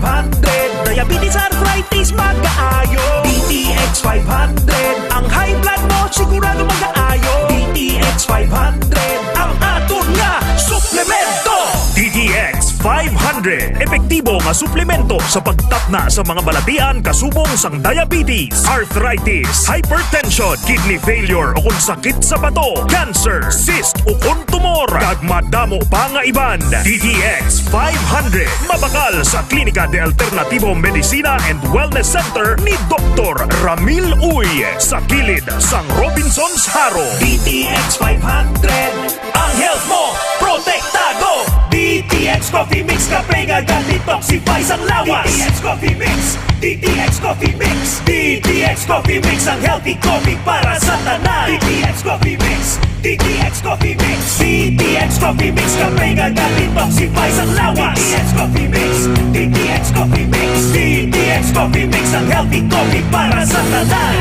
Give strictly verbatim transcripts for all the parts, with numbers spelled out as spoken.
hundred, diabetes, arthritis, magaayo. D T X five hundred, ang high blood mo sigurado magaayo. D T X five hundred, ang aton nga suplemento. D T X five hundred, epektibo nga suplemento sa pagtapna sa mga balatian kasubong sang diabetes, arthritis, hypertension, kidney failure o kon sakit sa bato, cancer, cyst o kon tumor, kag madamo pa nga iban. D T X five hundred, mabakal sa Klinika de Alternativo Medicina and Wellness Center ni Doktor Ramil Uy, sa kilid sang Robinsons Jaro. D T X five hundred, ang health mo protektado. D T X Coffee Mix, kape nga ga-detoxify sang lawas. D T X Coffee Mix, D T X Coffee Mix, D T X Coffee Mix, ang healthy coffee para sa tanan. D T X Coffee Mix, D T X Coffee Mix, D T X Coffee Mix, kape nga ga-detoxify sang lawas. D T X Coffee Mix, D T X Coffee Mix, D T X Coffee Mix, ang healthy coffee para sa tanan.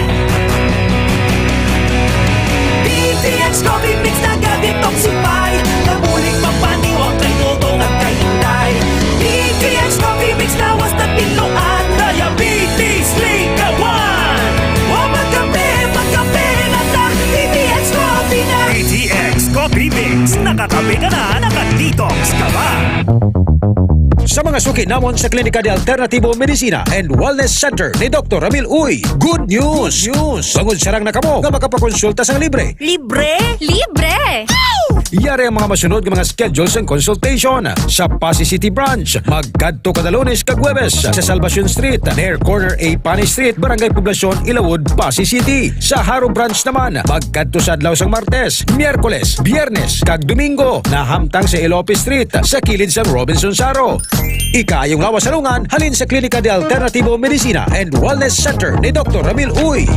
D T X Coffee Mix naga-detoxify, nabulig magpaniwang kay Dodong at kay Inday. D T X Coffee Mix lawas na tinluan, diabetes, likawan. Wa magkape, magkape na ta, D T X Coffee na. D T X Coffee Mix, nakakape ka na, naka-detox ka pa. Sa mga suki namon sa Klinika de Alternativo Medicina and Wellness Center ni Doktor Ramil Uy, good news! Good news! Bangod sarang na kamo nga makapakonsulta sang libre. Libre? Libre! Yari ang mga masunod nga mga schedule sang consultation. Sa Passi City Branch, magkadto kada Lunes kag Huwebes sa Salvacion Street, near corner A Pani Street, Barangay Poblacion, Ilawod, Passi City. Sa Jaro Branch naman, magkadto sa adlaw sang Martes, Miyerkules, Biyernes, kag Domingo, nahamtang sa Elope Street, sa kilid sang Robinsons Jaro. Ikaayong lawas sa lungan halin sa Klinika de Alternativo Medicina and Wellness Center ni Doktor Ramil Uy.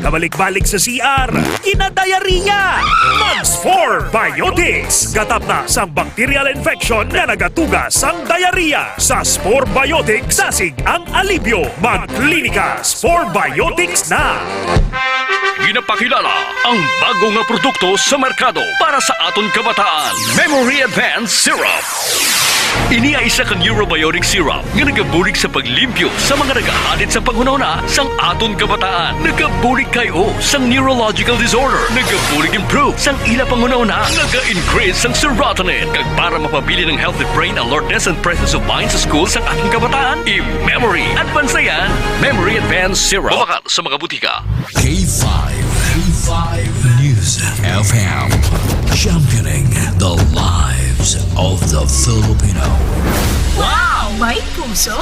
Kabalik-balik sa C R, kinadiarrhea. Mag Spore Biotics. Gatapna sang bacterial infection nga nagatuga sang diarrhea. Sa Spore Biotics, dasig ang alibyo. Magklinika Spore Biotics na. Ginapakilala ang bago nga produkto sa merkado para sa aton kabataan, Memory Advance Syrup. Ini ay isa ka neurobiotic syrup nga nagabulig sa paglimpyo sa mga nagahadit sa panghunahuna sang aton kabataan. Nagabulig kay o sang neurological disorder. Nagabulig improve sang ila panghunahuna. Naga-increase sang serotonin. Kag para mapabilin ang healthy brain alertness and presence of mind sa school sang aton kabataan, i-Memory Advance na yan. Memory Advance Syrup. Mabakal sa mga butika. K five, K five News F M, championing the lives of the Filipino. Wow! May puso!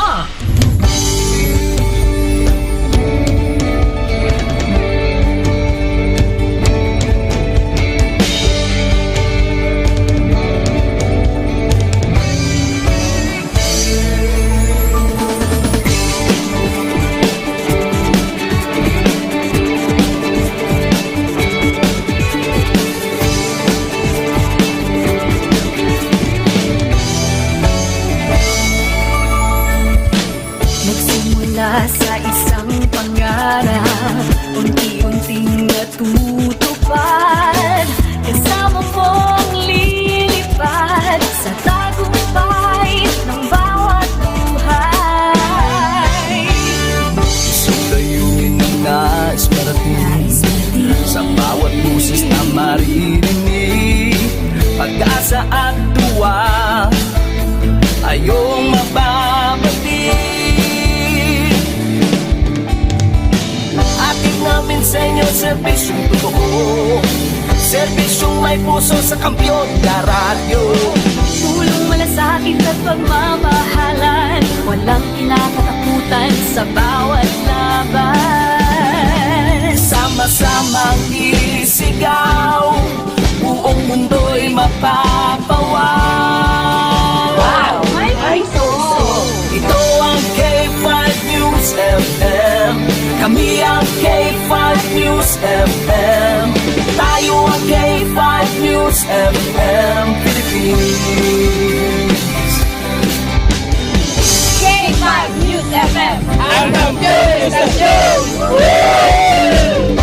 Nagsimula sa isang pangarap, unti-unting natutupad. Kasama mong lilipad sa tagumpay ng bawat buhay. Isang layunin na nais marating, sa bawat boses na maririnig, pag-asa at tuwa ay iyong mababati. Hatid namin sa inyo serbisyong totoo, serbisyong may puso sa kampiyon na radyo. Pulong malasakit at pagmamahalan, walang kinakatakutan sa bawat laban. Sama-samang isigaw, buong mundo'y mapapawaw. Wow! May puso! Ito ang K five News F M. Kami ang K five News F M. Tayo ang K five News F M Philippines. K five News F M. Ang kampiyon sa show! Hey!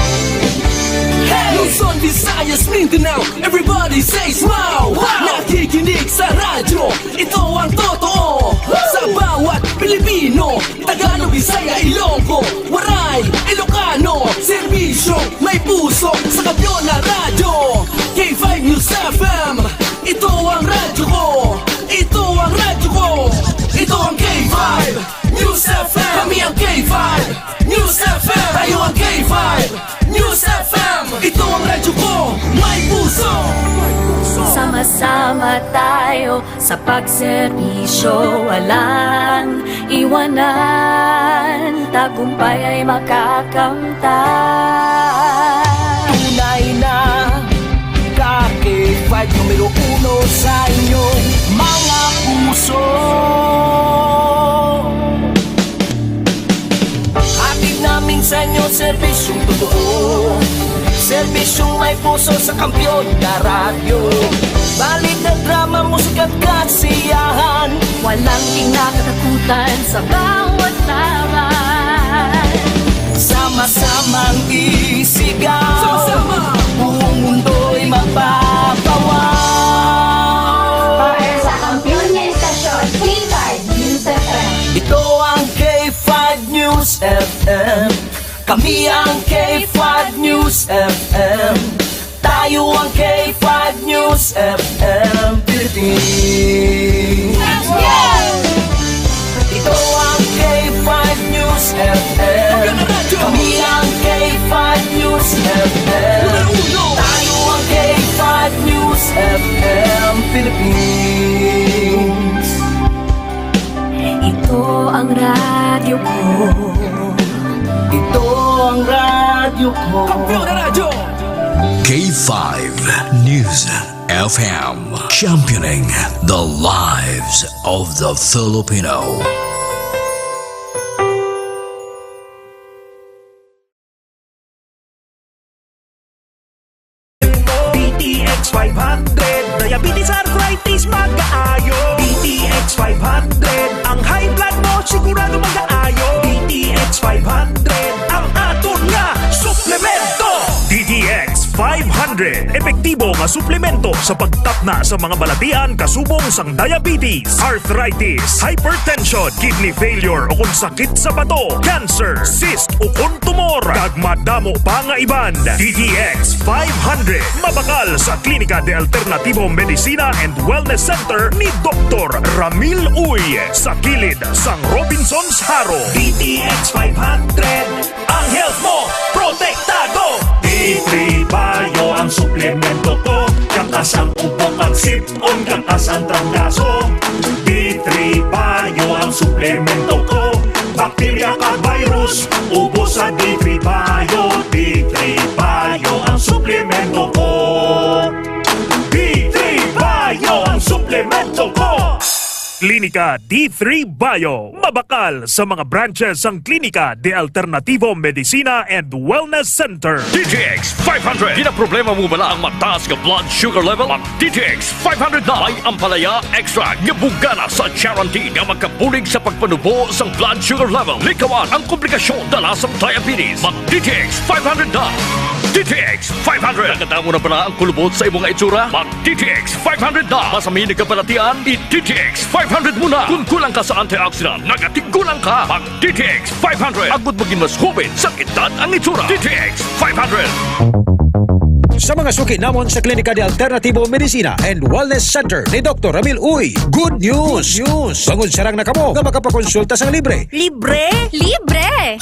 Luzon, Visayas, Mindanao, everybody says wow! Wow! Nakikinig sa radyo, ito ang totoo. Sa bawat Filipino, Tagalog, Bisaya, Ilonggo, Waray, Ilocano, serbisyo, may puso, sa Kampiyon na Radyo, K five News F M. Ito ang radyo ko, ito ang radyo ko, ito ang K five News F M. Kami ang K five News F M, tayo ang K five News F M. Ito ang radyo ko, may puso. Sama-sama tayo sa pagserbisyo, walang iwanan, tagumpay ay makakamtan. Tunay na ka K five, numero uno sa inyong mga puso. Hatid namin sa inyo serbisyong totoo, serbisyong may puso sa Kampiyon na Radyo. Balita, drama, musika at kasiyahan. Walang kinakatakutan sa bawat laban. Sama-samang isigaw. Sama-sama. Buong mundo'y magpapawaw. Para sa kampiyon nga istasyon, K five News F M. Ito ang K five News F M. Kami ang K five News F M. Tayo ang K five News F M Philippines. Ito ang K five News F M. Kami ang K five News F M. Tayo ang K five News F M Philippines. Ito ang radyo ko. Ito ang radyo ko. Kampiyon na Radyo. K five News F M, championing the lives of the Filipino. D T X five hundred, diabetes, arthritis, mag-aayo. D T X five hundred, ang high blood mo sigurado mag-aayo. D T X five hundred, ang aton nga suplemento. D T X five hundred, epektibo nga suplemento sa pagtapna sa mga balatian kasubong sang diabetes, arthritis, hypertension, kidney failure, o kon sakit sa bato, cancer, cyst, o kon tumor, kag madamo pa nga iban. D T X five hundred, mabakal sa Klinika de Alternativo Medicina and Wellness Center ni Doktor Ramil Uy, sa kilid sang Robinsons Jaro. D T X five hundred, ang health mo protektado. D three Bio ang suplemento ko, kang kasang ubo kag sip-on, kang kasang trangkaso. D three Bio ang suplemento ko, bakterya kag virus, ubos sa D three Bio. D three Bio ang suplemento ko. D three Bio ang suplemento ko. Klinika D three Bio, mabakal sa mga branches sang Klinika de Alternativo Medicina and Wellness Center. D T X five hundred. Ginaproblema mo bala ang mataas nga blood sugar level? Mag D T X five hundred na. May ampalaya extract nga bugana sa charantin nga magkabulig sa pagpanubo sang blood sugar level. Likawan ang komplikasyon dala sang diabetes. Mag D T X five hundred na. D T X five hundred. Nakadamo na bala ang kulubot sa imo nga itsura? Mag D T X five hundred na. Masamin nga balatian, i D T X five hundred mo na. Kung kulang ka sa antioxidant, nagatigulang ka. Mag D T X five hundred. Agod maging mas hoben sa edad ang itsura. D T X five hundred. Sa mga suki namon sa Klinika de Alternativo Medicina and Wellness Center ni Doktor Ramil Uy, good news! Good news! Bangod sarang na kamo nga makapakonsulta sang libre. Libre? Libre!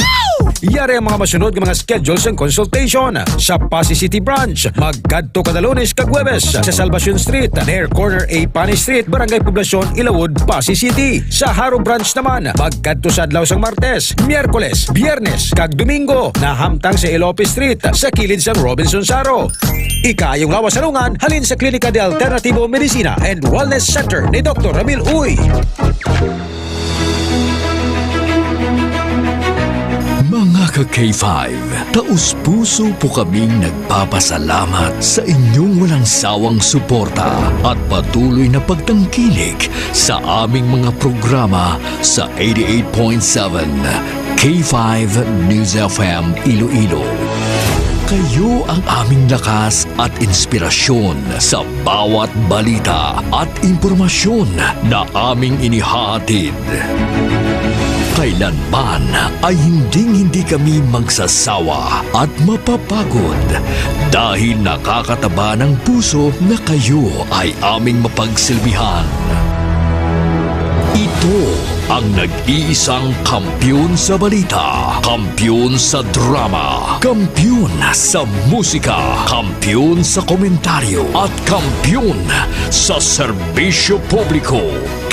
Yari ang mga masunod nga mga schedule sang consultation. Sa Passi City Branch, magkadto kada Lunes kag Huwebes sa Salvacion Street, near corner A Pani Street, Barangay Poblacion, Ilawod, Passi City. Sa Jaro Branch naman, magkadto sa adlaw sang Martes, Miyerkules, Biyernes, kag Domingo, nahamtang sa Elope Street, sa kilid sang Robinsons Jaro. Ikaayong lawas sa lungan, halin sa Klinika de Alternativo Medicina and Wellness Center ni Doktor Ramil Uy. Mga ka K five, taos-puso po kaming nagpapasalamat sa inyong walang sawang suporta at patuloy na pagtangkilik sa aming mga programa sa eighty-eight point seven K five News F M Iloilo. Kayo ang aming lakas at inspirasyon sa bawat balita at impormasyon na aming inihahatid. Kailanman ay hinding-hindi kami magsasawa at mapapagod dahil nakakataba ng puso na kayo ay aming mapagsilbihan. Ito ang nag-iisang kampiyon sa balita, kampiyon sa drama, kampiyon sa musika, kampiyon sa komentaryo, at kampiyon sa serbisyo publiko.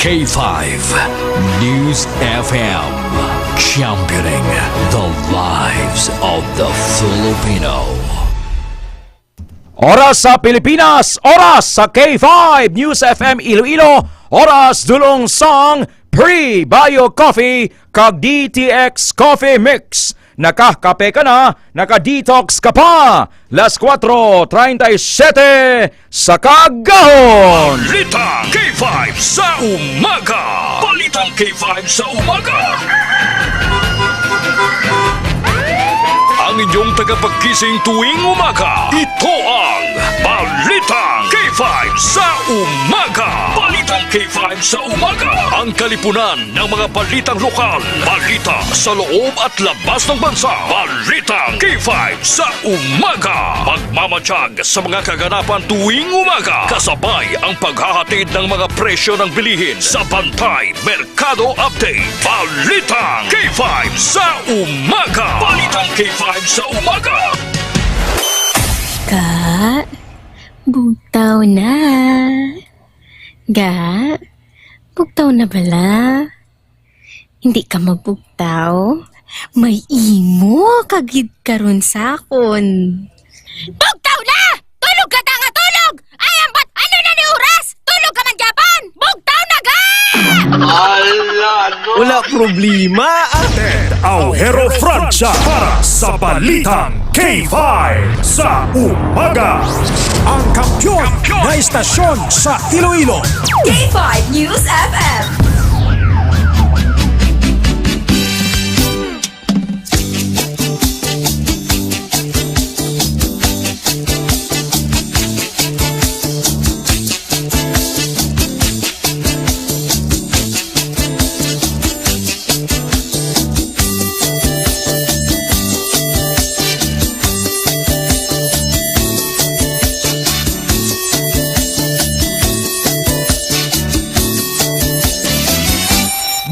K five News F M, championing the lives of the Filipino. Oras sa Pilipinas, oras sa K five News F M Iloilo, oras dulong sang Pre-Bio Coffee kag D T X Coffee Mix. Nakakape ka na, naka-detox ka pa. Las cuatro treinta y siete sa kagahon. Balitang K five sa umaga. Balitang K five sa umaga. Ang inyong tagapagkising tuwing umaga. Ito ang Balitang K five sa umaga. Balitang K five sa umaga. Ang kalipunan ng mga balitang lokal, balita sa loob at labas ng bansa. Balitang K five sa umaga. Magmamatiyag sa mga kaganapan tuwing umaga. Kasabay ang paghahatid ng mga presyo ng bilihin sa Bantay Merkado Update. Balitang K five sa umaga. Balitang K five sa umaga. Ka, bugtaw na. Ga, bugtaw na bala? Hindi ka magbugtaw? May imo ka gid karon sa akon. Bugtaw na! Tulog ka ta nga tulog! Ay, ambat! Ano na ni oras? Tulog ka man gyapon! Bugtaw na ga! Ala, no? Wala problema. Ted Aujero Francia para sa Balitang K five sa umaga. Ang kampiyon na istasyon sa Iloilo. K five News F M.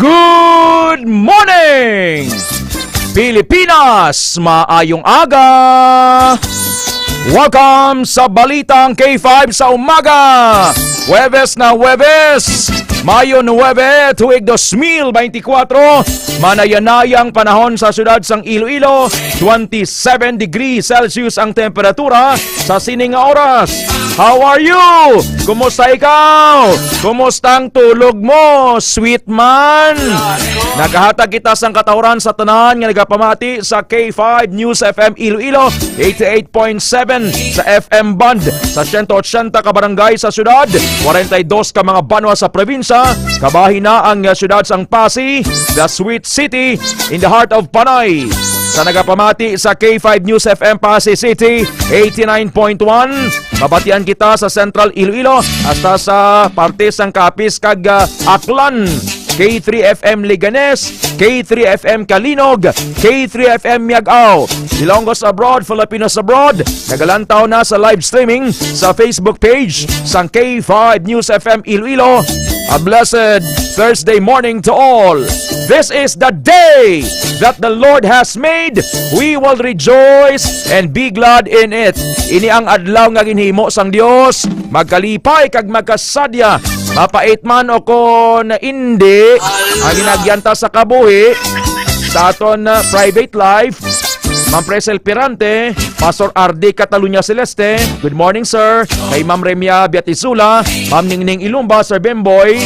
Good morning, Pilipinas! Maayong aga! Welcome sa Balitang K five sa umaga! Huwebes na Huwebes! Mayo nuebe, tuig dos mil beintikwatro, manayanayang panahon sa siyudad sang Iloilo, twenty-seven degrees Celsius ang temperatura sa sini nga oras. How are you? Kumusta ikaw? Kumusta ang tulog mo, sweet man? Nagahatag kita sang katawran sa tanan nga nagapamati sa K five News F M Iloilo, eighty-eight point seven sa F M band, sa siyento otsenta ka barangay sa siyudad, kwarenta y dos ka mga banwa sa probinsya, kabahin na ang, uh, siyudad sang Passi, the sweet city in the heart of Panay. Sa nagapamati sa K five News F M Passi City, eighty-nine point one, mabatian kita sa Central Iloilo, hasta sa parte sang Capiz kag, uh, Aklan. K three F M Leganes, K three F M Calinog, K three F M Miag-ao, Ilonggos Abroad, Filipinos Abroad, nagalantaw na sa live streaming sa Facebook page sang K five News F M Iloilo. A blessed Thursday morning to all. This is the day that the Lord has made. We will rejoice and be glad in it. Ini ang adlaw nga ginhimo sang Dios. Magkalipay kag magkasadya, mapait man o kon indi, ang ginaagyan ta sa kabuhi, sa aton, uh, private life. Ma'am Presel Pirante, Pastor R D Catalunya Celeste, good morning, sir. Kay Ma'am Remia Biatizula, Ma'am Ningning Ilumba, Sir Bemboy,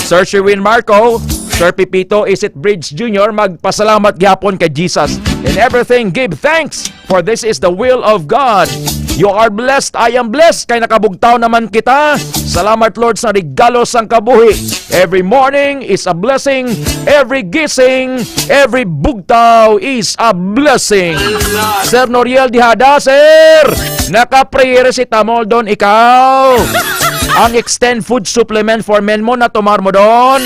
Sir Sherwin Marco, Sir Pipito Isit Bridge Junior, magpasalamat gihapon kay Jesus. In everything, give thanks, for this is the will of God. You are blessed, I am blessed, kay nakabugtaw naman kita. Salamat, Lord, sa regalo sang kabuhi. Every morning is a blessing. Every gising, every bugtaw is a blessing. Sir Noriel Dihada, sir, naka-paracetamol doon ikaw. Ang Extend Food Supplement for Men mo, natumar mo don.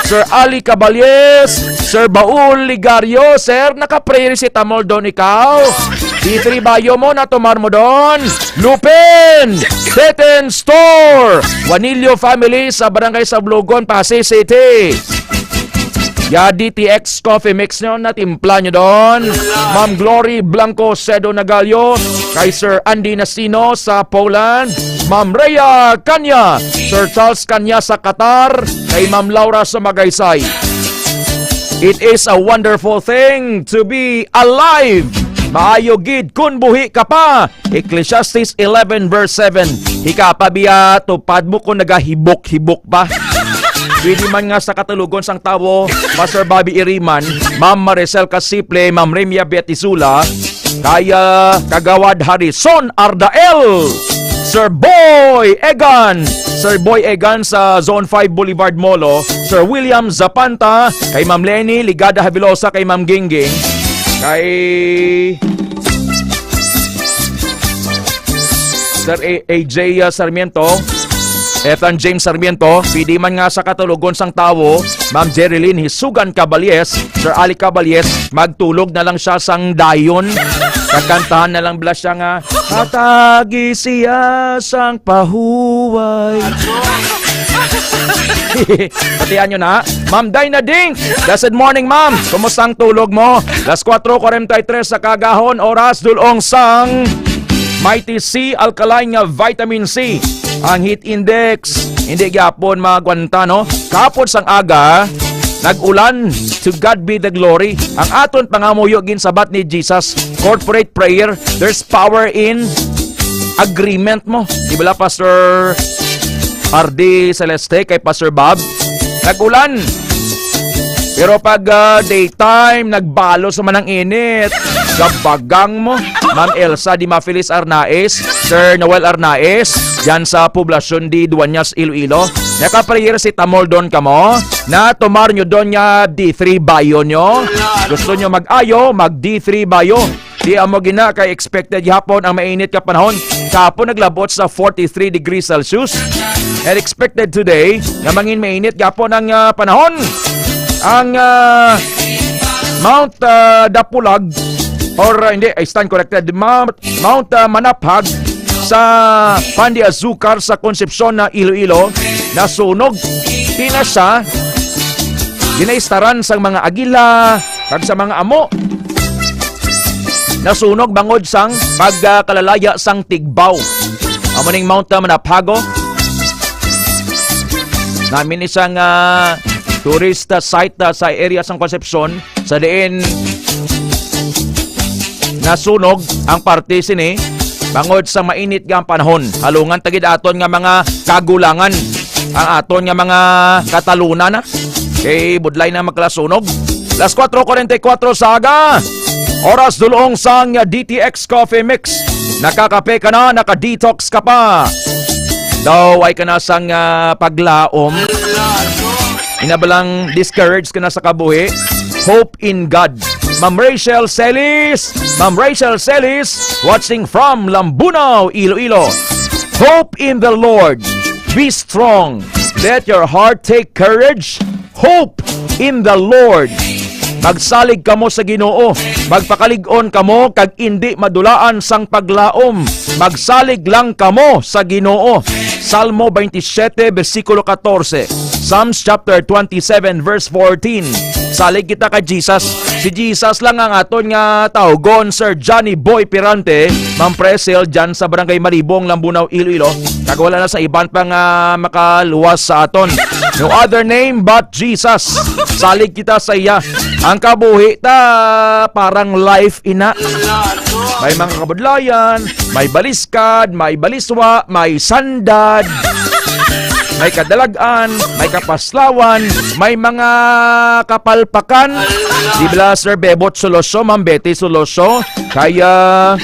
Sir Ali Caballes, Sir Baul Ligario, sir, naka-paracetamol don ikaw. D three Bio mo, natumar mo don. Lupin, Teten Store, Juanillo family sa Barangay Sablogon, Passi City. Ya D T X Coffee Mix nyo, natimpla nyo don. Ma'am Glory Blanco Sedo Nagalio, kay Sir Andy Nasino sa Poland. Ma'am Rhea Kanya, Sir Charles Kanya sa Qatar, kay Ma'am Laura sa Magaysay. It is a wonderful thing to be alive. Maayo gid kun buhi ka pa. Ecclesiastes eleven verse seven. Hika pa biya, tupad mo kung nagahibok-hibok pa. Pwede man nga sa katulogon sang tawo, Pastor Bobby Iriman, Ma'am Maricel Casiple, Ma'am Remia Betisula, kaya Kagawad Harrison Ardael, Sir Boy Egan, Sir Boy Egan sa Zone five Boulevard Molo, Sir William Zapanta, kay Ma'am Lenny, Ligada Habilosa, kay Ma'am Gingging, kay Sir A-, A J Sarmiento, Ethan James Sarmiento, pwede man nga sa katulogon sang tawo, Ma'am Jerilyn Hisugan Caballes, Sir Ali Caballes, magtulog na lang siya sang dayon. Kakantahan na lang bala siya nga, "Hatagi siya sang pahuway." Patian nyo na. Ma'am Dinah Ding, blessed morning, ma'am. Kumusta ang tulog mo? Las kuwatro kuwarenta y tres sa kagahon, oras, dulong sang Mighty C, alkaline nga vitamin C. Ang heat index, hindi gyapon magwanta, no? Kahapon sang aga, nag-ulan. To God be the glory. Ang aton pangamuyo ginsabat ni Jesus. Corporate prayer, there's power in agreement mo. Di ba, Pastor R D Celeste, kay Pastor Bob? Nag-ulan. Pero pag, ah, daytime, nagbalos naman ang init. Gabagang mo. Ma'am Elsa Di Mafilis Arnaez, Sir Noel Arnaez, dyan sa Poblacion de Dueñas, Iloilo. Naka-paracetamol don kamo? Natumar nyo don nga D three Bio nyo? Gusto nyo mag-ayo, mag D three Bio. Di amo gina kay expected gihapon ang mainit nga panahon. Kahapon naglabot sa forty-three degrees Celsius. And expected today nga mangin mainit gihapon ang, ah, panahon. Ang, ah, Mount, ah, Dapulag, or, ah, hindi, I stand corrected, Mount, Mount, ah, Manaphag sa Pan de Azúcar sa Concepcion na Iloilo, nasunog. Di na siya ginaistaran sang mga agila kag sa mga amo. Nasunog bangod sang pagkalalaya sang tigbaw. Amo ning Mount Manaphago. Nami ni sang, ah, tourist, ah, site, ah, sa area sang Concepcion, sa diin nasunog ang parte sini bangod sa mainit nga panahon. Halungan ta gid aton nga mga kagulangan, ang aton nga mga katalunan, ah. Kay budlay na magkalasunog. Las kuwatro kuwarenta y kuwatro sa aga. Oras dulong sang D T X Coffee Mix. Nakakape ka na, naka-detox ka pa. Daw ay ka na sang, ah, paglaom. Inabalang discouraged ka na sa kabuhi. Hope in God. Ma'am Rachel Celis. Ma'am Rachel Celis, watching from Lambunao, Iloilo. Hope in the Lord. Be strong. Let your heart take courage. Hope in the Lord. Magsalig kamo sa Ginoo. Magpakalig-on kamo kag indi madulaan sang paglaom. Magsalig lang kamo sa Ginoo. Salmo twenty-seven, bersikulo katorse. Psalms chapter twenty-seven, verse fourteen. Salig kita kay Jesus. Si Jesus lang ang aton nga tawgon, Sir Johnny Boy Pirante, Ma'am Presel, dyan sa Barangay Malibong, Lambunao, Iloilo. Kag wala na sa iban pa nga makaluwas sa aton. No other name but Jesus. Salig kita sa iya. Ang kabuhi ta parang life ina. May mga kabudlayan, may baliskad, may baliswa, may sandad, may kadalag-an, may kapaslawan, may mga kapalpakan. Di ba, Sir Bebot Soloso, Ma'am Betty Soloso? Kaya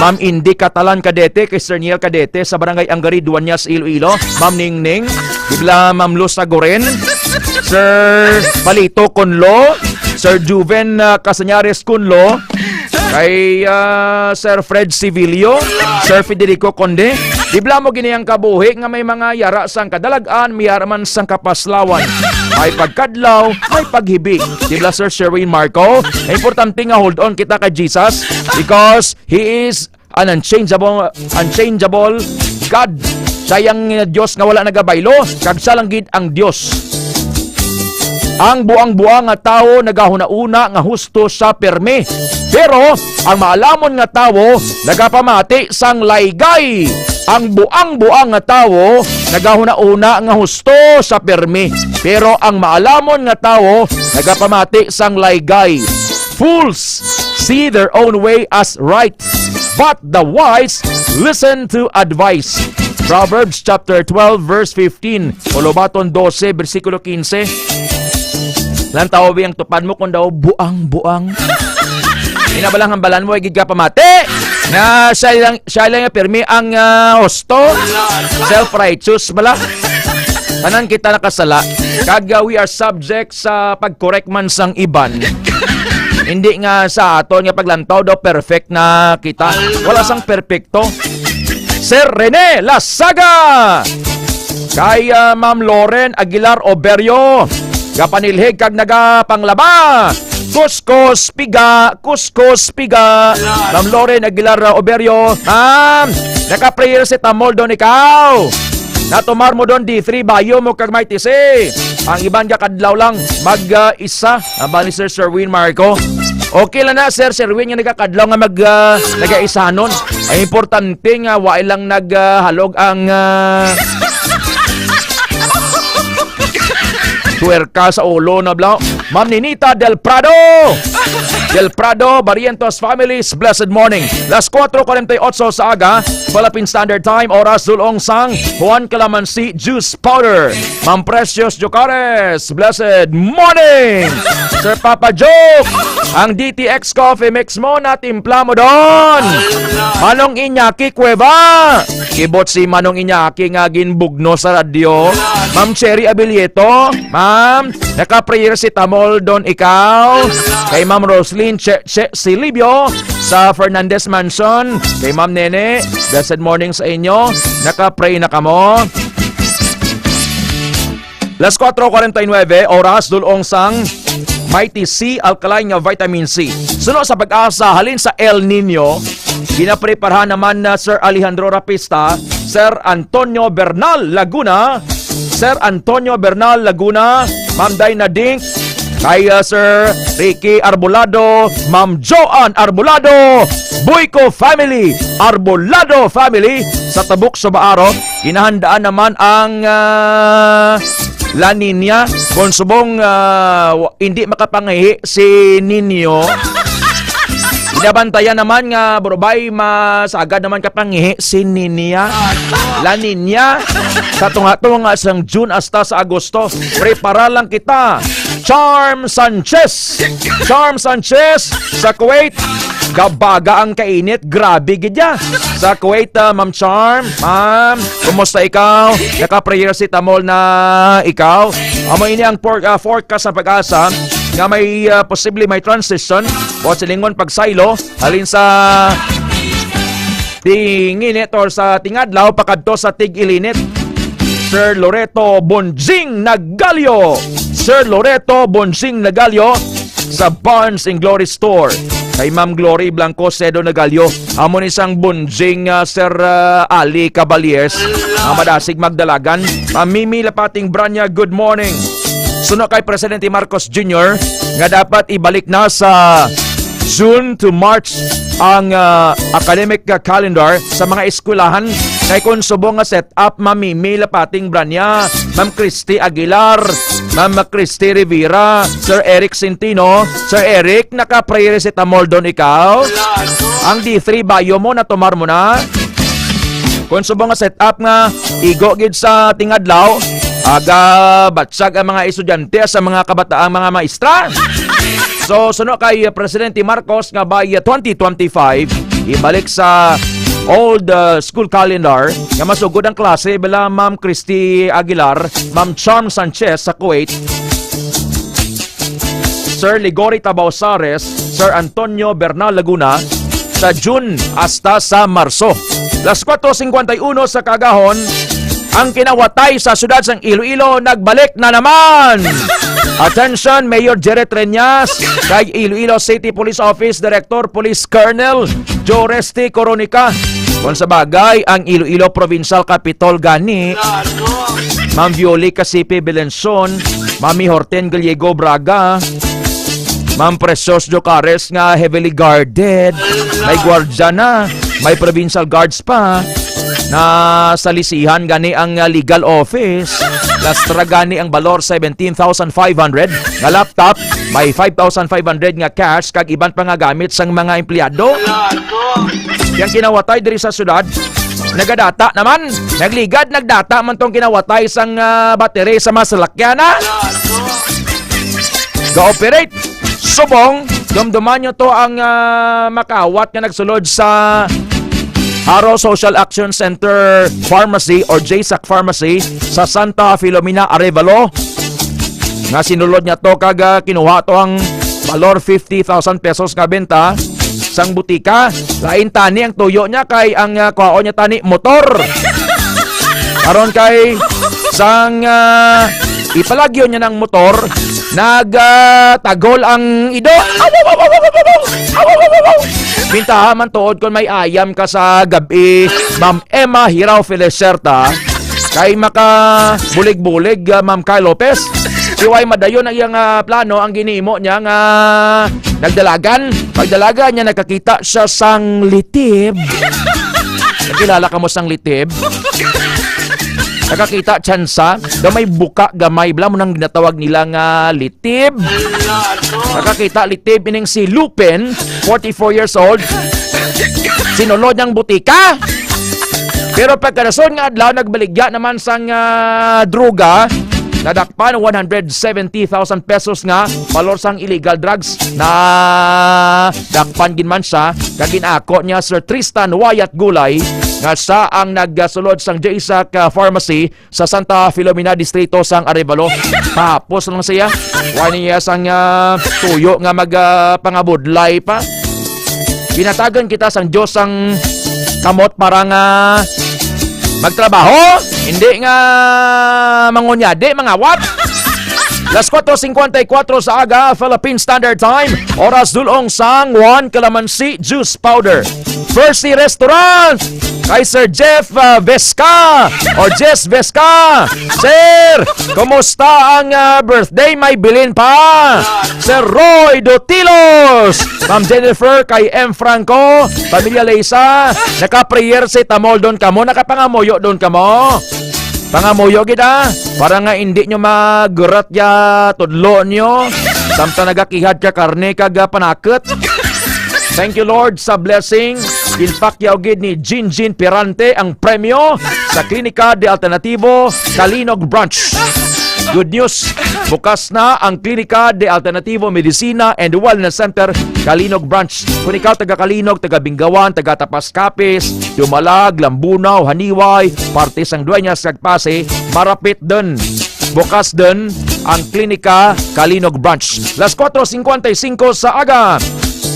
Ma'am Indy Catalan Cadete, kay Sir Niel Cadete sa Barangay Angari, Dueñas, Iloilo. Ma'am Ningning, di ba, Ma'am Luz Agorin, Sir Palito Conlo, Sir Juven, ah, Casañares Conlo, kay, ah, Sir Fred Civilio, Sir Federico Conde, Di bala mo gini ang kabuhi nga may mga yara sang kadalag-an, may yara man sang kapaslawan. May pagkadlaw, may paghibi. Di bala, Sir Sherwin Marco? Importante nga hold on kita kay Jesus because He is an unchangeable, unchangeable God. Siya ang Dios nga wala nagabaylo, kag siya lang gid ang Dios. Ang buang-buang nga tawo nagahuna-una nga husto siya pirmi, pero ang maalamon nga tawo nagapamati sang laygay. Ang buang-buang nga tawo nagahuna-una nga husto siya pirmi, pero ang maalamon nga tawo nagapamati sang laygay. Fools see their own way as right, but the wise listen to advice. Proverbs chapter twelve, verse fifteen. Ulubaton dose, bersikulo quince. Lantaw ang tupad mo kung daw buang-buang. Ina ba lang hambalan mo, igid ka pamati? Na siya lang, siya lang yung pirmi ang, ah, husto. Self-righteous bala. Tanan kita nakasala. Kag, ah, we are subject sa pag-correct man sang iban. Hindi nga sa aton nga paglantaw daw perfect na kita. Wala sang perfecto. Sir Rene Lasaga! Kay, ah, Ma'am Loren Aguilar Oberio, gapanilhig kag nagapanglaba. Kuskus piga, kuskus piga. Ma'am Loren Aguilar, ah, Oberio, ma'am, naka-prayer si Tamol don ikaw. Natumar mo don D three, bayo mo kag may tisi. Ang iban gakadlaw lang mag, ah, isa. Ang bali, Sir Sherwin Marco. Okay lang na, Sir Sherwin, nga nagakadlaw nga mag, ah, nagaisanon. Ang importante nga wa lang nag, ah, halog ang, ah, tuwerka sa ulo na bla. Ma'am Ninita Del Prado. Del Prado, Barrientos families, blessed morning. Las cuatro cuarenta y ocho sa aga, Philippine Standard Time, oras dulong sang Juan Calamansi Juice Powder. Ma'am Precious Jocares, blessed morning! Sir Papa Joke, ang D T X Coffee Mix mo, natimpla mo don. Manong Iñaki Cueva, kibot si Manong Iñaki nga ginbugno sa radyo. Ma'am Cherry Abilieto, ma'am, naka-paracetamol don ikaw. Kay Ma'am Roslyn Che Che Silibio sa Fernandez Mansion. Kay Ma'am Nene, blessed morning sa inyo. Naka-pray na kamo. Las cuatro cuarenta y nueve oras, dulong sang Mighty C alkaline nga vitamin C. Suno sa pag-asa, halin sa El Nino, ginapreparahan naman na Sir Alejandro Rapista, Sir Antonio Bernal Laguna, Sir Antonio Bernal Laguna, Ma'am Dinah Dink, kay, uh, Sir Ricky Arbolado, Ma'am Joan Arbolado, Boyco family, Arbolado family, sa Tabuk, Subaaro, ginahandaan naman ang, ah, La Nina. Kung subong, ah, wa-, hindi makapangihi si Nino, binabantayan naman nga, bro, bay, masagad naman kapangihi si Nina. La Nina, sa tunga-tunga sang June hasta sa Agosto, prepara lang kita. Charm Sanchez. Charm Sanchez sa Kuwait. Gabaga ang kainit. Grabe gid ya. Sa Kuwait, ah, Ma'am Charm. Ma'am, kumusta ikaw? Naka-paracetamol na ikaw? Amo ini ang por-, ah, forecast sa pag-asa nga may, ah, posible may transition o silingon pagsaylo halin sa tinginit or sa tingadlaw pakadto sa tig-ilinit. Sir Loreto Bonjing Nagalio. Sir Loreto Bonjing Nagalio sa Barnes and Glory Store. Kay Ma'am Glory Blanco Sedo Nagalio. Amo ni sang Bonjing, ah, Sir, ah, Ali Cavaliers. Ang madasig magdalagan. Ma'am Mimi Lapating Branya, good morning. Suno kay Presidente Marcos Junior nga dapat ibalik na sa June to March ang, ah, academic, ah, calendar sa mga eskwelahan. Kay kung subong nga set up, Ma'am Mimi Lapating Branya, Ma'am Christy Aguilar, Ma'am Christy Rivera, Sir Eric Centino. Sir Eric, naka-paracetamol don ikaw? Ang D three bayo mo, natumar mo na? Kung subong nga set up nga igo gid sa tingadlaw, aga batsag ang mga estudyante sa mga kabataang mga maestra. So, suno kay Presidente Marcos nga by twenty twenty-five, ibalik sa old, uh, school calendar nga masugod ang klase bila Ma'am Christy Aguilar, Ma'am Charm Sanchez sa Kuwait, Sir Ligori Tabao Sares, Sir Antonio Bernal Laguna, sa June hasta sa Marso. Las cuatro cincuenta y uno sa kagahon, ang kinawatay sa siyudad sang Iloilo nagbalik na naman. Attention, Mayor Jerry Treñas, kag Iloilo City Police Office Director Police Colonel Joe Resty Coronica. Kung sa bagay, ang Iloilo Provincial Capitol gani, Ma'am Violi Casipe Belencion, Mami Horten Gallego Braga, Ma'am Precious Jocares nga heavily guarded. May gwardya na. May provincial guards pa. Na salisihan gani ang, uh, legal office. Lastra gani ang balor, seventeen thousand five hundred nga laptop. May five thousand five hundred nga cash kag iban pa nga gamit sang mga empleyado. Yang kinawatay diri sa syudad, nagadata naman. Nagligad, nagdata man tong kinawatay sang, uh, battery sa mga salakyan, ha? Ga-operate. Subong, dumduman nyo to ang, ah, makawat nga nagsulod sa Aro Social Action Center Pharmacy or J sac Pharmacy sa Santa Filomena, Arevalo. Nga sinulod niya to kag, ah, kinuha to ang balor fifty thousand pesos nga benta sang butika. Lain tani ang tuyo niya kay ang, ah, kwaon niya tani motor. Aron kay sang, ah, ipalagyo niya ng motor, nag, ah, tagol ang ido. Aw, aw, aw, aw, aw, aw, aw, aw, aw, aw, aw, aw. Bintaha man tuod kon may ayam ka sa gabi, Ma'am Emma Hirao Felicerta, kay makabulig-bulig, ah, Ma'am Kyle Lopez. Iway madayon ang iyang, ah, plano, ang ginimo niya nga nagdalagan. Pagdalagan niya, nakakita siya sang litib. Nakilala ka mo sang litib? Nakakita, tsansa, daw may buka gamay, bala mo nang ginatawag nila nga litib. Nakakita, litib, ining si Lupin, forty-four years old. Sinulod niyang butika. Pero pagkarason nga adlaw, nagbaligya naman sang, ah, droga. Nadakpan one hundred seventy thousand pesos nga balor sang illegal drugs. Nadakpan gid man siya, kag ginako niya Sir Tristan Wyatt Gulay, nga siya ang nagsulod sang J sac, ah, Pharmacy sa Santa Filomena, Distrito sang Arevalo. Tapos lang siya. Wa niya sang, ah, tuyo nga mag, ah, pangabudlay pa. Ginatagan kita sang Dios sang kamot para nga magtrabaho, hindi nga mangunyadi, mangawat. Las cuatro cincuenta y cuatro sa aga, Philippine Standard Time. Oras dulong sang Juan Calamansi Juice Powder. Percy Restaurant, kay Sir Jeff, ah, Vesca, or Jess Vesca. Sir, kumusta ang, ah, birthday? May bilin pa. Sir Roy Dotilos, Ma'am Jennifer, kay M Franco, Pamilya Leysa, naka-prayer si Tamol don kamo, nakapangamuyo don kamo. Pangamuyo gid, ah, para nga indi nyo magrat ya tudlo nyo. Samtang nagakihad ka karne kag, ah, panakot. Thank you, Lord, sa blessing. Ginpakyaw gid ni Jinjin Pirante ang premyo sa Klinika de Alternativo Kalinog Branch. Good news, bukas na ang Klinika de Alternativo Medicina and Wellness Center Kalinog Branch. Kung ikaw taga Kalinog, taga Bingawan, taga Tapas Capiz, Dumalag, Lambunao, Janiuay, parte sang Dueñas kag Passi, marapit dun. Bukas dun ang Klinika Kalinog Branch. Las cuatro cincuenta y cinco sa aga.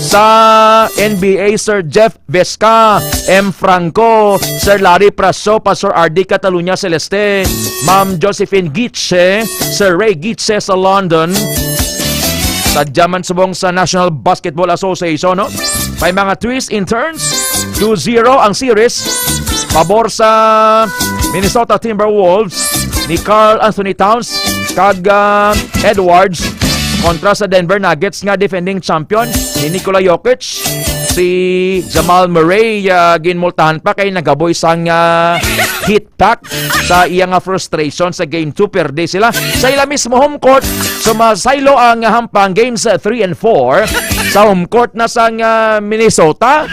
Sa N B A, Sir Jeff Vesca, M Franco, Sir Larry Praso, Pastor R D Catalunya Celeste, Ma'am Josephine Gitse, Sir Ray Gitse sa London. Sadya man subong sa National Basketball Association, no? May mga twists and turns. Two zero ang series. Pabor sa Minnesota Timberwolves ni Karl Anthony Towns kag, ah, Edwards kontra sa Denver Nuggets nga defending champion ni Nikola Jokic. Si Jamal Murray, ah, ginmultahan pa kay nagaboy sang, ah, heat pack sa iya nga frustration sa Game two, perde sila sa ila mismo home court. So, masaylo ang hampang Games three and four sa home court na sang, ah, Minnesota.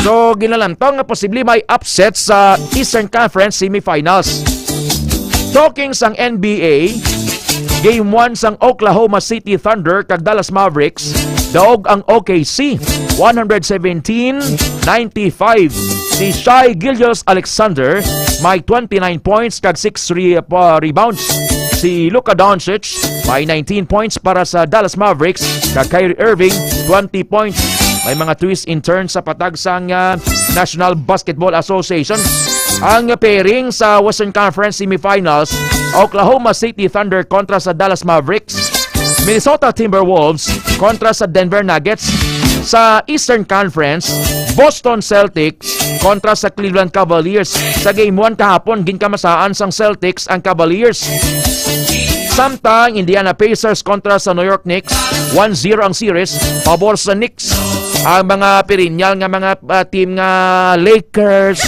So, ginalantaw nga posible may upset sa Eastern Conference semifinals. Talking sang N B A, Game one sang Oklahoma City Thunder kag Dallas Mavericks, daog ang O K C, one hundred seventeen ninety-five. Si Shai Gilgeous-Alexander may twenty-nine points kag six re-, uh, rebounds. Si Luka Doncic may nineteen points para sa Dallas Mavericks, kag Kyrie Irving, twenty points. May mga twist and turns sa patag sang, ah, National Basketball Association. Ang pairing sa Western Conference Semifinals, Oklahoma City Thunder kontra sa Dallas Mavericks, Minnesota Timberwolves kontra sa Denver Nuggets. Sa Eastern Conference, Boston Celtics kontra sa Cleveland Cavaliers. Sa game one kahapon, ginkamasaan sang Celtics ang Cavaliers. Samtang Indiana Pacers kontra sa New York Knicks, one zero ang series, pabor sa Knicks. Ang mga perennial nga mga, ah, team nga Lakers,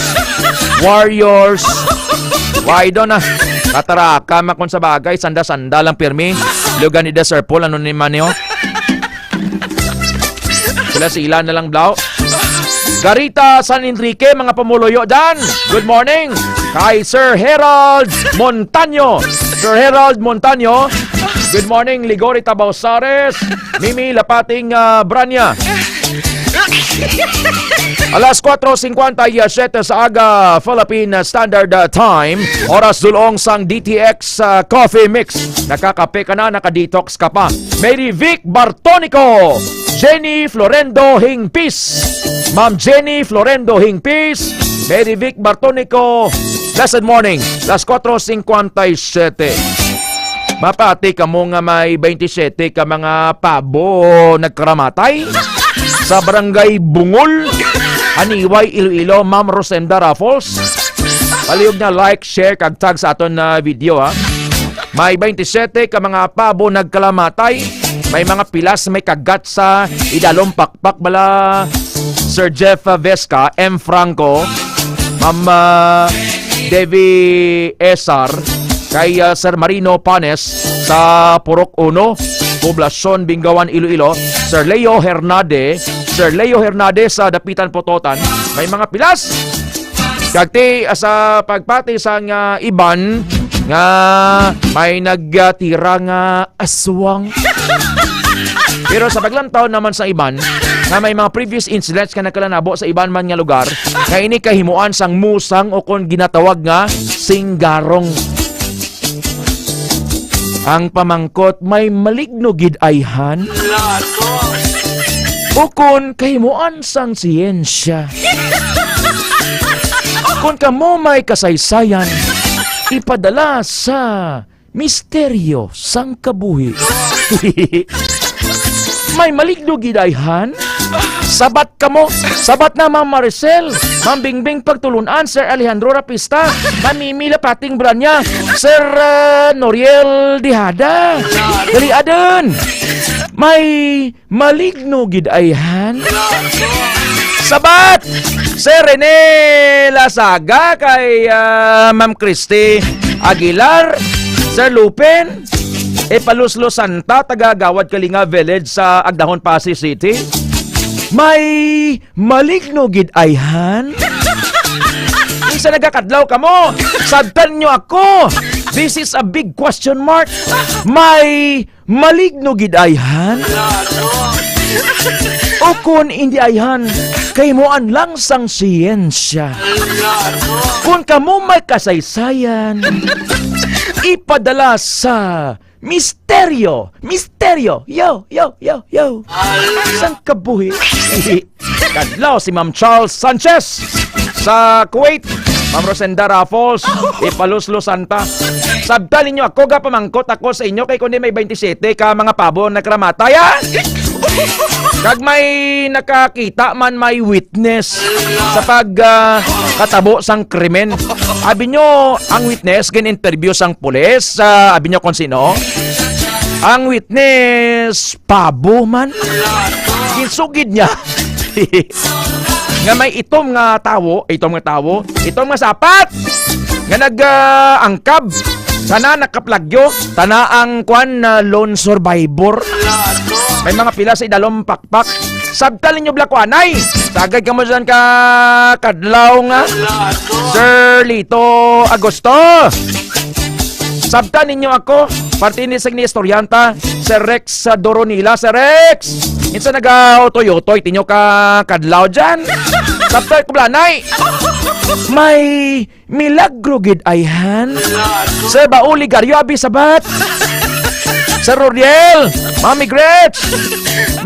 Warriors, why do na? Kataraka makon sa bagay, sanda-sanda lang pirmi. Lugan ni Sir Paul, ano ni man niyo? Sila-sila na lang daw. Garita San Enrique, mga pumuluyo dan. Good morning. Kay Sir Herald Montaño. Sir Herald Montaño. Good morning, Ligori Tabausares. Mimi Lapating, ah, Branya. Alas kuwatro singkwenta y siyete sa aga, Philippine Standard, ah, Time. Oras dulong sang D T X, ah, Coffee Mix. Nakakape ka na, naka-detox ka pa. Mary Vic Bartonico, Jenny Florendo Hingpis. Ma'am Jenny Florendo Hingpis, Mary Vic Bartonico. Blessed morning. Las kuwatro singkwenta y siyete. Mapati kamo nga may twenty-seven ka mga pabo nagkaramatay sa Barangay Bungol, Aniway, Iloilo, Ma'am Rosenda Raffles. Palihog na like, share, kag tag sa aton na video, ha. May twenty-seven ka mga pabo nagkalamatay. May mga pilas, may kagat sa idalom pakpak bala. Sir Jeff, uh, Vesca, M Franco, Ma'am, uh, Devi Esar, kay, uh, Sir Marino Panes sa Purok Uno, Poblacion Bingawan, Iloilo, Sir Leo Hernade, Sir Leo Hernade sa Dapitan, Pototan, may mga pilas. Kag ti, ah, sa pagpati sang, ah, iban nga may nagtira nga aswang. Pero sa paglantaw naman sa iban nga may mga previous incidents nga nagkalanabo sa iban man nga lugar nga ini kahimuan sang musang o kon ginatawag nga singgarong. Ang pamangkot, may maligno gid ayhan? Ukon kahimuan sang siyensya? Kon kamo may kasaysayan, ipadala sa Misteryo sang Kabuhi. May maligno gid ayhan? Sabat kamo. Sabat na, Ma'am Maricel, Ma'am Bingbing Pagtulun-an, Sir Alejandro Rapista, Ma'am Mimi Lapating Branya, Sir, ah, Noriel Dihada. Dali, adun. May maligno gid ayhan. Sabat! Sir Rene Lasaga, kay, ah, Ma'am Christy Aguilar, Sir Lupin, Epaluslo Santa, taga Gawad Kalinga Village sa Agdahon, Passi City. May maligno gid ayhan? Isa nagakadlaw kamo, sabtan nyo ako. This is a big question mark. May maligno gid ayhan? Ukon indi ayhan, kahimuan lang sang siyensya. Kung kamo may kasaysayan, ipadala sa Misteryo, Misteryo, yo, yo, yo, yo, sang Kabuhi. Kadlaw si Ma'am Charles Sanchez sa Kuwait, Ma'am Rosenda Raffles, Epaluslo Santa. Sabtan ninyo ako, gapamangkot ako sa inyo kay kundi may twenty-seven ka mga pabo nagkaramatay, ha? Kag may nakakita man, may witness sa pag, ah, katabo sang krimen. Abi nyo, ang witness gin-interview sang pulis, ah, abi nyo kung sino? Ang witness, pabo man. Ginsugid niya nga may itom nga tawo, itom nga tawo, itom nga sapat nga nag, ah, angkab. Sana nakaplagyo, sana ang kwan na lone survivor. May mga pila sa idalom pakpak. Sabtan ninyo, Black Anay. Sagad kamo dyan ka kadlaw nga. Sir Lito Agosto. Sabtan ninyo ako, parte ni sa ni estudyanta, Sir Rex sa Doronila. Sir Rex, insa nag-utoy-utoy tinyo ka kadlaw dyan? Sabtan ko, Blanay. May milagro gid ayhan. Sir Bauli Garyo, abi sabat. Sir Roriel, Mami Gretch.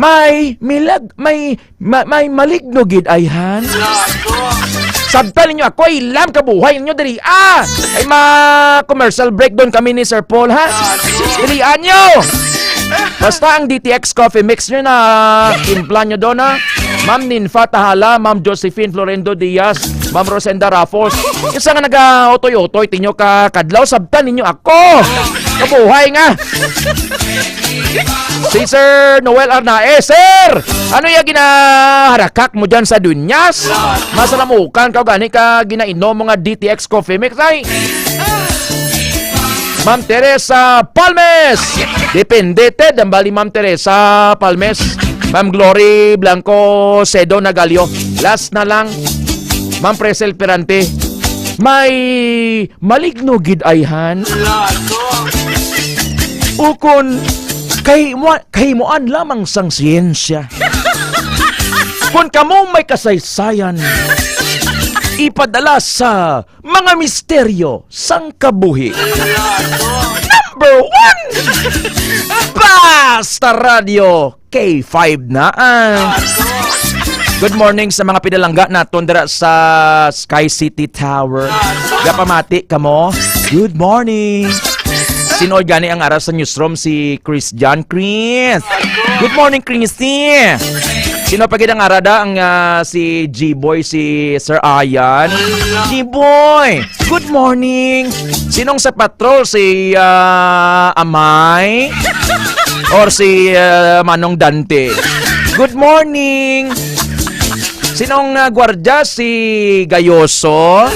May milag, may, ma-, may maligno gid, ayhan. Sabtan ninyo ako, ilam kabuhay ninyo diri, ah! Ay, ma-commercial break doon kami ni Sir Paul, ha? Dilian nyo! Basta ang D T X Coffee Mix nyo na timpla nyo doon, ha? Ma'am Ninfa Tahala, Ma'am Josephine Florendo Diaz, Ma'am Rosenda Raffles. Isa nga naga-utoy-utoy, tinyo ka kadlaw, sabtan ninyo ako! Kabuhay nga! Si Sir Noel Arnaez, Sir! Ano yung ginaharakak mo dyan sa Dunyas? Masalamukan ka gani ka ginainom mo nga D T X Coffee Mix, ay? Ma'am Teresa Palmes! Depende, Ted. Ang bali, Ma'am Teresa Palmes. Ma'am Glory Blanco Sedo Nagalio. Last na lang. Ma'am Presel Perante. May maligno gid ayhan. Ukon kahimo-, kahimuan lamang sang siyensya. Kon kamo may kasaysayan, ipadala sa mga misteryo sang kabuhi. Number one! Basta Radio K five na, ah. Good morning sa mga pinalangga naton dira sa Sky City Tower. Gapamati kamo. Good morning. Sino gani ang ara sa newsroom? Si Chris John. Chris! Good morning, Christy! Sino pa gid ang ara da? Ang, ah, si G-Boy, si Sir Ayan. G-Boy! Good morning! Sinong sa patrol? Si, ah, Amay? Or si, ah, Manong Dante? Good morning! Sinong, ah, gwardya? Si Gayoso?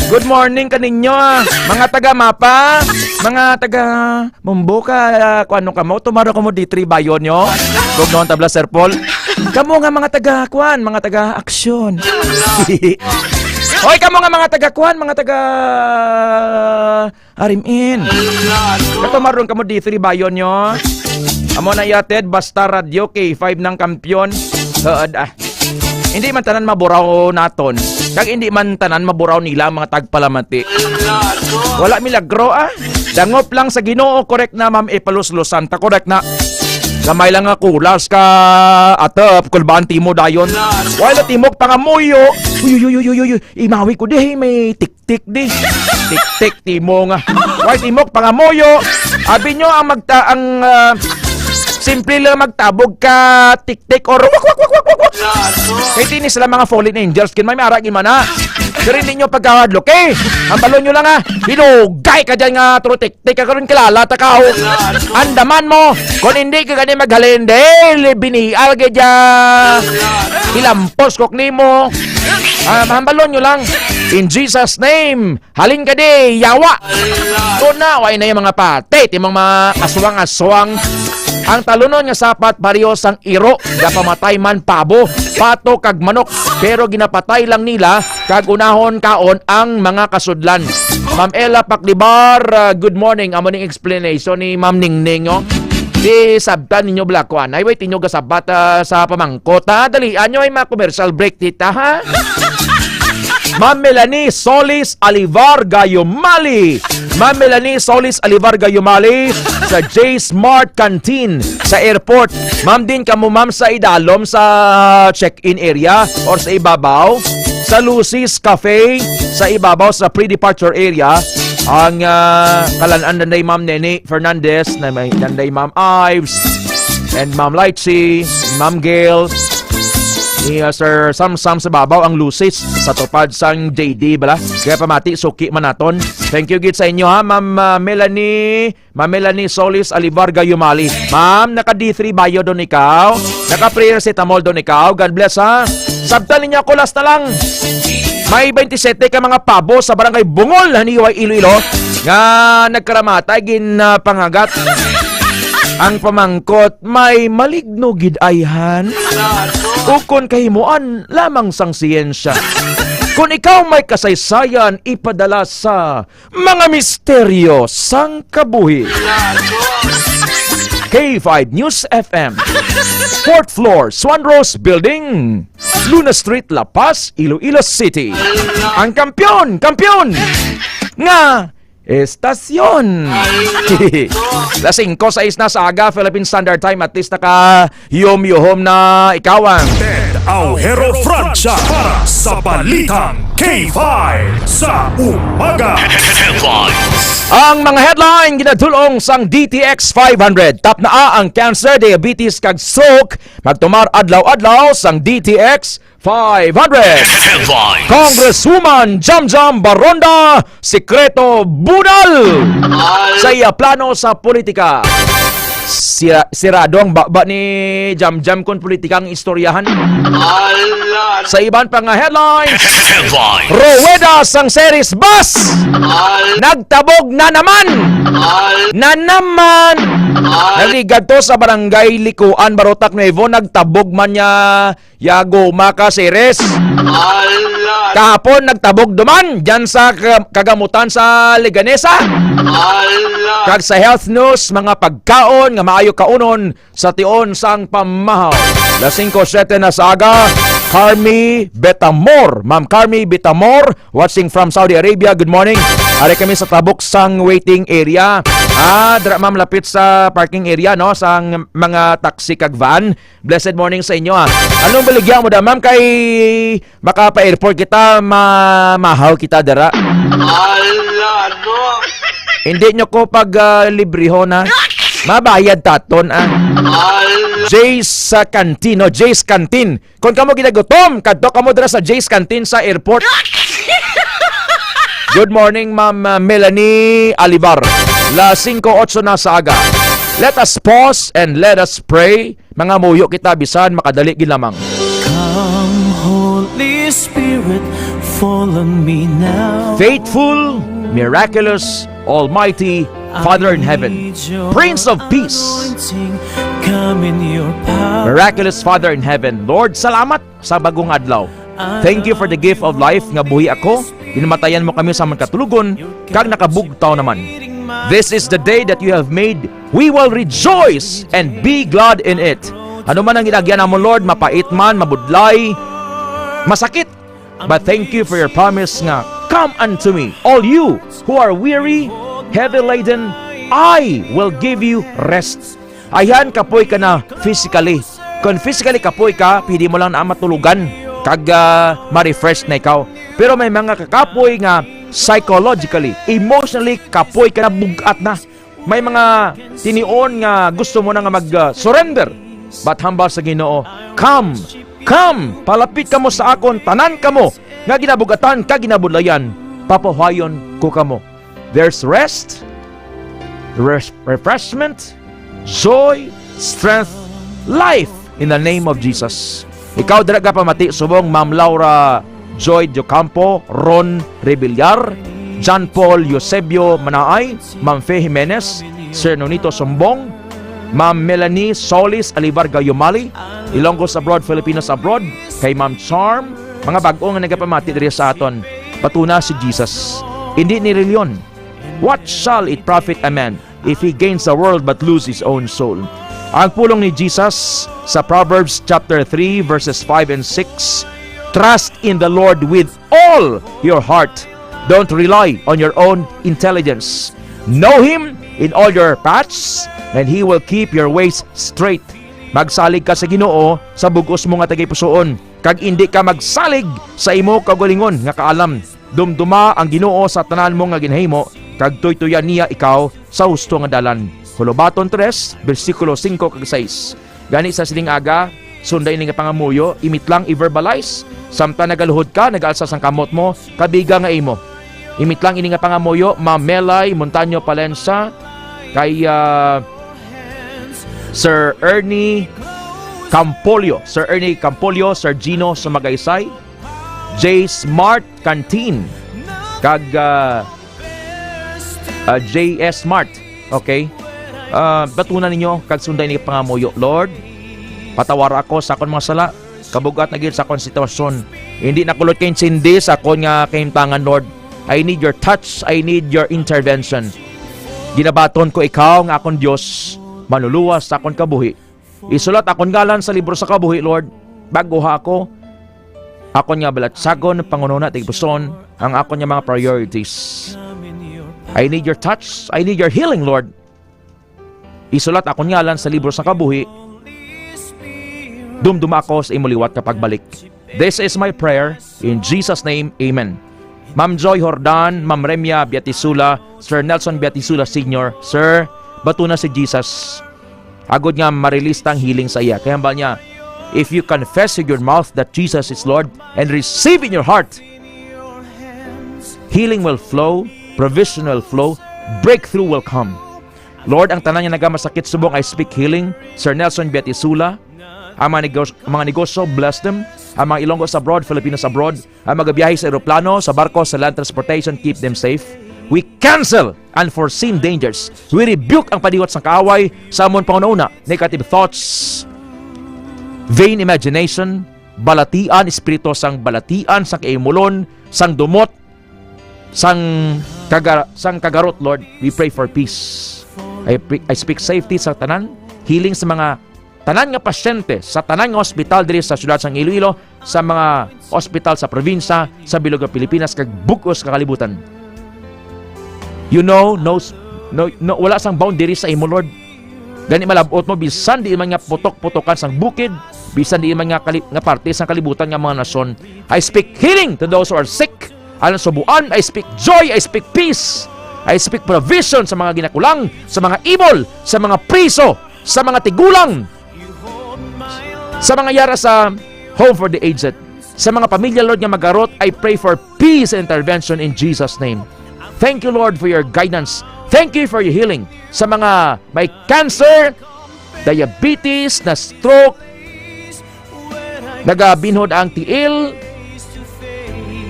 Good morning kaninyo, ah. Mga taga Mapa, mga taga Mumbo ka, ah, kung ano kamo, tumaro kamo D three Bayon nyo. Kung noon tabla, Sir Paul. Kamo nga mga taga, kwan, mga taga Aksyon. Hoy, kamo nga mga taga, kwan, mga taga Arimin. Katumaron kamo D three Bayon nyo. Amo na yatid, basta Radyo K five ng kampiyon. Huod, ah. Hindi man tanan maburaw naton, kag hindi man tanan maburaw nila ang mga tagpalamati. Wala milagro, ah. Dangop lang sa Ginoo, correct na, Ma'am Epaluslosan, ta correct na. Gamay lang nga kulas ka, atop, kulbaan timo dayon. Wala timok pangamuyo. Uy, uy, uy, uy, uy, uy. Imawi ko dihi, may tik-tik di. Tik-tik timo nga. Wala timok pangamuyo. Abi nyo ang magta-, ang, ah, simple lang magtabog ka tik-tik or wak, wak, wak, wak, wak, wak. Kay tinis lang mga fallen angels, kin may ara gid man na. Pero hindi nyo pagkahadlok, eh. Ang balon nyo lang, ah. Hinugay ka dyan nga, true tik-tik ka karon, kilala ta ka, oh. Andaman mo. Kung hindi ka gani maghalin, dahil binial ka dyan. Ilampos kok nimo. Ah, mahambalon nyo lang. In Jesus' name, halin ka di, yawa. Doon na, way na yung mga pati, timang mga aswang-aswang. Ang talunon nga sapat, pareho sang iro, gapamatay man pabo, pato kag manok, pero ginapatay lang nila, kag unahon kaon ang mga kasudlan. Ma'am Ella Paklibar, ah, good morning. Amo ning explanation ni Ma'am Ningning, oh. Di sabtan ninyo bala, kuan. Ay, wait, inyo gasabat, ah, sa pamangkot, ha? Dali, anyo ay mga commercial break, tita, ha? Ma'am Melanie Solis Alivar Gayumali. Ma'am Melanie Solis Alivar Gayumali sa J Smart Canteen sa airport. Ma'am, din kamo, ma'am, sa idalom sa check-in area or sa ibabaw, sa Lucy's Cafe, sa ibabaw sa pre-departure area. Ang, ah, kalan-an nanday Ma'am Nene Fernandez, na may, nanday Ma'am Ives, and Ma'am Lychee, Ma'am Gail, ni, ah, Sir Samsam sa babaw ang Lucy's sa tupad sang J D bala. Kaya pamati, suki man naton. Thank you gid sa inyo, ha, Ma'am, ah, Melanie, Ma'am Melanie Solis Alivar Gayumali. Ma'am, naka D three bayo doon ikaw? Naka paracetamol doon ikaw? God bless, ha? Sabtan ninyo ako, last na lang. May twenty-seven ka mga pabo sa Barangay Bungol, Haniway, Iloilo, nga nagkaramatay, ginapangagat. Ang pamangkot, may maligno gid ayhan? Ukon kahimuan lamang sang siyensya? Kung ikaw may kasaysayan, ipadala sa Mga misteryo sang kabuhi. K five News F M. Fourth floor, Swan Rose Building, Luna Street, La Paz, Iloilo City. Ang kampiyon, kampiyon nga Estasyon. Las singko sais na sa aga, Philippine Standard Time. At least naka-yuhom-yuhom na ikawan. Ted Aujero Francia para sa Balitang K five sa umaga. Headlines. Ang mga headline ginadulong sang D T X five hundred. Tap na ang cancer, diabetes, kag stroke. Magtumar adlaw-adlaw sang D T X five hundred. Headlines. Congresswoman Jamjam Baronda, sikreto budal sa iya plano sa politika. Sira-, sirado ang baba ni Jamjam kon politika ang istoryahan. Sa iban pa nga headlines, Headlines. Ruweda sang series bus nagtabog na naman. Na naman. Naligad to sa barangay Likuan, Barotac Nuevo. Nagtabog man niya ya goma ka series. Kahapon nagtabog duman dyan sa ka-, kagamutan sa Leganesa. Kag sa health news, mga pagkaon nga maayo kaunon sa tion sang pamahaw. Las singko siyete na sa aga, Carmi Betamor. Ma'am Carmi Betamor, watching from Saudi Arabia. Good morning. Ari kami sa tabok sang waiting area. Ah, dira, ma'am, lapit sa parking area, no, sang mga taxi kag van. Blessed morning sa inyo, ah. Anong baligya mo da, ma'am? Kay makapa-airport kita, ma-, mahaw kita dira. Ala, no? Hindi nyo ko pag, ah, librehon, ah. Mabayad taton, ah. Ala. Jay's, ah, Canteen, no? Jay's Canteen. Kung kamo ginagutom, kadto kamo dira sa Jay's Canteen sa airport. Good morning, Ma'am, ah, Melanie Alibar. Las singko otso na sa aga. Let us pause and let us pray. Mangamuyo kita bisan makadali gid lamang. Come, Holy Spirit, fall on me now. Faithful, miraculous, almighty Father in heaven, Prince of Peace, come in your power. Miraculous Father in heaven, Lord, salamat sa bagong adlaw. Thank you for the gift of life nga buhi ako. Ginamatayan mo kami sa amon katulugon, kag nakabugtaw naman. This is the day that you have made. We will rejoice and be glad in it. Ano man ang ginagyan namon, Lord, mapait man, mabudlay, masakit. But thank you for your promise nga, "Come unto me, all you who are weary, heavy laden, I will give you rest." Ayhan, kapoy ka na physically. Kung physically kapoy ka, pwede mo lang na matulugan kag, ah, ma-refresh na ikaw. Pero may mga kakapoy nga psychologically, emotionally kapoy ka na, bug-at na. May mga tinion nga gusto mo na nga mag, ah, surrender. But hambal sa Ginoo, "Come, come, palapit kamo sa akon, tanan kamo nga ginabugatan kag ginabudlayan, papahuwayon ko kamo." There's rest, res-, refreshment, joy, strength, life in the name of Jesus. Ikaw dira gapamati subong Ma'am Laura Joy Diocampo, Ron Rebillar, John Paul Eusebio Manaay, Ma'am Fe Jimenez, Sir Nonito Sumbong, Ma'am Melanie Solis Alibar Gayumali, Ilonggos Abroad, Filipinos Abroad, kay Ma'am Charm, mga bag-o nga nagapamati diri sa aton. Batuna si Jesus. Hindi ni reliyon. What shall it profit a man if he gains the world but lose his own soul? Ang pulong ni Jesus sa Proverbs chapter three, verses five and six, "Trust in the Lord with all your heart. Don't rely on your own intelligence. Know him in all your paths, and he will keep your ways straight." Magsalig ka sa Ginoo sa bug-os mo nga tagipusoon, kag indi ka magsalig sa imo kaugalingon nga kaalam. Dumduma ang Ginoo sa tanan mo nga ginahimo, kag tuytuyan niya ikaw sa husto nga dalan. Hulobaton tres, bersikulo singko kag sais. Gani sa sining aga, sunda ini nga pangamuyo, imitlang i-verbalize. Samtang nagaluhod ka, nagaalsa sang kamot mo, kabiga nga imo. Imitlang ini nga pangamuyo, Ma'am Melay Montaño Palencia, kay, ah, Sir Ernie Campolio, Sir Ernie Campolio, Sir Gino Sumagaysay, J Smart Canteen, kag, ah, ah, J S Smart. Okay? Ah, batunan ninyo kag sunday ni pangamuyo, "Lord, patawara ako sa akon mga sala. Kabug-at na gid sa akon sitwasyon. Hindi na kulot kaintindi sa akon nga kahimtangan, Lord. I need your touch. I need your intervention. Ginabaton ko ikaw nga akon Dios, manluluwas sa akon kabuhi. Isulat akon ngalan sa libro sa kabuhi, Lord. Bag-oha ako. Akon nga balatyagon, panghunahuna, tagipusoon ang akon nga mga priorities." I need your touch. I need your healing, Lord. Isulat akon ngalan sa libro sa kabuhi. Dumduma ako sa imo liwat ka pagbalik. This is my prayer in Jesus' name. Amen. Ma'am Joy Jordan, Ma'am Remia Biatisula, Sir Nelson Biatisula Senior, Sir, batuna si Jesus. Agod nga ma-release tang healing sa iya. Kaya hambal niya, if you confess with your mouth that Jesus is Lord and receive in your heart, healing will flow, provision will flow, breakthrough will come. Lord, ang tanan nga nagamasakit subong, I speak healing. Sir Nelson Biatisula, ang mga negos-, mga negosyo, bless them. Ang mga Ilonggos abroad, Filipinos abroad, ang magabiyahe sa eroplano, sa barko, sa land transportation, keep them safe. We cancel unforeseen dangers. We rebuke ang padiwat sang kaaway sa amon panghunahuna, negative thoughts, vain imagination, balatian, espiritu sang balatian, sang kaimulon, sang dumot, sang kaga-, sang kagarot, Lord. We pray for peace. I pre-, I speak safety sa tanan, healing sa mga tanan nga pasyente, sa tanan nga hospital diri sa siyudad sang Iloilo, sa mga hospital sa probinsya, sa bilog nga Pilipinas, kag bug-os nga kalibutan. You know, no, no, no, wala sang boundary sa imo, Lord. Gani malab-ot mo, bisan diin man nga putok-putokan sang bukid, bisan diin man nga kali-, nga parte sang kalibutan nga mga nasyon. I speak healing to those who are sick. Alang subuan, I speak joy, I speak peace. I speak provision sa mga ginakulang, sa mga imol, sa mga priso, sa mga tigulang, sa mga yara sa home for the aged, sa mga pamilya, Lord, nga magarot, I pray for peace and intervention in Jesus' name. Thank you, Lord, for your guidance. Thank you for your healing. Sa mga may cancer, diabetes, na stroke, nagabinhod ang tiil,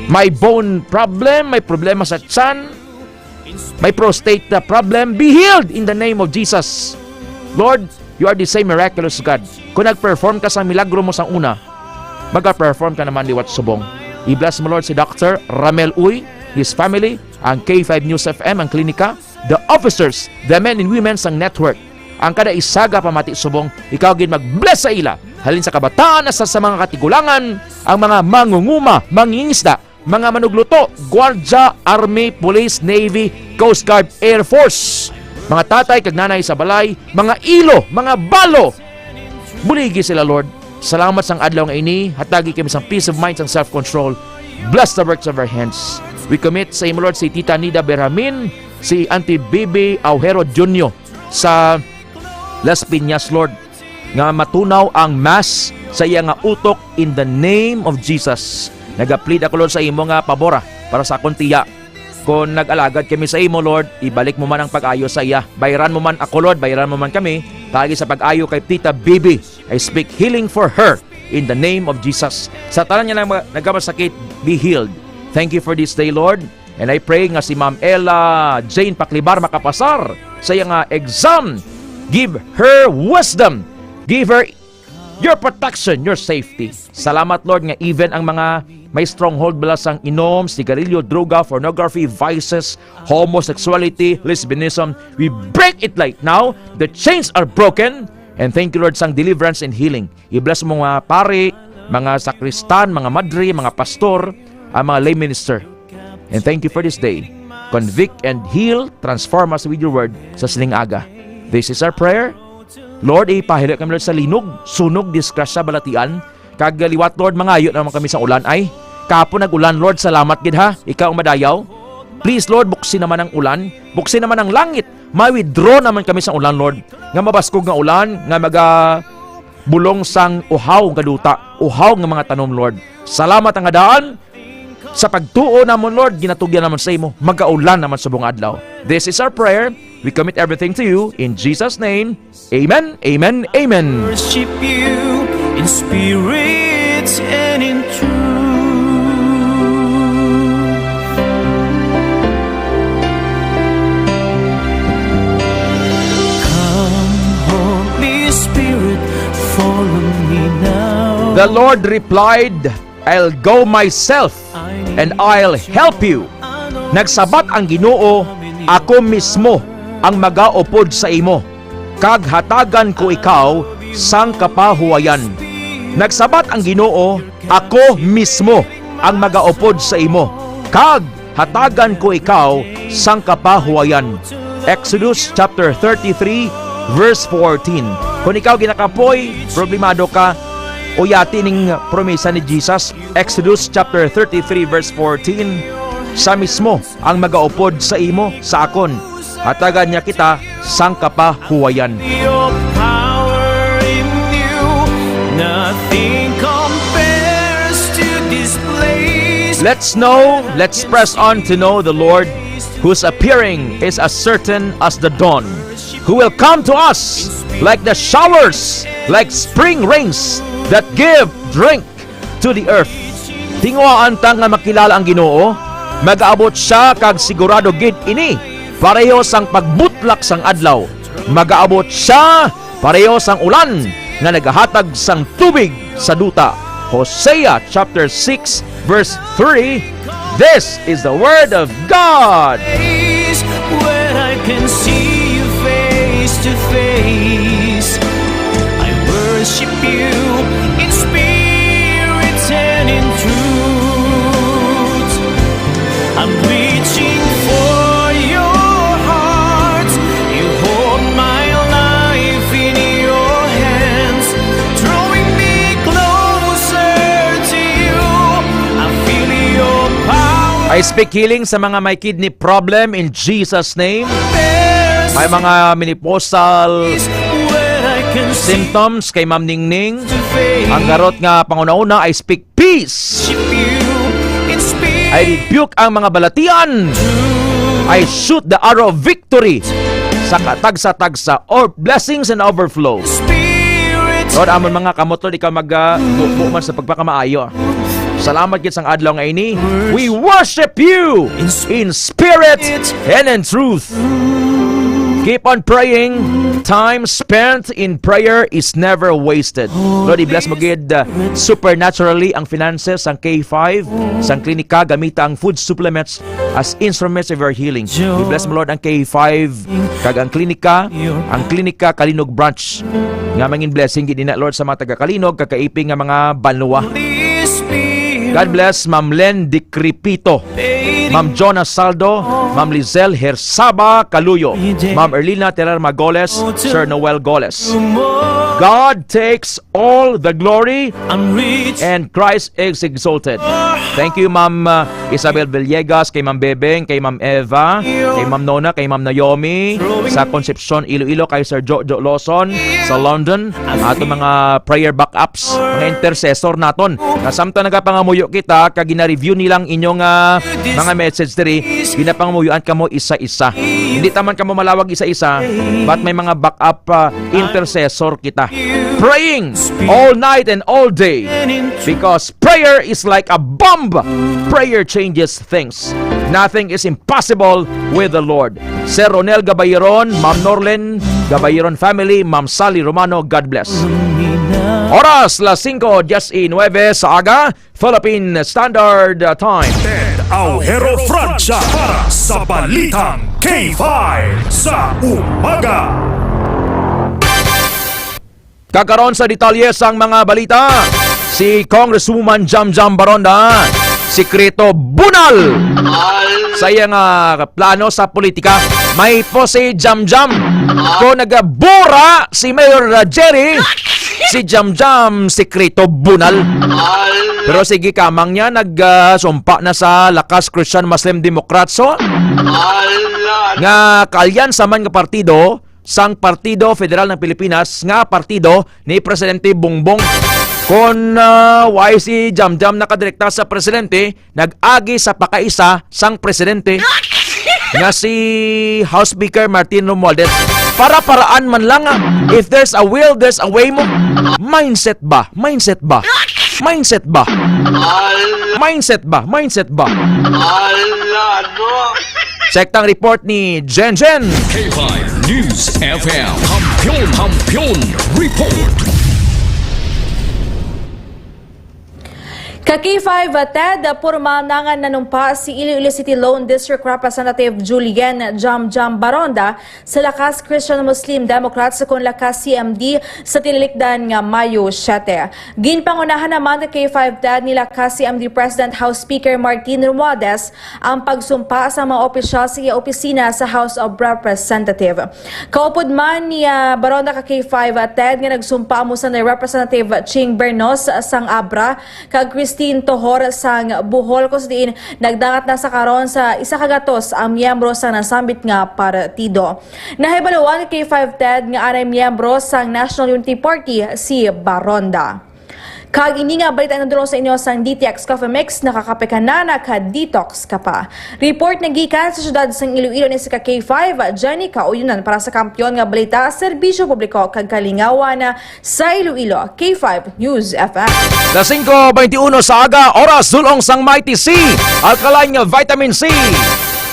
may bone problem, may problema sa tiyan, may prostate na problem, be healed in the name of Jesus. Lord, you are the same miraculous God. Kung nag-perform ka sa milagro mo sa una, mag-perform ka naman liwat subong. I-bless mo, Lord, si Doctor Ramel Uy, his family, ang K five News F M, ang klinika, the officers, the men and women sang network, ang kada isa nga pamati subong, ikaw gid mag-bless sa ila. Halin sa kabataan hasta sa mga katigulangan, ang mga mangunguma, mangingisda, mga manugluto, gwardya, army, police, navy, coast guard, air force, mga tatay kag nanay sa balay, mga ilo, mga balo, buligi sila, Lord. Salamat sang adlaw nga ini, hatagi kami sang peace of mind, sang self-control. Bless the works of our hands. We commit sa imo, Lord, si Tita Nida Berhamin, si Auntie Bibi Aujero Junior sa Las Piñas, Lord, nga matunaw ang mass sa iya nga utok in the name of Jesus. Nagaplead ako, Lord, sa imo nga pabor, ah, para sa akon tiya. Kon nag-alagad kami sa imo, Lord, ibalik mo man ang pag-ayo sa iya. Bayran mo man ako, Lord, bayran mo man kami, paagi sa pag-ayo kay Tita Bibi. I speak healing for her in the name of Jesus. Sa tanan nga nag-, nagamasakit, be healed. Thank you for this day, Lord. And I pray nga si Ma'am Ella Jane Paklibar makapasar sa iya nga exam. Give her wisdom. Give her your protection, your safety. Salamat, Lord, nga even ang mga may stronghold bala sang inom, sigarilyo, droga, pornography, vices, homosexuality, lesbianism, we break it right now. The chains are broken. And thank you, Lord, sang deliverance and healing. I-bless mo mga pari, mga sakristan, mga madre, mga pastor, ang mga lay minister. And thank you for this day. Convict and heal, transform us with your word sa sining aga. This is our prayer. Lord, ipahilo kami, Lord, sa linog, sunog, disgrasya, balatian. Kag liwat, Lord, mangayo naman kami sa ulan. Ay, kapon nag-ulan, Lord, salamat gid, ha. Ikaw ang madayaw. Please, Lord, buksi naman ang ulan. Buksi naman ang langit. Ma-withdraw naman kami sa ulan, Lord. Nga mabaskog nga ulan, nga maga-, bulong sang uhaw nga duta, uhaw nga mga tanom, Lord. Salamat nga daan sa pagtuo namon, Lord, ginatugyan namon sa imo, magaulan naman subong adlaw. This is our prayer. We commit everything to you in Jesus' name. Amen, amen, amen. Worship you in spirit and in truth. Come, Holy Spirit, follow me now. The Lord replied, "I'll go myself and I'll help you." Nagsabat ang Ginoo, "Ako mismo ang magaupod sa imo, kag hatagan ko ikaw sang kapahuwayan." Nagsabat ang Ginoo, "Ako mismo ang magaupod sa imo, kag hatagan ko ikaw sang kapahuwayan. Exodus chapter thirty-three, verse fourteen. Kung ikaw ginakapoy, problemado ka, o yati ning promesa ni Jesus. Exodus chapter thirty-three, verse fourteen, "Sia mismo ang magaupod sa imo sa akon. Hatagan niya kita sang kapahuwayan." Your power in you, nothing compares to this place. Let's know, let's press on to know the Lord, whose appearing is as certain as the dawn, who will come to us like the showers, like spring rains that give drink to the earth. Tinguhaan ta nga makilala ang Ginoo, magaabot sia kag sigurado gid ini, pareho sang pagbutlak sang adlaw. Magaabot sia pareho sang ulan nga nagahatag sang tubig sa duta. Hosea chapter six, verse three. This is the word of God. Place where I can see you face to face. I worship you in spirit and in truth. I'm reaching for your heart. You hold my life in your hands, drawing me closer to you. I feel your power. I speak healing sa mga may kidney problem in Jesus' name. May mga menopausal symptoms kay Ma'am Ningning. Ang garot nga panguna-una, I speak peace. I rebuke ang mga balatian. I shoot the arrow of victory sa katagsa-tagsa, or blessings and overflow. Lord, amon mga kamot, Lord, ikaw mag, ah, bubo man sa pagpakamaayo. Salamat gid sang adlaw nga ini. We worship you in spirit and in truth. Keep on praying. Time spent in prayer is never wasted. Lord, i-bless mo gid, uh, supernaturally ang finances sang K five, sang klinika, gamita ang food supplements as instruments of your healing. I-bless mo, Lord, ang K five kag ang klinika, ang klinika Kalinog Branch, nga mangin blessing gid ina, Lord, sa mga taga Kalinog kag kaiping nga mga banwa. God bless Ma'am Len Decrepito, Ma'am Jonah Saldo, Ma'am Lizelle Hersaba Caluyo, Ma'am Erlina Terrarma Goles, Sir Noel Goles. God takes all the glory and Christ is exalted. Thank you, Ma'am, uh, Isabel Villegas, kay Ma'am Bebeng, kay Ma'am Eva, kay Ma'am Nona, kay Ma'am Naomi, sa Concepcion, Iloilo, kay Sir Jojo Lawson, sa London, ato mga prayer backups, mga intercessor naton. Nga samtang nagapangamuyo kita, kag gina-review nilang inyong, ah, mga message diri, ginapangamuyuan kamo isa-isa. Hindi taman kamo malawag isa-isa, but may mga backup, ah, intercessor kita. Praying all night and all day, because prayer is like a bomb. Prayer changes things. Nothing is impossible with the Lord. Sir Ronel Gabayeron, Ma'am Norlen Gabayeron family, Ma'am Sally Romano, God bless. Oras, las singko diecinueve sa aga, Philippine Standard Time. Ted Aujero Francia para sa Balitang K five sa Umaga. Kakaron sa detalye sang mga balita, si Congresswoman Jamjam Baronda, sikreto bunal sa iya nga plano sa politika. May po si Jamjam. Kung nagabura si Mayor Jerry, si Jamjam sikreto bunal. Pero sige, kamang niya, nagsumpa na sa Lakas Christian Muslim Democrats, so, nga kaalyansa man nga partido sang Partido Federal ng Pilipinas nga partido ni Presidente Bongbong. Kon, ah, why si Jamjam nakadirekta sa presidente, nag-agi sa pakaisa sang presidente nga si House Speaker Martin Romualdez. Para-paraan man lang, ah. If there's a will, there's a way mo. Mindset ba? Mindset ba? Mindset ba? Mindset ba? Mindset ba? Ala, no? Check tang report ni Jen Jen. K five News F M. Kampiyon, Kampiyon Report. Ka K five, uh, Ted, uh, pormal na nga nanumpa si Iloilo City Lone District Representative Julian Jam Jam Baronda sa Lakas Christian Muslim Democrats, kon Lakas C M D, sa tinilikdan nga Mayo siete. Ginpangunahan naman ka K five, Ted, ni Lakas C M D President House Speaker Martin Romualdez ang pagsumpa sa mga opisyal sa iya opisina sa House of Representative. Kaupod man ni, ah, Baronda ka K five, ah, Ted, nga nagsumpa amo sa ni Representative Ching Bernos sang Abra kag Christine Tohor sang Bohol, kung sa diin nagdangat na sa karon sa isa ka gatos ang miyembro sa nasambit nga partido. Nahibaluan ka K five, Ted, nga anay miyembro sang National Unity Party si Baronda. Kag ini nga balita ang nadulong sa inyo sang D T X Coffee Mix, nakakape ka na, naka-detox ka pa. Report na gikan sa siyudad sang Iloilo ni si ka K five, Jenny Kauyonan para sa Kampiyon nga Balita, Serbisyo Publiko kag Kalingawan sa Iloilo, K five News F M. Las singko beintiuno sa aga, oras dulong sang Mighty C, alkaline nga vitamin C.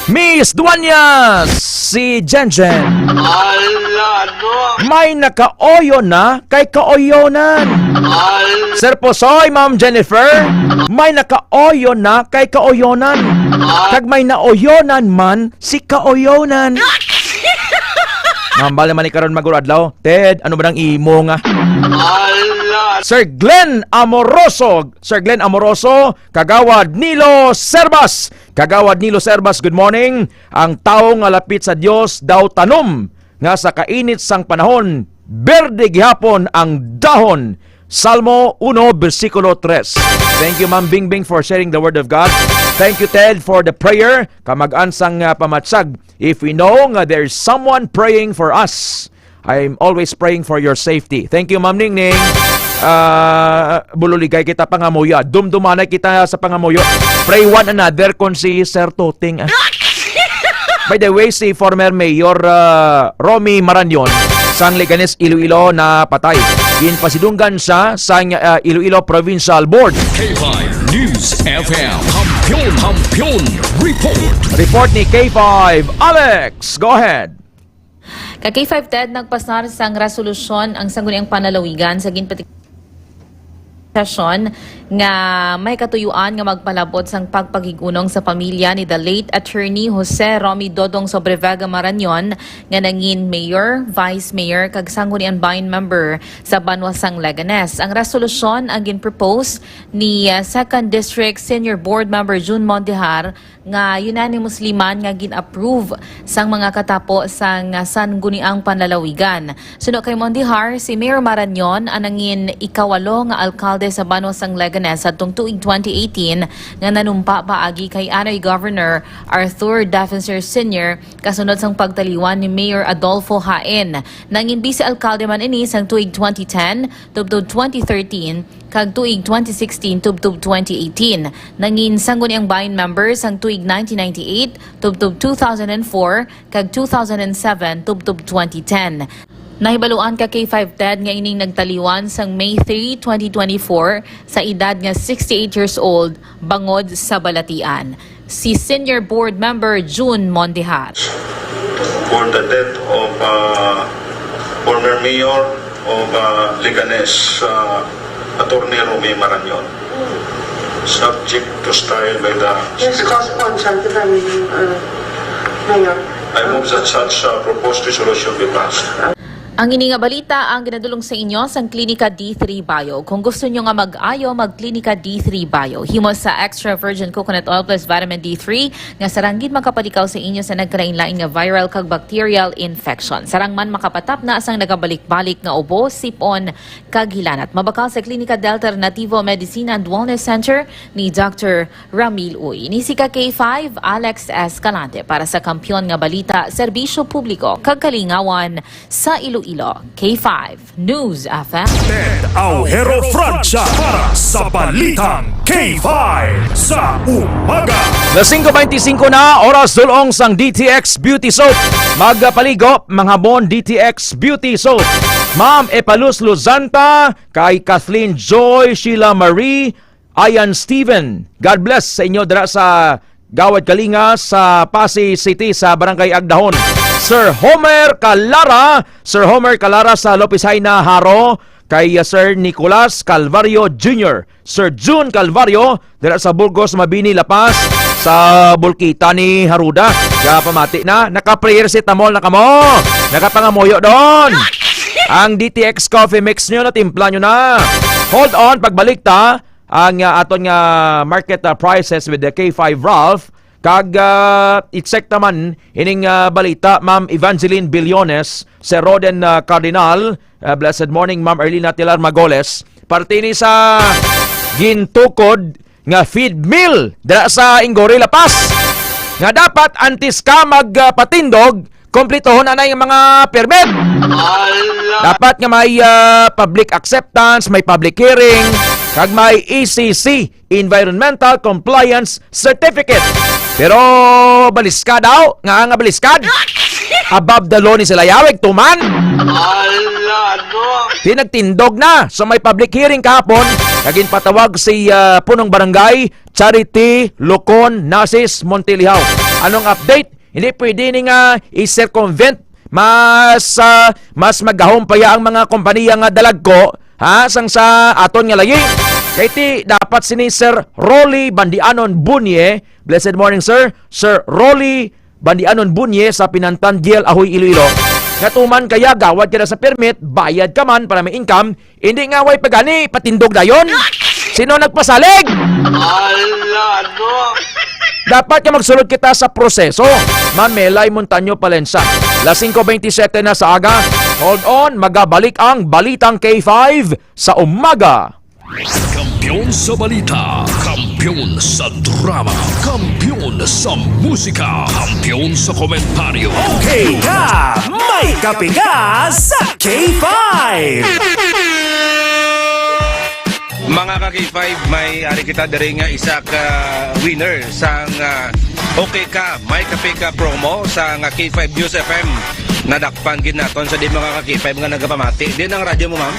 Miss Duanyas, si Jenjen. Ala, no? May nakauyon na kay kauyonan. Al- Sir Posoy, Ma'am Jennifer, may nakauyon na kay kauyonan. Kag may nauyonan man si kauyonan. Mambal naman ni karon, maguro adlaw. Ted, ano ba nang imo nga? Ala. Sir Glenn Amoroso, Sir Glenn Amoroso, Kagawad Nilo Servas. Kagawad Nilo Servas, good morning. Ang tawo nga lapit sa Dios daw tanom nga sa kainit sang panahon, berde gihapon ang dahon. Salmo uno, bersikulo tres. Thank you, Ma'am Bingbing, for sharing the word of God. Thank you, Ted, for the prayer. Kamag-an sang, ah, pamatsag. If we know nga there's someone praying for us, I'm always praying for your safety. Thank you, Ma'am Ningning. Ah, bululigay kita pangamuyo. Dumdumanay kita sa pangamuyo. Pray one another kon si Sir Tuting, ah. By the way, si former Mayor, ah, Romy Marañon sang Leganes, Iloilo, napatay. Ginpasidunggan siya sa, ah, Iloilo Provincial Board. K five News F M. Kampiyon, Kampiyon Report. Report ni K five Alex. Go ahead. Ka K five, Ted, nagpasar sang resolusyon ang Sangguniang Panlalawigan sa ginpati-, sesyon nga may katuyuan nga magpalabot sang pagpakig-unong sa pamilya ni the late Attorney Jose Romy Dodong Sobrevega Marañon, nga nangin mayor, vice mayor, kag Sangguniang Bayan member sa banwa sang Leganes. Ang resolusyon ang ginpropose ni, ah, Second District Senior Board Member Jun Mondejar, nga unanimously man nga gin-approve sang mga katapo sang Sangguniang Panlalawigan. Suno kay Mondejar, si Mayor Marañon ang nangin ikawalo nga alkalde sa banwa sang Leganes sadtong tuig twenty eighteen, nga nanumpa paagi kay anay Governor Arthur Defensor Senior, kasunod sang pagtaliwan ni Mayor Adolfo Jaen. Nangin vice alkalde man ini sang tuig twenty ten tubtob twenty thirteen, kag tuig twenty sixteen tubtob twenty eighteen. Nangin Sangguniang Bayan member sang tuig nineteen ninety-eight tubtob two thousand and four, kag two thousand and seven tubtob twenty ten. Nahibaluan ka K five, Ted, nga ining nagtaliwan sang May three, twenty twenty-four, sa edad nga sixty-eight years old, bangod sa balatian. Si Senior Board Member Jun Mondejar. For the death of, uh, former mayor of, uh, Leganes, uh, Attorney Romy Marañon, subject to trial by the Yes, cause po, sabi namin, uh, Mayor. I move that such, uh, proposed resolution be passed. Ang ini nga balita ang ginadulong sa inyo sang Klinika D three Bio. Kung gusto nyo nga mag-ayo, mag-Klinika D three Bio. Himo sa extra virgin coconut oil plus vitamin D three nga sarang gid makapalikaw sa inyo sa nagkalain-lain nga viral kag bacterial infection. Sarang man makapatapna sang nagabalik-balik nga ubo, sip-on, kag hilanat. Mabakal sa Klinika de Alternativo Medicine and Wellness Center ni Doctor Ramil Uy. Ini si ka K five, Alex Escalante, para sa Kampiyon nga Balita, Serbisyo Publiko, kag Kalingawan sa Iloilo, K five News F M. Ted Aujero Francia para sa Balitang K five sa umaga. Las singko beintisinko na, oras dulong sang D T X Beauty Soap. Magpaligo, manghambon, D T X Beauty Soap. Ma'am Epalus Luzanta, kay Kathleen Joy, Sheila Marie, Ayan Steven. God bless sa inyo dira sa Gawad Kalinga sa Passi City sa Barangay Agdahon. Sir Homer Calara, Sir Homer Calara sa Lopez Jaena, Jaro, kay, ah, Sir Nicolas Calvario Junior, Sir Jun Calvario, dira sa Burgos, Mabini, La Paz, sa bulkita ni Haruda. Kaya pamati na, naka-paracetamol na kamo. Nakapangamuyo doon. Ang D T X Coffee Mix nyo, natimpla nyo na. Hold on, pagbalik ta, ang, ah, aton nga market, ah, prices with the K five Ralph. Kag, ah, i-check naman ining, ah, balita, Ma'am Evangeline Billones, Sir Roden, ah, Cardinal. Ah, blessed morning, Ma'am Erlina Tilar Magoles. Parte ni sa gintukod nga feed mill dira sa Ingory, La Paz, nga dapat antes ka magpatindog, kumplituhon na yung mga permit. Dapat nga may, ah, public acceptance, may public hearing, kag may E C C, Environmental Compliance Certificate. Pero baliskad daw, nga nga baliskad. Above the law ni sila, yawig tuman. Ala, no? Di nagtindog na. So may public hearing kahapon, naging patawag si, ah, Punong Barangay Charity Locon Nasis Montilihaw. Anong update? Hindi pwede ni nga i-circumvent. Mas, ah, mas magahom pa ya ang mga kompanya nga dalagko, ha, sang sa aton nga layi. Kay ti dapat sini Sir Rolly Bandianon Bunye. Blessed morning, sir. Sir Rolly Bandianon Bunye sa Pinantan, Giel, Ahoy, Iloilo. Natuman kaya gawad ka na sa permit, bayad ka man para may income, hindi nga way pagani, patindog dayon. Sino nagpasalig? Ala, no? Dapat nga magsulod kita sa proseso. Ma'am Melay Montaño Palencia. Las singko bentisiete na sa aga. Hold on, magabalik ang Balitang K five sa umaga. Kampiyon sa balita, kampiyon sa drama, kampiyon sa musika, kampiyon sa komentaryo. Okay ka, may kape ka sa K five. Mga ka K five, may ari kita diri nga isa ka winner sang, ah, Okay Ka, May Kape Ka promo sang, ah, K five News F M. Nadakpan gid naton sa di mga ka K five nga nagapamati. Din ang radyo mo, ma'am?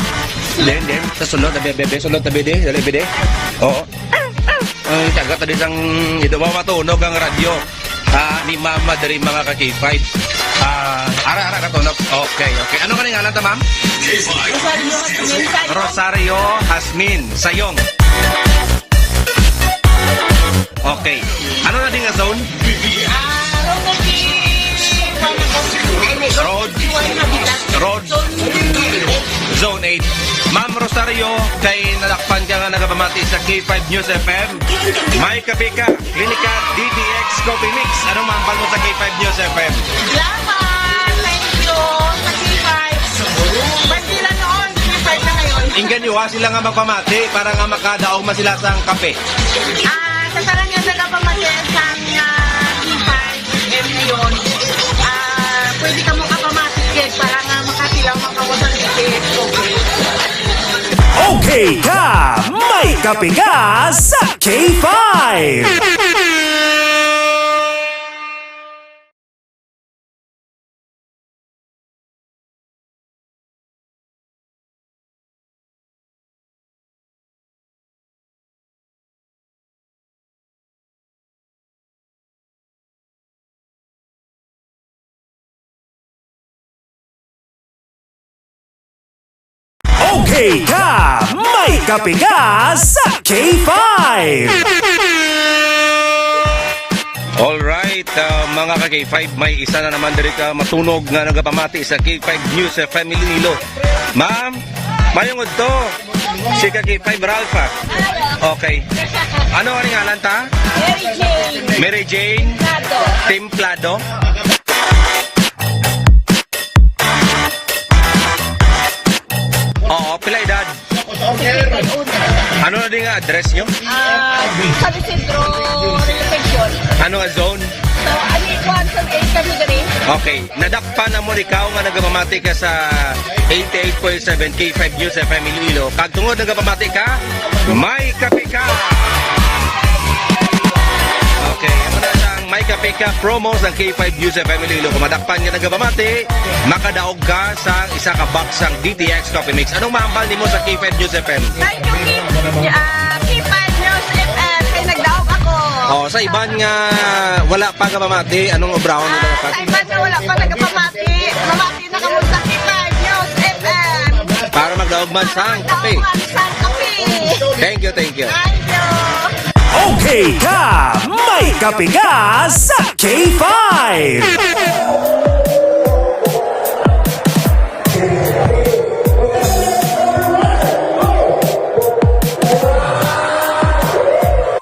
Din, din. Sa sulod, abi, abi, abi. Sulod, abi, di. Dali, abi, di. Oo. Ang tiyaga ta di sang ido, matunog ang radyo. Ah, ni Mama diri, mga ka K five. Ah, ara, ara, katunog. Okay, okay. Ano ka ngalan ta, ma'am? Rosario Hasmin. Rosario Hasmin, Sayong. Okay. Ano na din nga zone? Ah, road na di, Road. Road. Zone eight. Ma'am Rosario, kay nadakpan ka nga nagapamati sa K five News F M. May kape ka. Klinika D T X Coffee Mix. Anong mahambal mo sa K five News F M? Salamat! Thank you sa K five. Bandila noon, K five na ngayon. Inggan nyo, ha, sila nga magpamati para nga makadaog man sila sang kape. Ah, sa tanan nga nagapamati sang, ah, K five F M ngayon, ah, pwede ka mo kapamati, kid, para nga makatilaw, makawasang dikit. Okay. Okay ka, may kape ka sa K five. Okay ka, may kape ka sa K five. Alright, ah, mga ka K five, may isa na naman diri ka matunog nga nagapamati sa K five News F M Iloilo. Ma'am, mayong udto. Si ka K five Ralph, ah. Okay. Ano ang ngalan ta? Mary Jane. Mary Jane. Templado. Templado. Oo, pila edad? Ano na din nga address nyo? Ah, San Isidro Reception. Ano nga zone? So, ano yung one from eight kami dali? Okay. Nadakpan na mo ikaw nga nagpamati ka sa eighty-eight point seven K five News F M Iloilo. Kag tungod nagpamati ka, may kape ka! Okay, amo na sang may kape ka promo sang K five News F M Iloilo. Kung madakpan nga nagpamati, makadaog ka sa isa ka box sang D T X Coffee Mix. Anong mahambal nimo sa K five News F M? Thank you, K-, ah, K five News F M. Kay nagdaog ako. Oh, sa iban nga wala pa ka mamati, anong obrahon nila Ah, dapat? Sa iban nga wala pa nagapamati, mamati na kamo sa K five News F M. Para magdaog Mansang kape. Mansang kape. Thank you, thank you. Thank you. Okay ka, may kape ka sa K five.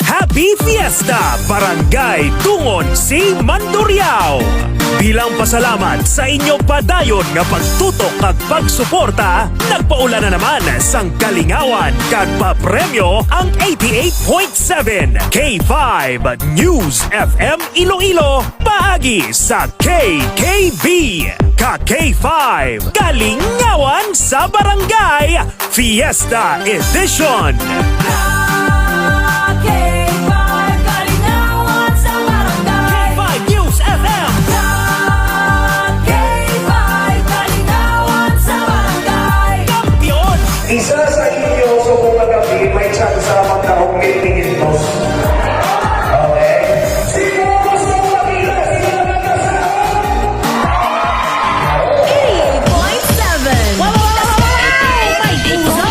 Happy Fiesta, Barangay Dungon C. Mandurriao! Bilang pasalamat sa inyo padayon nga pagtutok kag pagsuporta, nagpaula na naman sang kalingawan kag papremyo ang eighty-eight point seven K five News F M Iloilo paagi sa K K B. Ka K five, Kalingawan sa Barangay, Fiesta Edition. Ka K five, Kalingawan sa Barangay. K five News F M. Ka K five, Kalingawan sa Barangay. Kampiyon. Isa sa inyo subong nga gabi may tsansa magkaon kay Pinitos. Okay? Sino gusto mo makita? Sino nagkasama? Eight point seven. Wow, wow, wow, wow, wow! May puso!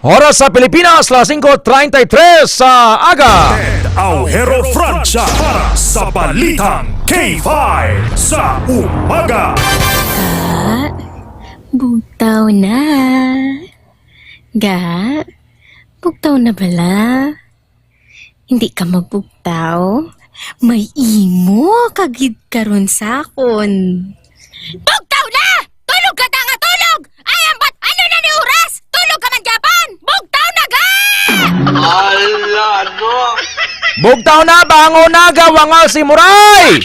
Oras sa Pilipinas, las singko treinta y tres sa aga. Ted Aujero Francia para sa Balitang K five sa umaga. Ga, bugtaw na. Ga, bugtaw na bala. Hindi ka magbugtaw? May imo ka gid karon sa akon. Bugtaw na! Tulog ka ta nga tulog! Ay, ambat, ano na ni oras? Tulog ka man gyapon! Bugtaw na ga! Ala, no? Bugtaw na, bangon na, gawangal si Muray!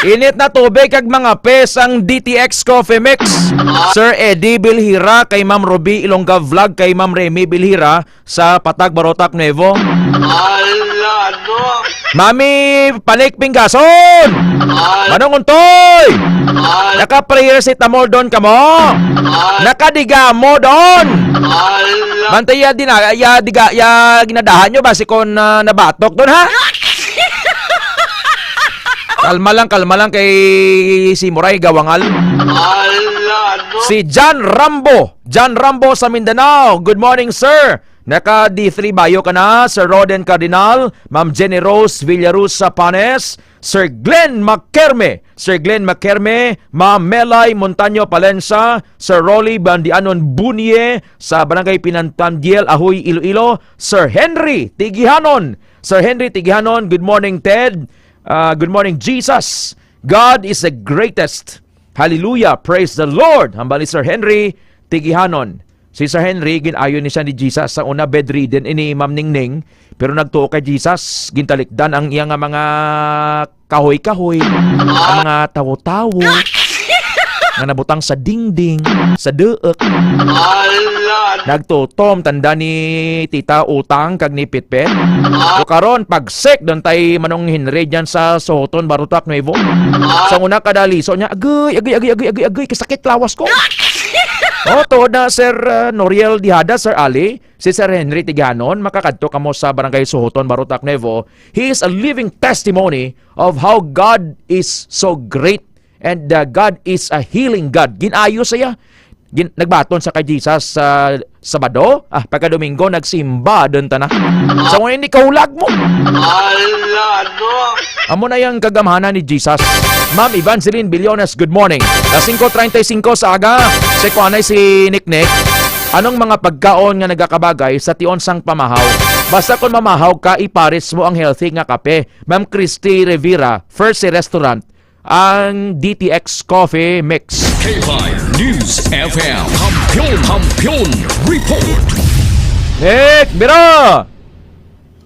Init na tubig kag mga pes ang D T X Coffee Mix. Sir Eddie Bilhira, kay Ma'am Ruby Ilongga Vlog, kay Ma'am Remy Bilhira, sa Patag Barotac Nuevo. Ala, no? Mami Panik Pingason! Ala. Manong Untoy! Ala. Naka-paracetamol doon kamo? Ala. Nakadigamo doon! Ala. Bantay ya, dina-, ya, diga-, ya ginadahan nyo ba si kon, ah, nabatok doon, ha? Kalma lang, kalma lang kay si Muray gawangal. Ala, no? Si John Rambo. John Rambo sa Mindanao. Good morning, sir. Naka D three bayo ka na, Sir Roden Cardinal, Ma'am Jenny Rose Villarosa Panes, Sir Glenn Makerme, Sir Glenn Makerme, Ma'am Melay Montaño Palensa, Sir Rolly Bandianon Bunye sa Barangay Pinantandiel, Ahoy, Iloilo, Sir Henry Tigihanon. Sir Henry Tigihanon, good morning, Ted. Ah, good morning, Jesus. God is the greatest. Hallelujah, praise the Lord. Hambal ni Sir Henry Tigihanon. Si Sir Henry, gin-ayo ni siya ni Jesus. Sa una, bedridden ini Ma'am Ningning, pero nagtuo kay Jesus, gintalikdan ang iya nga mga kahoy-kahoy, ang mga tawo-tawo nga nabutang sa dingding, sa duok. Ala! Nagtutom, tanda ni Tita Utang kag ni Pitpit. O karon, pagsik doon tay Manong Henry dyan sa Sohoton, Barotac Nuevo. Sa una, kadali, so niya, agoy, agoy, agoy, agoy, agoy, agoy, kasakit lawas ko. Oh, tuod na, Sir, uh, Noriel Dihada, Sir Ali, si Sir Henry Tigihanon, makakadto kamo sa Barangay Sohoton, Barotac Nuevo. He is a living testimony of how God is so great and, uh, God is a healing God. Gin-ayo siya. Gin-, nagbaton sa kay Jesus sa Sabado, ah, pagka Domingo, nagsimba doon ta na. So, hindi kahulag mo. Ala, no? Amo na yung kagamhanan ni Jesus. Ma'am Evangeline Billones, good morning. Las singko treinta y cinco sa aga, si kuanay si Niknik. Anong mga pagkaon nga nagakabagay sa tion sang pamahaw? Basta kon mamahaw ka, ipares mo ang healthy nga kape. Ma'am Christy Rivera, First Restaurant, ang D T X Coffee Mix. K five News F M. Kampiyon, Kampiyon Report. Nick Mira!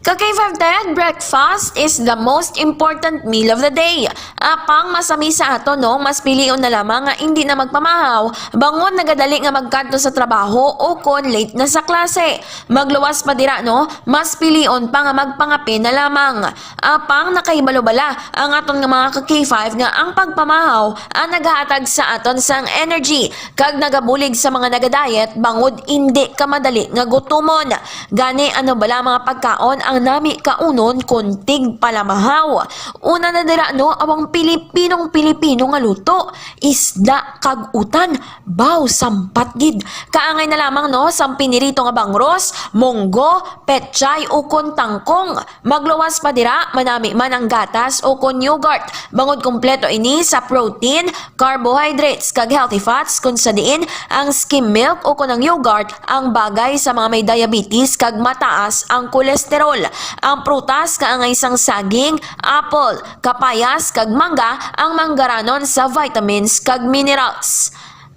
Ka K five ten, breakfast is the most important meal of the day. Apang masami sa aton, no, mas pilion na lamang nga indi na magpamahaw, bangod nagadali nga magkadto sa trabaho o kon late na sa klase. Magluwas pa dira, no, mas pilion pa nga magpangape na lamang. Apang nakahibalo bala ang aton nga mga ka K five nga ang pagpamahaw ang nagahatag sa aton sang energy kag nagabulig sa mga nagadayet bangod indi ka madali nga gutomon. Gani, ano bala mga pagkaon ang nami kaunon kon tigpalamahaw? Una na dira, no, awang Pilipinong-Pilipino nga luto, isda kag utan. Baw, sampat gid. Kaangay na lamang, no, sang pinirito nga bangros, munggo, petchay, ukon tangkong. Magluwas pa dira, manami man ang gatas ukon yogurt, bangod kompleto ini sa protein, carbohydrates, kag healthy fats, kun sa diin ang skim milk ukon ang yogurt ang bagay sa mga may diabetes kag mataas ang kolesterol. Ang prutas kaangay sang saging, apple, kapayas, kag mangga ang manggaranon sa vitamins kag minerals.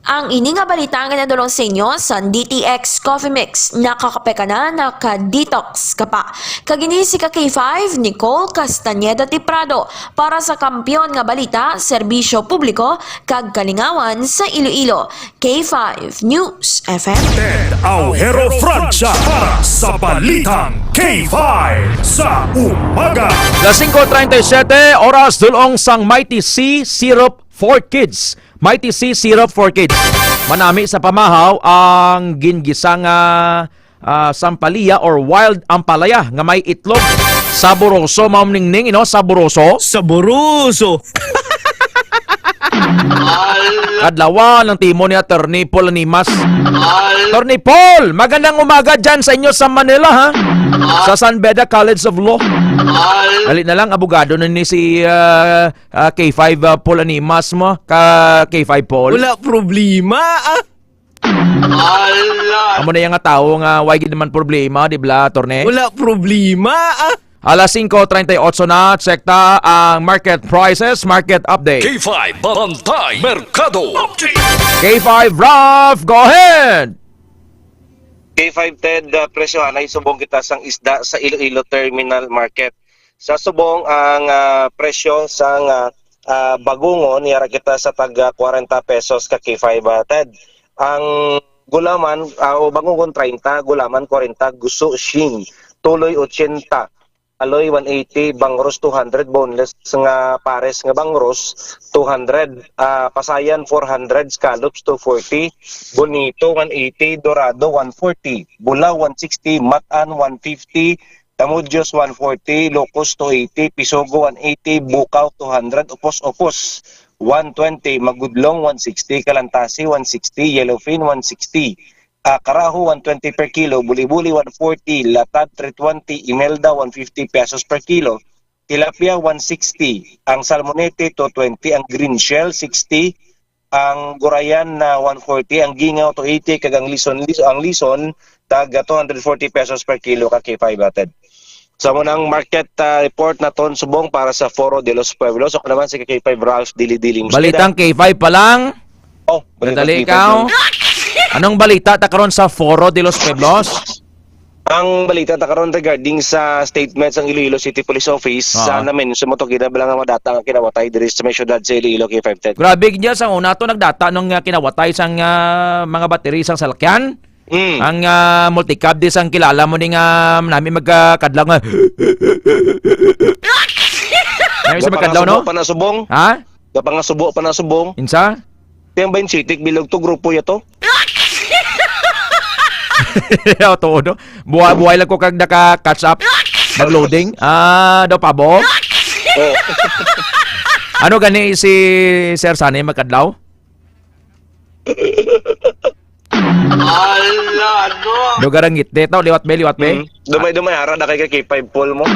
Ang ini nga balita nga nadulong sa inyo sa D T X Coffee Mix. Nakakape ka na, naka-detox ka pa. Kag ini si ka K five, Nicole Castañeda Tiprado, para sa Kampiyon nga Balita, Serbisyo Publiko, kag Kalingawan sa Iloilo. K five News F M. Ted Aujero Francia para sa Balitang K five sa umaga. Las singko treinta y siete, oras, dulong sang Mighty C Syrup for Kids. Mighty C Syrup for Kids. Manami sa pamahaw ang gingisang, ah, ah, sampalaya or wild ampalaya nga may itlog. Saboroso, Ma'am Ningning, you know, saboroso. Saboroso. Kadlawa ng timo ni Attorney Paul Animas. Attorney Paul, magandang umaga dyan sa inyo sa Manila, ha? Sa San Beda College of Law. Dali na lang, abogado na ni si, ah, ah, K five, ah, Paul Animas mo, ka K five Paul. Wala problema, ah. Hala. Amo na yung nga tao nga, why gid naman problema, di bla, Attorney? Wala problema, ah. Alas singko treinta y ocho na, check ta ang market prices, market update. K five Bantay Merkado Update. K five Ralph, go ahead! K five Ted, uh, presyo anay subong kita sang isda sa Iloilo Terminal Market. Sa subong ang, ah, presyo sang, ah, ah, bagungon, yara kita sa tag, ah, kwarenta pesos ka K five, ah, Ted. Ang gulaman, ah, o bagungon treinta, gulaman kwarenta, guso siyam, tuloy ochenta, aloy one eighty, bangros two hundred, boneless nga pares nga bangros two hundred, ah, pasayan four hundred, scallops two forty, bonito one eighty, dorado one forty, bulaw one sixty, matan one fifty, Tamudyos one forty, Locos two eighty, Pisogo one eighty, Bukaw two hundred, Upos-Upos one twenty, Magudlong one sixty, Kalantasi one sixty, Yellowfin one sixty, ah, Karaho one twenty per kilo, Buli-Buli one forty, Latad three twenty, Imelda one fifty pesos per kilo, Tilapia one sixty, ang Salmonete two twenty, ang Green Shell sixty, ang gurayan na one forty, ang gingaw two eighty, kag ang lison, lis-, ang lison tag two hundred forty pesos per kilo ka K five, Ted. So, amo nang market, ah, report naton subong para sa Foro de los Pueblos. Ako naman si K five Ralph Dili-Dili Musteda. Balitang K five pa lang. Oh, balitang Nadali K five ikaw. Lang. Anong balita ta karon sa Foro de los Pueblos? Ang balita ta karon regarding sa statement sang Iloilo City Police Office, ah, sa na-mention mo to, kina bala nga mga data nga kinawatay diri sa may syudad sa Iloilo, K five Ted. Grabe gid niya, sa una to nagdata nung, ah, kinawatay sang, ah, mga battery sang salakyan. Mm. Ang, ah, multicab di sang kilala mo ni nga nami magkadlaw nga. Nami sa magkadlaw, no? Gapangasubo pa na subong. Ha? Gapangasubo pa na subong. Insa? Tiyang bainsitik bilog to, grupo ya to. Aw, tuod, no? Buhay, buhay lang ko kag naka-catch up. Mag-loading. Ah, daw pabo. Oh. Ano gani si Sir Sunny magkadlaw? Ala, no? Lugar ang ngit. Dito, liwat be, liwat be. Mm. Dumay-dumay, ara na kay K five Paul mo.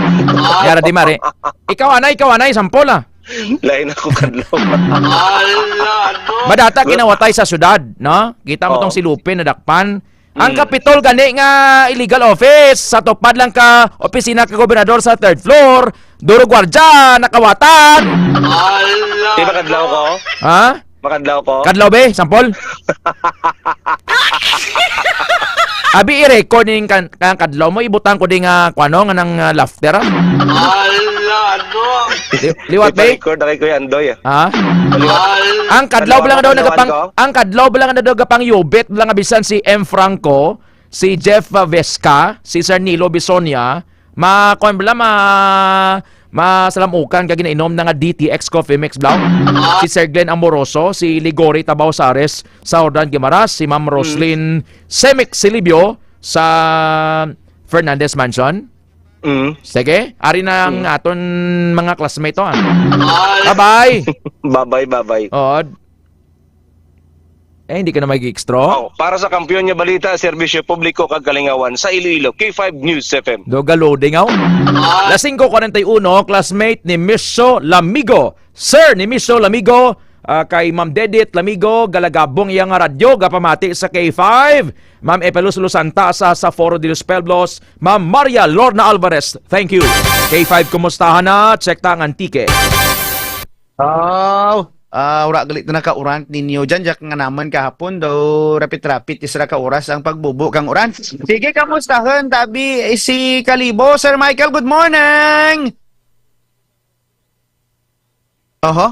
Yara di mare. Ikaw, anay, ikaw, anay, sampol, ah. Lain ako kadlaw. Ala, no? Madata kinawatay sa syudad, no? Kita mo, oo, tong si Lupe nadakpan, Ang Mm. Kapitol gani nga illegal office, sa tupad lang ka opisina ka gobernador sa third floor, duro gwardiya, nakawatan. Di ba kadlaw ko? Ha? Makadlaw ko? Kadlaw, be? Sampol? Abi, i-record ning kan-, kan-, kadlaw mo, ibutang ko di nga, kuano, nga nang, ah, laughter, ah. Ala, ano? Li-, liwat, be? Ipa-record na kay Kuya Andoy, ah. Ha? Liwat. Ang kadlaw Kadlaw ba lang daw ang nagapang, ko? Ang kadlaw ba lang daw nagapang yubit lang bisan si M Franco, si Jeff, ah, Vesca, si Sir Nilo Bisonia, ma, kuwan bala, ma, masalamukan ka ginainom na nga D T X Coffee Mix bala. Si Sir Glenn Amoroso, si Ligori Tabao Sares sa Jordan Guimaras, si Ma'am Mm. Roslyn Semic Silibio sa Fernandez Mansion. Mm. Sige, ari na ang Mm. aton mga classmate to, ah. Bye-bye. Bye-bye, bye-bye. Oo. Eh, hindi ka na mag-extra? Oh, para sa kampiyon nga balita, serbisyo publiko kag kalingawan sa Iloilo, K five News F M. Do galode nga, oh. Las singko kuwarenta y uno, classmate ni Miso Lamigo. Sir ni Miso Lamigo, ah, kay Ma'am Dedit Lamigo, galagabong iya nga radyo, gapamati sa K five. Ma'am Epelus Lusanta sa, sa Foro de los Pueblos. Ma'am Maria Lorna Alvarez, thank you. K five, kumustahan na? Check ta ang Antique. Oh, ah, wala gali na nakauran ninyo dyan. Diyak nga naman kahapon daw, rapit-rapit, isra ka oras ang pagbubo kang uran. Sige, kamustahan, tabi, eh, si Kalibo. Sir Michael, good morning! Oho.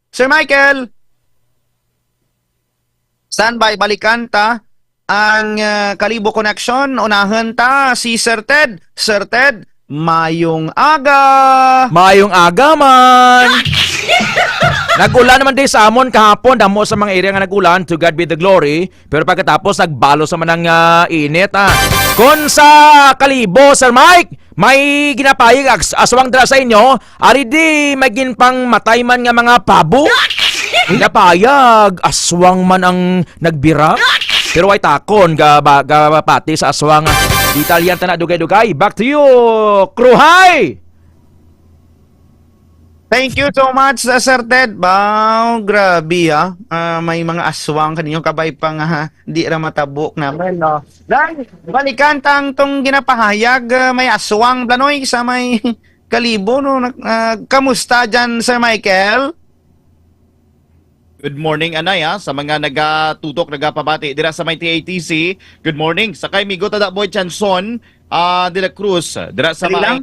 Sir Michael! Standby, balikan ta ang, ah, Kalibo Connection. Unahan ta si Sir Ted. Sir Ted, mayong aga. Mayong aga man. Nag-ulan naman di sa amon kahapon. Damo sa mga area nga nag-ulan. To God be the glory. Pero pagkatapos, nagbalos naman ang, ah, init, ah. Kon sa Kalibo, Sir Mike, may ginapahayag as-, aswang dira sa inyo, ari di may ginpangmatay man nga mga pabo. Ginapahayag, aswang man ang nagbira. Pero way takon, ga-, ba-, gapati sa aswang. Detalyan ta na dugay-dugay. Back to you, Kruhay! Thank you so much, uh, Sir Ted. Wow, grabe, ah. Ah, may mga aswang kaninyo, kabay pa nga, ha, di ra matabok naman, no? Dahil, balikan tang tong ginapahayag, ah, may aswang, Blanoy, sa may Kalibo, no? Nag-, ah, kamusta dyan, Sir Michael? Good morning, anay, ah, sa mga nagatutok, nagapabati dira sa may T A T C. Good morning. Sakay, migo, Tada Boy Chanson, ah, de la Cruz, dira sa Dali may lang.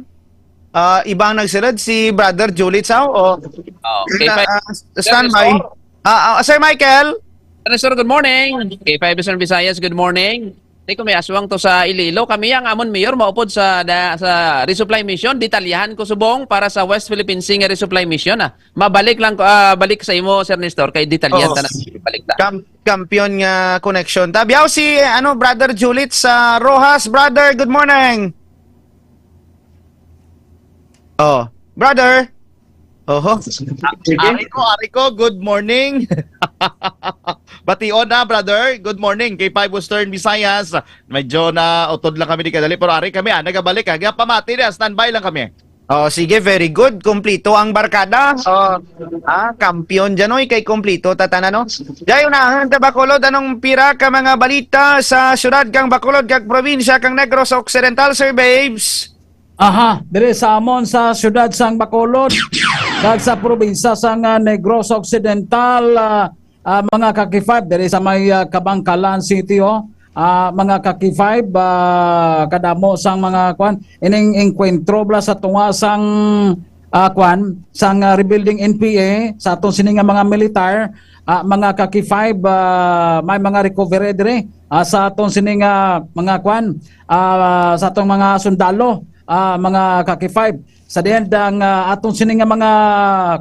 Ah, ibang nagsulod, si Brother Julit Sao, o Oh, K five. Ah, standby. Sir Nestor. Ah, ah, Sir Michael. Sir Nestor, good morning. K five Western Visayas, good morning. Di ko may aswang to sa Iloilo. Kami ang amon mayor maupod sa da-, sa resupply mission. Detalyahan ko subong para sa West Philippine Sea nga resupply mission, ah. Mabalik lang ko, ah, balik sa imo, Sir Nestor, kay detalyahan Oo. ta na. Balik ta. Kam-, kampiyon nga connection. Tabiaw si, ano, Brother Julit sa Rojas. Brother, good morning. Oh, brother. Oho. Sige. Ari ko, ari ko, good morning. Bation na, brother. Good morning. K five Western Visayas. Medyo na utod lang kami di kadali, pero ari kami, ah, nagabalik, ah. Pamati na, standby lang kami. Oh, sige, very good. Kumplito ang barkada. Oh, ah, kampiyon dyan, oy, kay kumplito tatanan, no? Jay, unahan ta Bacolod, anong pira ka mga balita sa syudad kang Bacolod kag probinsya kang Negros Occidental, Sir Babes? Aha, diri sa amon sa siyudad sang Bacolod, kag sa probinsya sang, ah, Negros Occidental, ah, ah, mga ka-K five, diri sa may, ah, Kabankalan City, oh. Ah, mga ka-K five, ah, kadamo sang mga, kwan, ining engkwentro bala sa tunga sang, ah, kwan, sang, ah, rebuilding N P A, sa aton sini nga mga militar, ah, mga ka-K five, ah, may mga recovery diri, ah, sa aton sini nga mga, kwan, ah, sa atong mga sundalo, ah, mga ka-K five. Sa diin ang, ah, aton sini nga mga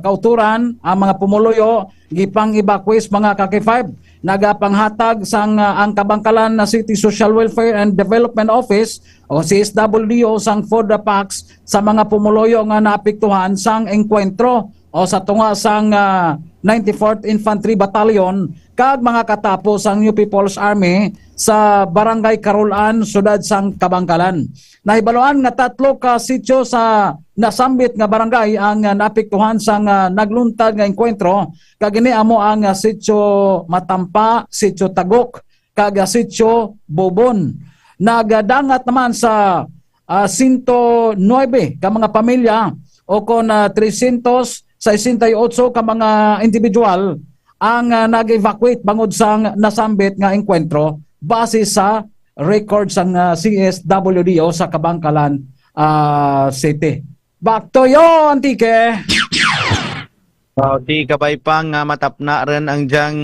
kauturan, ang mga pumuluyo, gipang-evacuate, mga ka-K five. Nagapanghatag sang, ah, ang Kabankalan na City Social Welfare and Development Office o C S W D O sang food packs sa mga pumuluyo nga naapektuhan sang engkwentro o sa tunga sang, ah, ninety-fourth Infantry Battalion kag mga katapo sang New People's Army sa Barangay Carolan, Siyudad sang Kabankalan. Nahibaluan nga tatlo ka sitio sa nasambit nga barangay ang, ah, naapektuhan sang, ah, nagluntad nga engkwentro, kag ini amo ang, ah, Sitio Matampa, Sitio Tagok, kag, ah, Sitio Bobon. Nagadangat naman sa, ah, sento nuebe ka mga pamilya o kon, ah, trescientos sesenta y ocho ka mga individual ang, ah, nag-evacuate bangod sang nasambit nga engkwentro base sa record sang, ah, C S W D O sa Kabankalan, ah, City. Back to you, Antique. Oh, di kabay pa nga matapna rin ang diyang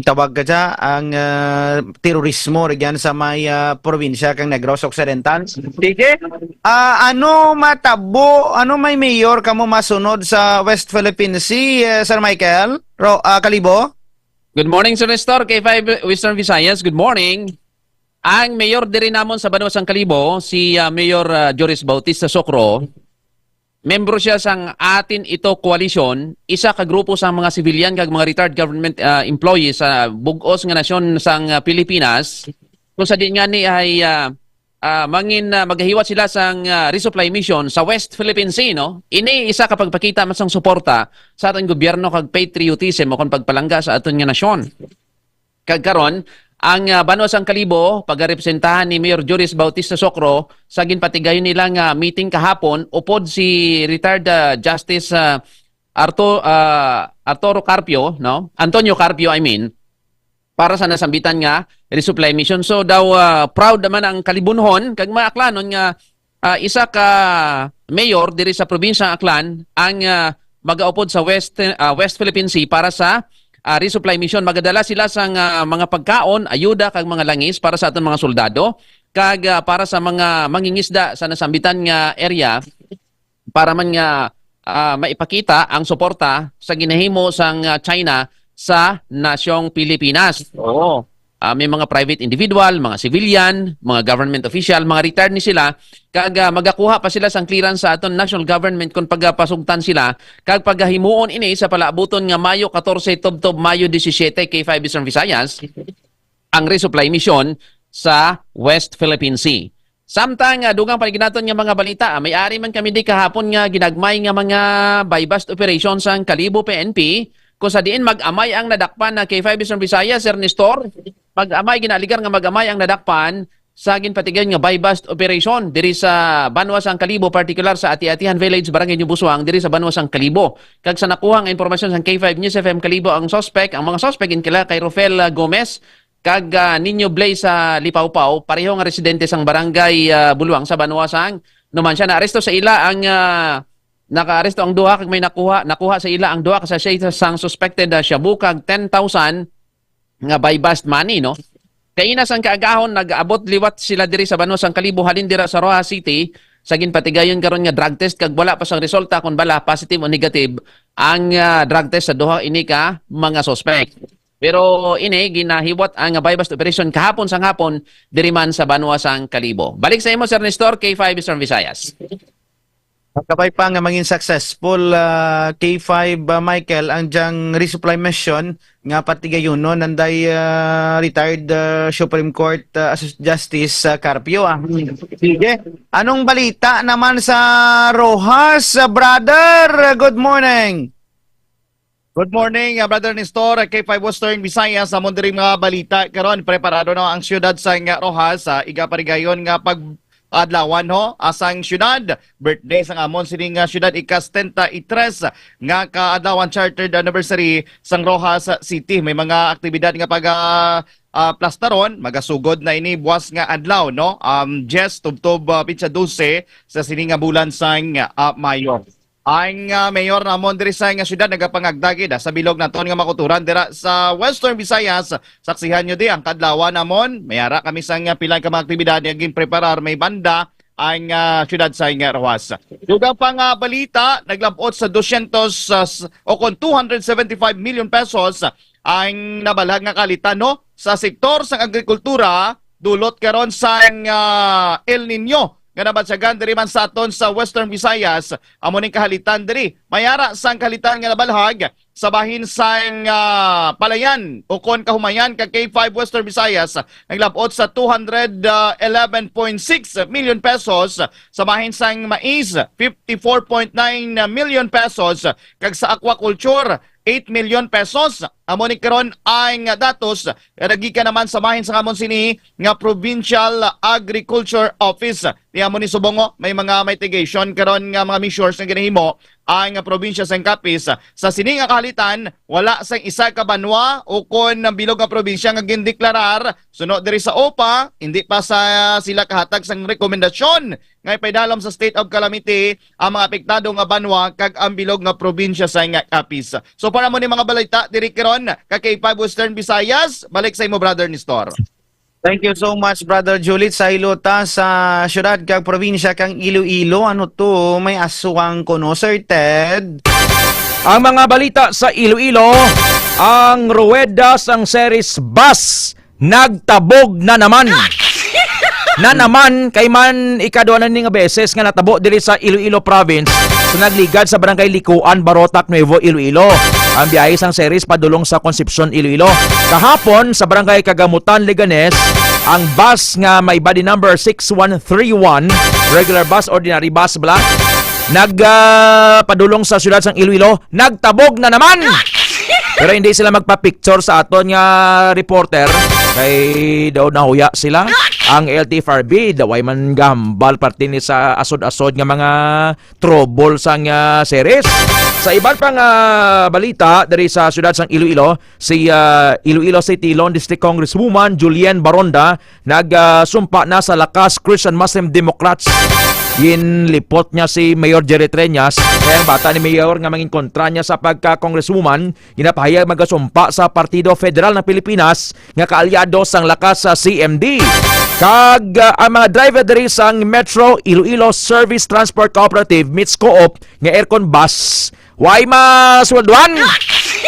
tawag ka dya, ang ah, terorismo rigyan sa may ah, probinsya kang Negros Occidental. Sige. Ah, ano matabo, ano may mayor kamo masunod sa West Philippine Sea, eh, Sir Michael? Ro, ah, Kalibo? Good morning, Sir Nestor. K five Western Visayas, good morning. Ang mayor diri namon sa Banwa sang Kalibo, si ah, Mayor ah, Joris Bautista Socro, membro siya sang Atin Ito Coalition, isa ka grupo sang mga civilian kag mga retired government ah, employees sa bug-os nga nasyon sang ah, Pilipinas. Kung sa diin nga ni ay ah, ah, mangin ah, magahiwat sila sang ah, resupply mission sa West Philippine Sea, no? Ini isa ka pagpakita man sang suporta sa aton gobyerno kag patriotism o kon pagpalangga sa aton nga nasyon. Kag karon, ang ah, Banwa sang Kalibo pagarepresentahan ni Mayor Joris Bautista Socro sa ginpatigayon nila nga meeting kahapon upod si retired ah, Justice ah, Arto, ah, Arturo Carpio, no? Antonio Carpio, I mean, para sa nasambitan nga resupply mission. So daw ah, proud naman ang Kalibunhon kag maaklanon nga ah, isa ka mayor diri sa probinsya ng Aklan ang ah, magaupod sa West ah, West Philippine Sea para sa ah, resupply mission. Magadala sila sang ah, mga pagkaon, ayuda kag mga langis para sa aton mga soldado kag ah, para sa mga mangingisda sa nasambitan nga area para man nga ah, maipakita ang suporta sa ginahimo sang ah, China sa nasyong Pilipinas. Oo. Ah, may mga private individual, mga civilian, mga government official, mga retired ni sila, kag ah, magakuha pa sila sang clearance sa aton national government kung pagapasugtan sila, kag pagahimuon ini sa palabuton nga Mayo catorce tubtob Mayo disisiete, K five Eastern Visayas, ang resupply mission sa West Philippine Sea. Samtang ah, dugang pa ginaton nga mga balita, ah, may ari man kami di kahapon nga ginagmay nga mga buy-bust operation sang Kalibo P N P, kung sa diin mag-amay ang nadakpan na K five Eastern Visayas, Sir Nestor. Mag-amay, ginaaligar nga mag-amay ang nadakpan sa ginpatigayon nga buy-bust operation diri sa Banwa sang Kalibo, partikular sa Ati-Atihan Village, Barangay New Busuang, diri sa Banwa sang Kalibo. Kag sa nakuha nga impormasyon sang K five News F M Kalibo, ang suspect, ang mga suspect inkila kay Rofel ah, Gomez kag ah, Nino Blaze sa Lipawpaw, pareho nga residente sang Barangay ah, Buluang sa Banwa sang Numancia. Naaresto sa ila ang ah, nakaaresto ang duha kag may nakuha nakuha sa ila ang duha ka sachet sang suspected ah, shabu kag ten thousand nga buy-bust money, no? Kaina sang kaagahon, nag-abot liwat sila diri sa Banwa sang Kalibo halin dira sa Roxas City sa ginpatigayon karon nga drug test kag wala pa sang resulta kon bala positive o negative ang ah, drug test sa duha ini ka mga suspect. Pero ini ginahiwat ang buy-bust operation kahapon sang hapon diri man sa Banwa sang Kalibo. Balik sa imo, Sir Nestor, K five Eastern Visayas. Kabay pa nga mangin successful ah, K five ah, Michael ang diyang resupply mission nga patigayunon nanday ah, retired ah, Supreme Court ah, Assoc- Justice ah, Carpio ah. Sige. Anong balita naman sa Roxas, ah, brother? Good morning. Good morning, ah, Brother Nestor, K five Western Visayas. Amon diri mga balita karon, preparado na ang siyudad sa nga Roxas sa iga parigayon nga pag-adlawan ho asang siyudad. Birthday sang amon sining nga siyudad, ika setenta y tres nga kaadlawan, chartered anniversary sang Roxas City. May mga aktibidad nga pag ah, ah, plastaron, magasugod na ini buwas nga adlaw, no? Um, Jess, tubtob ah, pitsa dose sa sini nga bulan sang ah, Mayo. Ang ah, mayor namon diri sa nga syudad nagapangagda gid, ah, sa bilog naton nga makuturan dira sa Western Visayas. Saksihan nyo di ang kadlawan namon. May ara kami sa nga pila ka mga aktibidad nga ginpreparar may banda ang ah, syudad sa nga Roxas. Dugang pa nga balita, naglabot sa dosyentos ah, s- o kon two hundred seventy-five million pesos ang nabalhag nga kalitan, no, sa sektor sang agrikultura dulot karon sang ah, El Nino nga nabatyagan diri man sa aton sa Western Visayas. Amo ning kahalitan diri. May ara sang kahalitan nga nabalhag sa bahin sang ah, Palayan o kon Kahumayan ka K five Western Visayas, naglabot sa two hundred eleven point six million pesos, sa bahin sang mais, fifty-four point nine million pesos, kag sa aquaculture, eight million pesos. Amo ni karon ang datos nga nagikan naman sa bahin sa amon sini nga Provincial Agriculture Office. Ni amo ni subong, oh, may mga mitigation karon nga mga measures nga ginahimo ang probinsya sang Capiz. Sa sini nga kahalitan, wala sang isa ka banwa o kon ang bilog nga probinsya nga gindeklarar suno diri sa OPA, hindi pa sa sila kahatag sang rekomendasyon nga ipaidalom sa state of calamity ang mga apektado nga banwa kag ang bilog nga probinsya sa nga Capiz. So para mo ni mga balita diri karon ka K five Western Visayas, balik sa imo, Brother Nestor. Thank you so much, Brother Juliet. Sa hilota sa syudad kag probinsya kang Iloilo, ano to? May aswang ko, no, Sir Ted? Ang mga balita sa Iloilo, ang ruweda sang Ceres bus nagtabog na naman. Na naman, kay man ikadua na ni nga beses nga natabo diri sa Iloilo Province, sa nagligad sa Barangay Likuan, Barotac, Nuevo Iloilo, ang biyahe sang Ceres padulong sa Concepcion, Iloilo. Kahapon, sa Barangay Kagamutan, Leganes, ang bus nga may body number six one three one, regular bus, ordinary bus bala, nag, ah, padulong sa siyudad sang Iloilo, nagtabog na naman. Pero hindi sila magpa-picture sa aton nga reporter kay daw nahuya sila. Ang L T F R B daw ay man gahambal parte ni sa asod-asod nga mga trouble sang, ah, Ceres. Sa iban pang, ah, balita diri sa siyudad sang Iloilo, si, ah, Iloilo City Lone District Congresswoman Julienne Baronda nag, ah, sumpa na sa Lakas Christian Muslim Democrats. Ginlipot niya si Mayor Jerry Treñas, kay ang bata ni Mayor nga mangin kontra niya sa pagka-congresswoman, ginapahayag magasumpa sa Partido Federal ng Pilipinas nga kaalyado sang Lakas sa C M D. Kag, ah, ang mga driver diri sang Metro Iloilo Service Transport Cooperative, MITS Co-op, nga aircon bus, way masweldohan.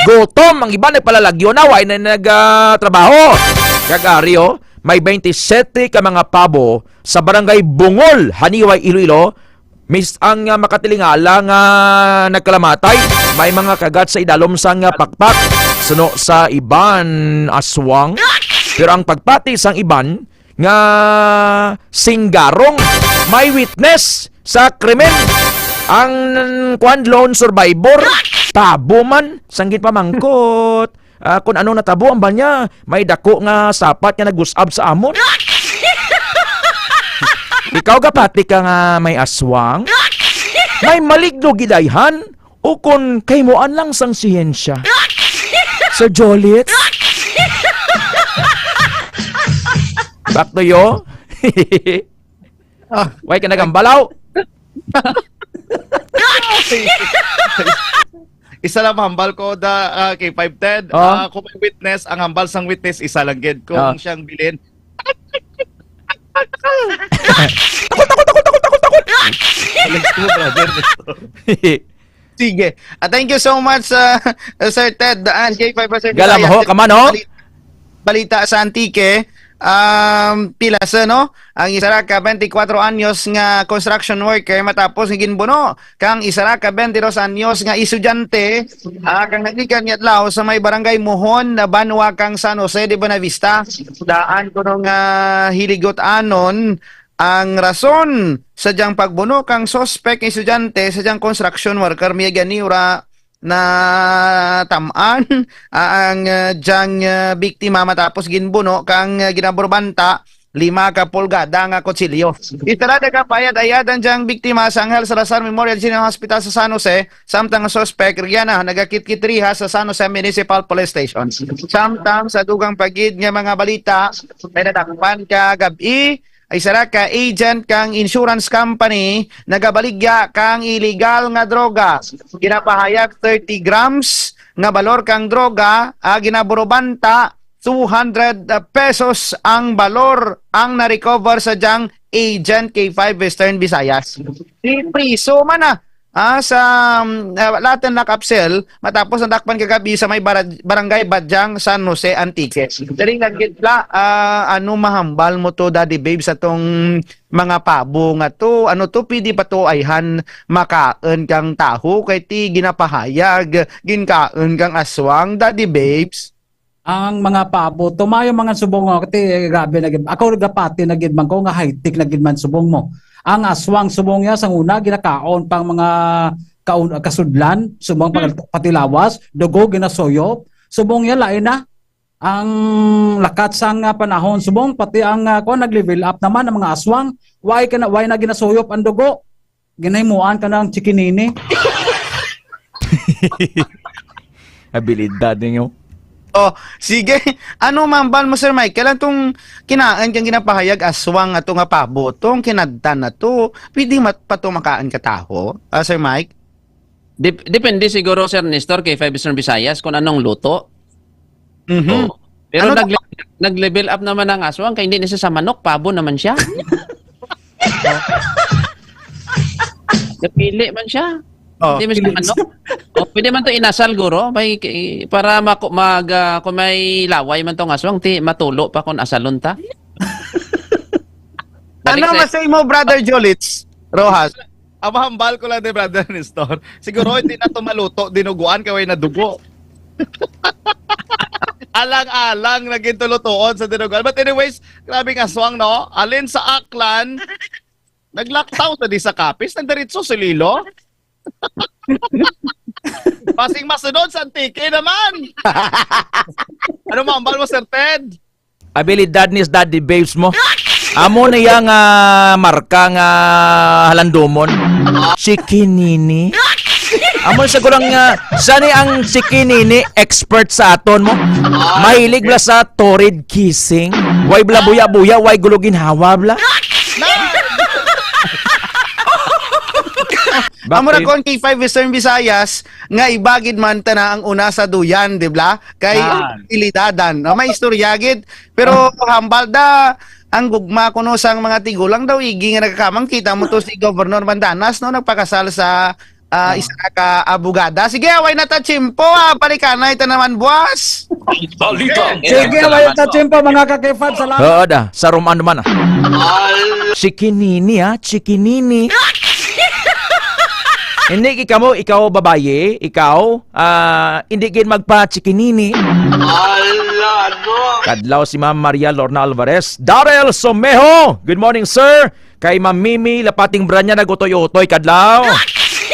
Gutom ang iba, nagpalalagyo na, way na nag, ah, trabaho. Kag ari, oh, may twenty-seven ka mga pabo sa Barangay Bungol, Haniway, Iloilo, mis ang, ah, makatilingala nga nagkalamatay. May mga kagat sa idalom sang, ah, pakpak. Suno sa iban, aswang. Pero ang pagpati sang iban nga singgarong, may witness sa krimen. Ang kuan, lone survivor, pabo man, sang ginpamangkot. Ah, kung ano natabo ang banya, may dako nga sapat nga nagusab sa amon. Ikaw gapati ka nga may aswang? May maligno gidayhan? O kon kahimuan lang sang siyensya? Sir Jolit? Back to you. Ah. Way ka nagambalaw? Isa lang hambal ko da, ah, kay five ten. Oh. Ah, kung may witness, ang hambal sang witness, isa lang gid. Kung Oh. siyang bilin, takot, takot, takot, takot, takot, takot. Galing ko, brother. Sige. Ah, thank you so much, ah, Sir Ted and K five Sir Galam Bisaya. Ho, kaman, ho? Bali-, balita sa Antique. Um, pila sa, no? Ang isa ra ka twenty-four anyos nga construction worker matapos nga ginbuno kang isa ra ka twenty-two anyos nga estudyante, ah, kang nagikan nga adlaw sa may barangay Mohon na banwa kang San Jose de Buenavista. Daan kuno nga hiligot-anon ang rason sa diyang pagbuno kang suspek nga estudyante sa diyang construction worker. May gani ura na tam-an, ah, ang, ah, diyang, ah, biktima matapos ginbuno kang, ah, ginaburbanta lima ka pulgada nga kutsilyo. Istorada ka payat-ayat ang diyang biktima sa Angel Salazar Memorial General Hospital sa San Jose, samtang ang suspek, Rihanna, nagakit-kit riha sa San Jose Municipal Police Station. Samtang sa dugang pagid nga mga balita, may nadakpan ka gab-i, isa ra ka agent kang insurance company nagabaligya kang illegal nga droga. Ginapahayag thirty grams nga balor kang droga, ah, ginaburubanta two hundred pesos ang balor ang na-recover sa diyang agent K five Western Visayas. Di priso man na, ah, sa, um, ah, Latin Lock Up Cell, matapos ang dakpan kagabi sa may bara-, barangay Badyang, San Jose, Antique. Dali nga gid la, ah, ano mahambal mo to, Daddy Babe, sa tong mga pabo nga to? Ano to, pwede pa to ayhan makaon kang taho? Kay ti ginapahayag, ginkaon kang aswang, Daddy Babes. Ang mga pabo, tumayo mga subong nga, ti, grabe na gid. Ako, gapati na gid man ko nga high-tech na gid man subong mo. Ang aswang subong niya, sang una, ginakaon pang mga kaun-, kasudlan, subong pag-, patilawas, dugo ginasuyop, subong yan lain na ang lakat sang, ah, panahon, subong pati ang, ah, kuwan, nag-level up naman ang mga aswang. Why ka na, why na ginasuyop ang dugo? Ginahimuan ka ng chikinini. Abilidad ninyo. Oh, sige. Ano mambal mo, Sir Mike? Kailan tong kinain kang ginapahayag aswang ato nga pabo? Tong kinadtan na to, pwede mat-, pa to makaan ka taho? Ah, Sir Mike? Dep-, depende siguro, Sir Nestor, kay Five Eastern Visayas kung anong luto. Mhm. Oh. Pero Ano nag-, nag-level up naman ang aswang kay hindi na siya sa manok, pabo naman siya. Napili man siya. Oh. Hindi man siya manok. Oh, pwede man to inasal, guro. May, para mako-, mag, ah, kung may laway man tong aswang, ti matulo pa kung asalon ta. Ano Balik sa masay mo, Brother Jolits Rojas? Ang mahambal ko lang ni Brother Nestor, siguro hindi na to maluto, dinuguan kay way na dugo. Alang-alang naging tulutuon sa dinuguan. But anyways, grabe nga aswang, no? Alin sa Aklan, naglaktaw sa di sa Capiz, nagdiretso sa Iloilo. Basing masunod sa Antique naman. Ano mahambal mo, Sir Ted? Abilidad ni Daddy Babes mo. Amo na yang, ah, marka nga halandomon. Chikinini. Amo sa gulang nga, sani ang chikinini expert sa aton mo? Mahilig bla sa torrid kissing. Way bla buya-buya, way gulo ginhawa bla. Amo ra Bakit? Kon kay Five Eastern Visayas, nga iba gid man tana ang una sa duyan, di bla? Kay Ah. Ilidadan. No? May istorya gid. Pero hambal da, ang gugma kuno sang mga tigulang daw, igi nga nagkakamang, kita mo to si Governor Mandanas, no? Nagpakasal sa, ah, Ah. isa ka abogada. Sige, away na ta, Chimpo, ah. Balikan na ito naman, buwas. Balita. Sige, Salamat. Wala ta tiyempo, mga kakifad. Salamat. Oo da, sa Roman naman, ah. Chikinini, ah, chikinini. Hindi, ikaw mo, ikaw babayi, ikaw, ah, hindi gid magpa-chikinini. Ala, no. Kadlaw si Ma'am Maria Lorna Alvarez. Darrell Somejo, good morning, sir. Kay Ma'am Mimi, lapating branya nagutoy-utoy, kadlaw.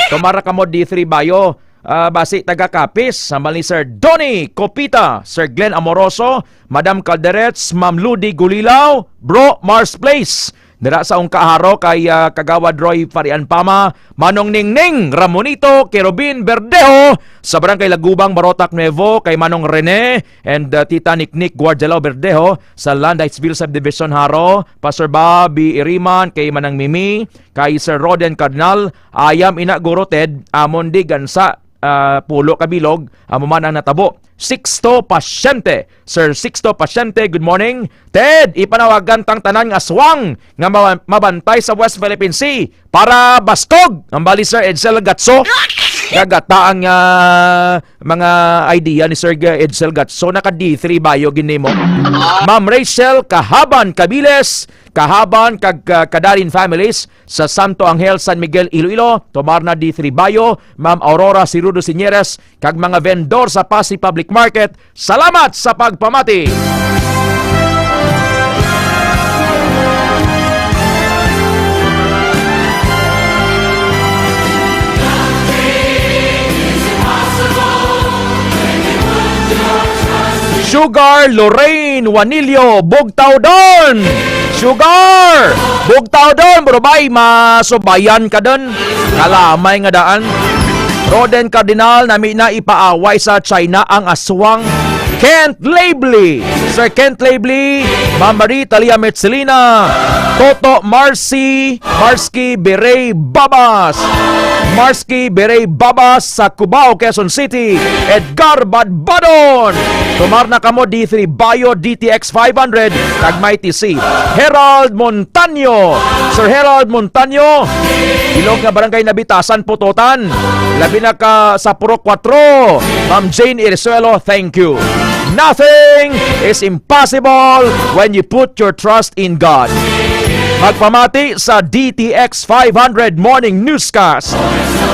Tumara ka mo, D three Bayo. Ah, basi taga Capiz, sa mali Sir Donny Copita, Sir Glenn Amoroso, Madam Calderets, Ma'am Ludi Gulilaw, Bro Mars Place. Dira sa Ungkaharo kay, ah, Kagawad Roy Farian Pama, Manong Ningning Ramonito, Kerubin Verdejo, sa Barangay Lagubang, Barotac Nuevo, kay Manong Rene and, ah, Tita Niknik Guardialao Verdejo, sa Landisville Subdivision, Jaro, Pastor Bobby Iriman, kay Manang Mimi, kay Sir Roden Cardinal, ayam ina guro Ted, amon di gansa, ah, pulo ka bilog, amo man ang natabo. Sixto Pasyente, Sir Sixto Pasyente, good morning. Ted, ipanawagan tang tanan nga aswang nga ma-, mabantay sa West Philippine Sea para baskog. Ang bali, Sir Edsel Gatso, nga gata ang, ah, mga idea ni Sir Edsel Gatso, naka D three Bayo gid nimo. Ma'am Rachel Kahaban Cabiles, Kahaban kag, ah, Kadarin families sa Santo Angel, San Miguel, Iloilo, Tomarna, D three Bayo, Ma'am Aurora Cirudo Siñeres, kag mga vendor sa Passi Public Market. Salamat sa pagpamati. Sugar Lorraine Wanilio, Bugtaw Don! Sugar! Bugtaw Don, bro, bay, masubayan ka don. Kalamay nga daan. Roden Cardinal, nami na ipaaway sa China ang aswang. Kent Labely, Sir Kent Labely, Ma'am Marie Talia Metzelina, Toto Marcy, Marsky Berey Babas, Marsky Berey Babas sa Cubao, Quezon City, Edgar Badbadon. Tumar na kamo D three Bayo, D T X five hundred, kag Mighty C. Herald Montaño, Sir Herald Montaño, bilog nga Barangay Nabitasan, Pototan. Labi na ka sa Purok Kuwatro, Ma'am Jane Irisuelo, thank you. Nothing is impossible when you put your trust in God. Magpamati sa D T X five hundred Morning Newscast,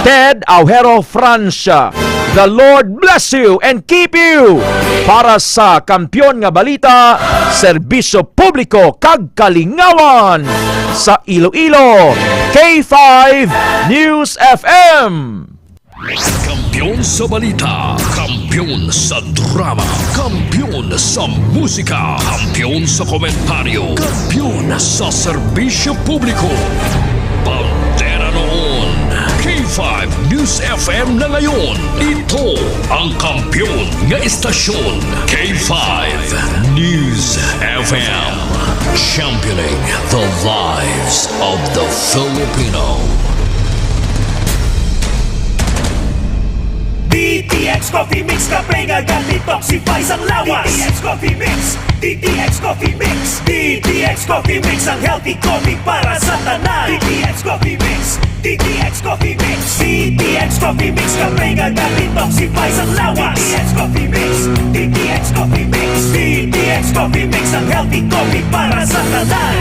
Ted Aujero Francia. The Lord bless you and keep you. Para sa Kampiyon nga Balita, Serbisyo Publiko kag Kalingawan sa Iloilo, K five News F M. Kampiyon sa balita, kampiyon sa drama, kampiyon sa musika, kampiyon sa komentaryo, kampiyon sa serbisyo publiko. Bandera noon, K five News F M na ngayon. Ito ang kampiyon nga istasyon, K five News F M. Championing the lives of the Filipino. D T X Coffee Mix, kape nga ga-detoxify sang lawas. D T X Coffee Mix, D T X Coffee Mix, D T X Coffee Mix, ang healthy coffee para sa tanan. D T X Coffee Mix, D T X Coffee Mix, D T X Coffee Mix, kape nga ga-detoxify sang lawas. D T X Coffee Mix, D T X Coffee Mix, D T X Coffee Mix, ang healthy coffee para sa tanan.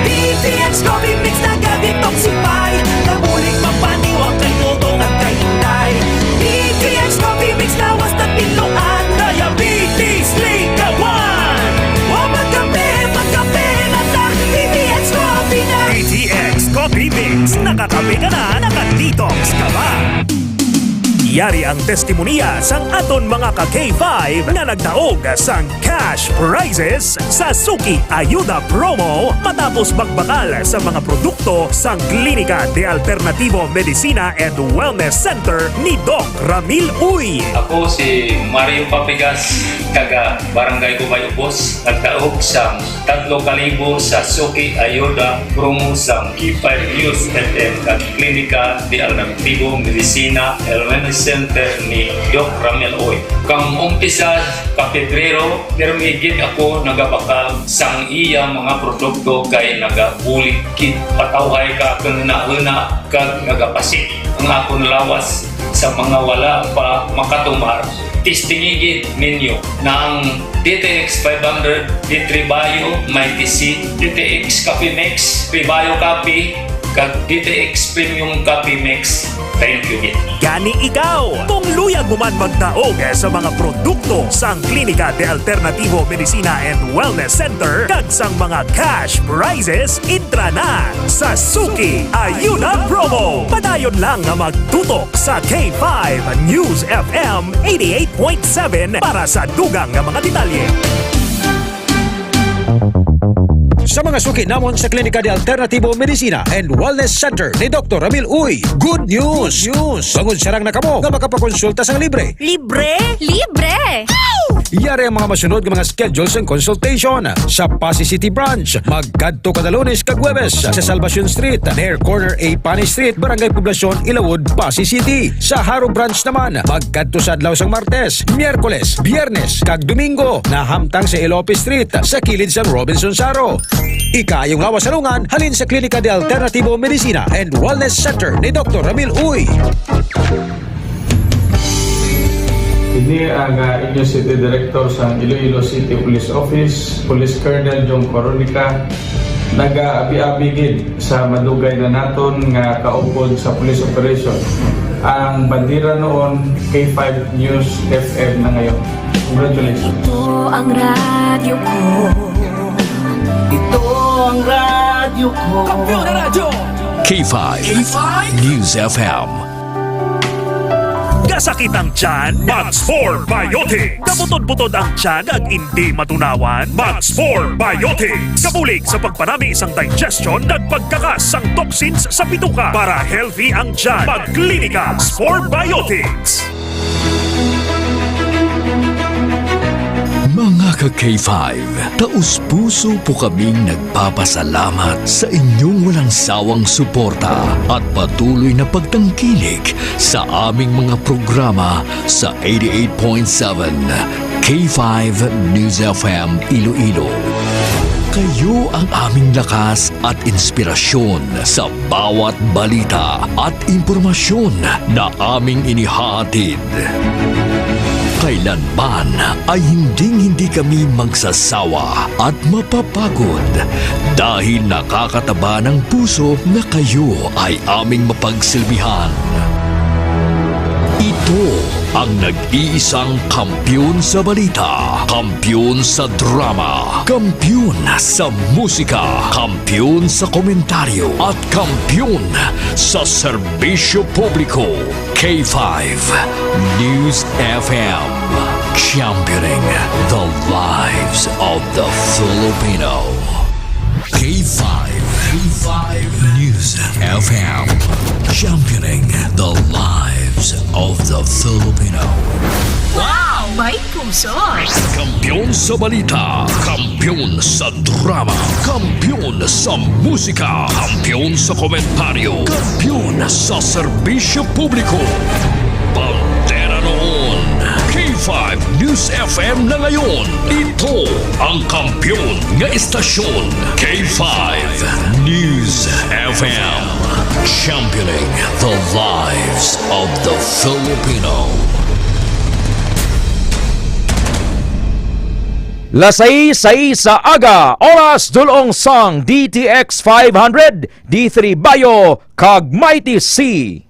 D T X Coffee Mix naga-detoxify, nabulig magpaniwang kay Dodong kag kay Inday. D T X Coffee Mix lawas na tinluan, diabetes, likawan. O magkape, magkape na ta, D T X Coffee na. D T X Coffee Mix, nakakape ka na, naka-detox ka pa. Yari ang testimonya sang aton mga ka K five nga nagdaog sang cash prizes sa Suki Ayuda Promo matapos magbakal sa mga produkto sang Klinika de Alternativo Medicina and Wellness Center ni Doc Ramil Uy. Ako si Mario Papigas, taga Barangay Gubay Ubos, nagdaog sang tatlo ka libo sa Suki Ayuda Promo sang K five News F M kag Klinika de Alternativo Medicina and Wellness Center ni Doc Ramil Uy. Kang umpisa ka Pebrero, pirmi gid ako nagabakal sang iya mga produkto kay nagabulig gid. Patawhay ka, kanghunahuna, kag nagapasi ang akon lawas sa mga wala pa makatumar. Testingi gid ninyo na ang D T X five hundred, D three Bio, Mighty C, D T X Coffee Mix, Prebio Coffee, kag D T X Premium Coffee Mix. Thank you gid. Gani ikaw, kung luyag mo man magdaog sa mga produkto sang Klinika de Alternativo Medicina and Wellness Center kag sang mga cash prizes, entra na sa Suki Ayuda Promo. Padayon lang nga magtutok sa K five News F M eighty-eight point seven para sa dugang nga mga detalye. Sa mga suki namon sa Klinika de Alternativo Medicina and Wellness Center ni Doktor Ramil Uy, good news! Good news! Bangod sarang na kamo nga makapakonsulta sang libre. Libre? Libre! Yari ang mga masunod nga mga schedule sang consultation. Sa Passi City Branch, magkadto kada Lunes kag Huwebes sa Salvacion Street, near corner A Pani Street, Barangay Poblacion, Ilawod, Passi City. Sa Jaro Branch naman, magkadto sa adlaw sang Martes, Miyerkules, Biyernes, kag Domingo, nahamtang sa Elope Street, sa kilid sang Robinson Saro. Ikaayong lawas sa lungan, halin sa Klinika de Alternativo Medicina and Wellness Center ni Doktor Ramil Uy. Ini ang, ah, inyo City Director sang Iloilo City Police Office, Police Colonel Jong Coronica, nagaabi-abi gid sa madugay na naton nga kaupod sa police operation. Ang bandera noon, K five News F M na ngayon. Congratulations. Ito ang radyo ko. Ito ang radyo ko. Kampiyon na radyo. K five K five News F M. Kasakit ang tiyan? Mag Spore Biotics. Kabutod-butod ang tiyan ag indi matunawan? Mag Spore Biotics. Kabulig sa pagpanami sang digestion kag pagkakas sang toxins sa bituka para healthy ang tiyan. Mag Klinika Spore Biotics. Mga ka K five, taos-puso po kaming nagpapasalamat sa inyong walang sawang suporta at patuloy na pagtangkilik sa aming mga programa sa eighty-eight point seven K five News F M Iloilo. Kayo ang aming lakas at inspirasyon sa bawat balita at impormasyon na aming inihahatid. Kailanman ay hinding-hindi kami magsasawa at mapapagod dahil nakakataba ng puso na kayo ay aming mapagsilbihan. Ito Ang nag-iisang kampiyon sa balita, kampiyon sa drama, kampiyon sa musika, kampiyon sa komentaryo, at kampiyon sa serbisyo publiko. K five News F M, championing the lives of the Filipino. K five, K five News F M, championing the lives of the Filipino. Wow! May puso! Kampiyon sa balita, kampiyon sa drama, kampiyon sa musika, kampiyon sa komentaryo, kampiyon sa serbisyo publiko. Bandera noon, K five News F M na ngayon. Ito ang kampiyon nga istasyon, K five News F M. Championing the lives of the Filipino. Las sais, sais sa aga, oras dulong sang D T X five hundred, D three Bayo, kag Mighty C.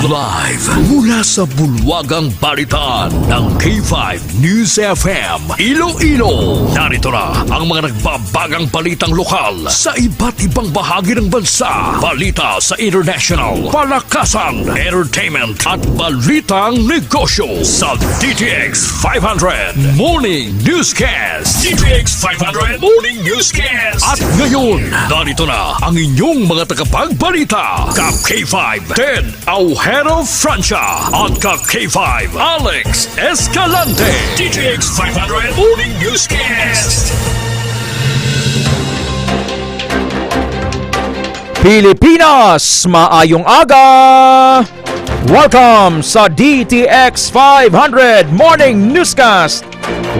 Live mula sa bulwagang balitaan ng K five News F M Iloilo. Narito na ang mga nagbabagang balitang lokal sa iba't ibang bahagi ng bansa. Balita sa international, palakasan, entertainment, at balitang negosyo sa D T X five hundred Morning Newscast. D T X five hundred Morning Newscast. At ngayon, narito na ang inyong mga tagapagbalita, ka K five Ted Aujero Francia at ka K five Alex Escalante. D T X five hundred Morning Newscast. Pilipinas, maayong aga! Welcome sa D T X five hundred Morning Newscast.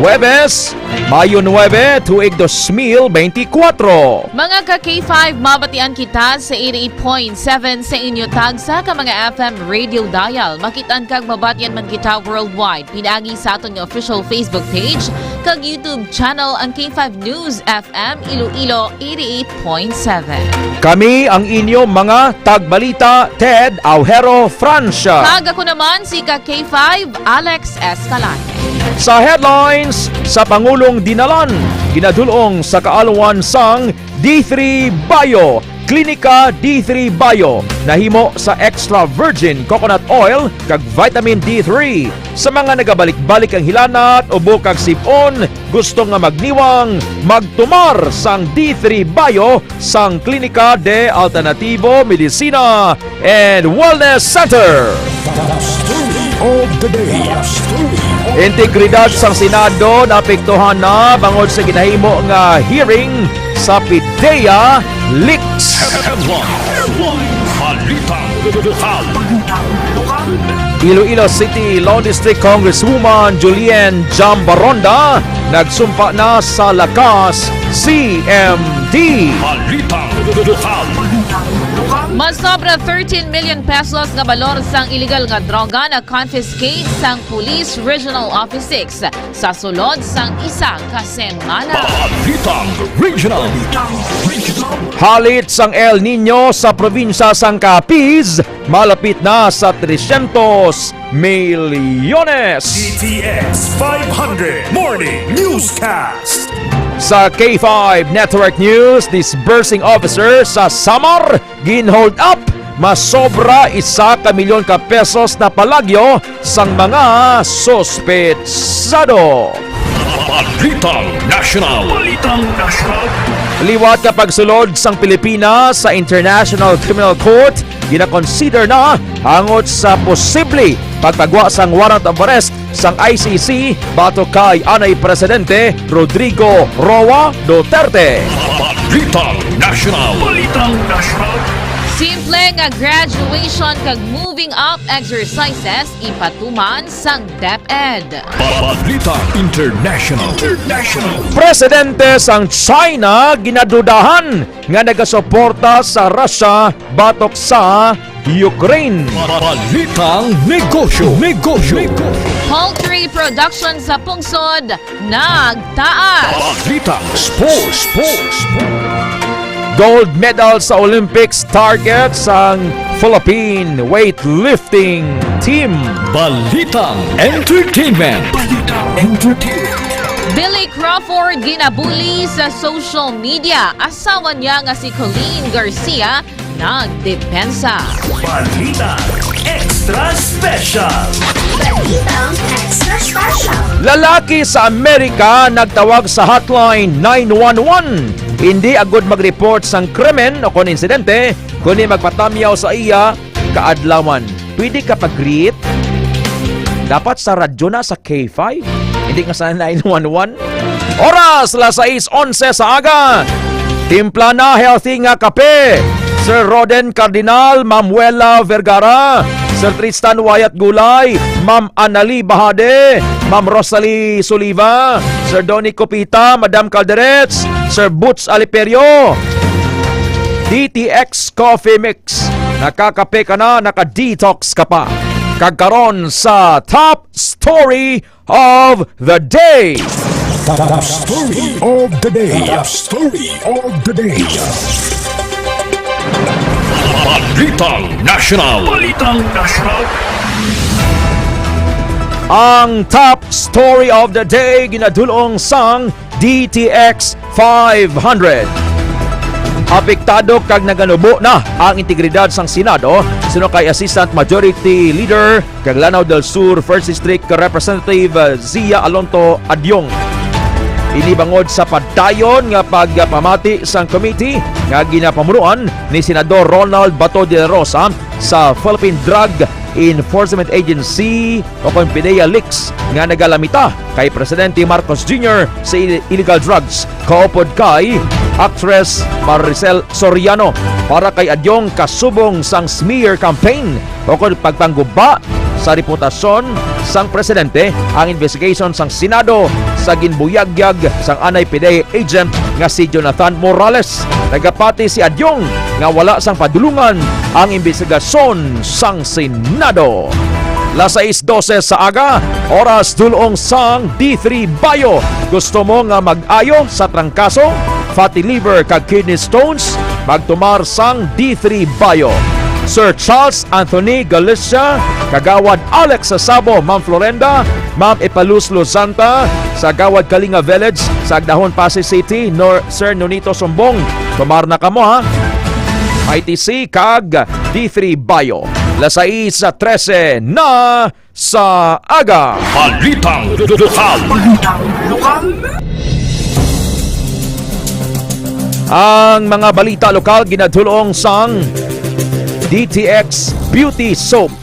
Huwebes, Mayo nuebe, tuig dos mil beintikwatro. Mga ka K five, mabatian kita sa eighty-eight point seven sa inyo tagsa ka mga F M radio dial. Makitaan kag mabatian man kita worldwide pinaagi sa aton nga official Facebook page kag YouTube channel, ang K five News F M Iloilo eighty-eight point seven. Kami ang inyo mga tagbalita, Ted Aujero Francia. Kag ako naman si ka K five, Alex Escalante. Sa headlines, sa Pangulong Dinalan, ginadulong sa kaalwan sang D three Bio, Klinika D three Bio, nahimo sa extra virgin coconut oil kag vitamin D three. Sa mga nagabalik-balik ang hilanat, ubo kag sib-on, gusto nga magniwang, magtumar sang D three Bio sang Klinika de Alternativo Medicina and Wellness Center. The story of the day. Integridad sang Senado naapektuhan na bangod sa ginahimo nga hearing sa PDEA leaks. Headline. Balitang lokal. Iloilo City Law District Congresswoman Julian Jambaronda nagsumpa na sa Lakas C M D. Balitang lokal. Masobra thirteen million pesos nga balor sang iligal nga droga na confiscate sang Police Regional Office six sa sulod sang isa ka semana. Balitang Regional. Halit sang El Niño sa probinsya sang Capiz, malapit na sa trescientos milyones. D T X five hundred Morning Newscast. Sa K five Network News, disbursing officer sa Samar, ginhold up, masobra isa ka milyon ka pesos na palagyo sang mga suspetsado. Balitang National. Balitang National. Liwat ka pagsulod sang Pilipinas sa International Criminal Court, ginakonsider na hangot sa posible pagpagwa sang warrant of arrest sang I C C batok kay anay Presidente Rodrigo Roa Duterte. Balitang National. Balitang National. Simple nga graduation kag moving up exercises ipatuman sang DepEd. Balitang International. International. Presidente sang China ginadudahan nga nagasuporta sa Russia batok sa Ukraine. Balitang negosyo. Negosyo. Poultry production sa pungsod nagtaas. Balitang sports. Sports. Gold medal sa Olympics target sang Philippine weightlifting team. Balitang Entertainment. Balitang Entertainment. Billy Crawford ginabuli sa social media. Asawa niya nga si Colleen Garcia nagdepensa. Balita Extra Special. Balitang Extra Special. Lalaki sa Amerika nagtawag sa hotline nine one one. Hindi agud mag-report sang krimen o kon insidente, kundi magpatamyaw sa iya kaadlawan. Pwede ka pag-greet? Dapat sa radyo na, sa K five. Hindi nga sa nine one one. Oras, las sais onse sa aga. Timpla na healthy nga kape. Sir Roden Cardinal, Ma'am Wela Vergara, Sir Tristan Wyatt Gulay, Ma'am Anali Bahade, Ma'am Rosalie Soliva, Sir Donny Copita, Madam Calderets, Sir Boots Aliperio. D T X Coffee Mix. Nakakape ka na, naka-detox ka pa. Kag karon sa Top Story of the Day. Top story of the day. Top story of the day. Balitang National. Balitang National. Ang top story of the day ginadulong sang D T X five hundred. Apektado kag naganubo na ang integridad sang Senado, suno kay Assistant Majority Leader kag Lanao del Sur First District Representative, uh, Zia Alonto Adyong. Ini bangod sa padayon nga pagpamati sang committee nga ginapamunuan ni Senador Ronald Bato de la Rosa sa Philippine Drug Enforcement Agency o kon PDEA leaks nga nagalamita kay Presidente Marcos Junior sa il- illegal drugs, kaupod kay Actress Maricel Soriano. Para kay Adyong, kasubong sang smear campaign o kon pagpangguba sa reputasyon sang presidente ang investigation sang Senado sa ginbuyagyag sang anay PDEA agent nga si Jonathan Morales. Nagapati si Adyong nga wala sang padulungan ang imbestigasyon sang Senado. Las sais dose sa aga, oras dulong sang D three Bio. Gusto mo nga mag-ayo sa trangkaso, fatty liver kag kidney stones? Magtumar sang D three Bio. Sir Charles Anthony Galicia, Kagawad Alex Sasabo, Ma'am Florenda, Ma'am Epaluz Lozanta, sa Gawad Kalinga Village, sa Agdahon, Passi City, Nor Sir Nonito Sumbong. Tumar na kamo, ha? I T C kag D three Bio. Las sais trese na sa aga. Balitang lokal. Ang mga balita lokal ginadulong sang D T X Beauty Soap.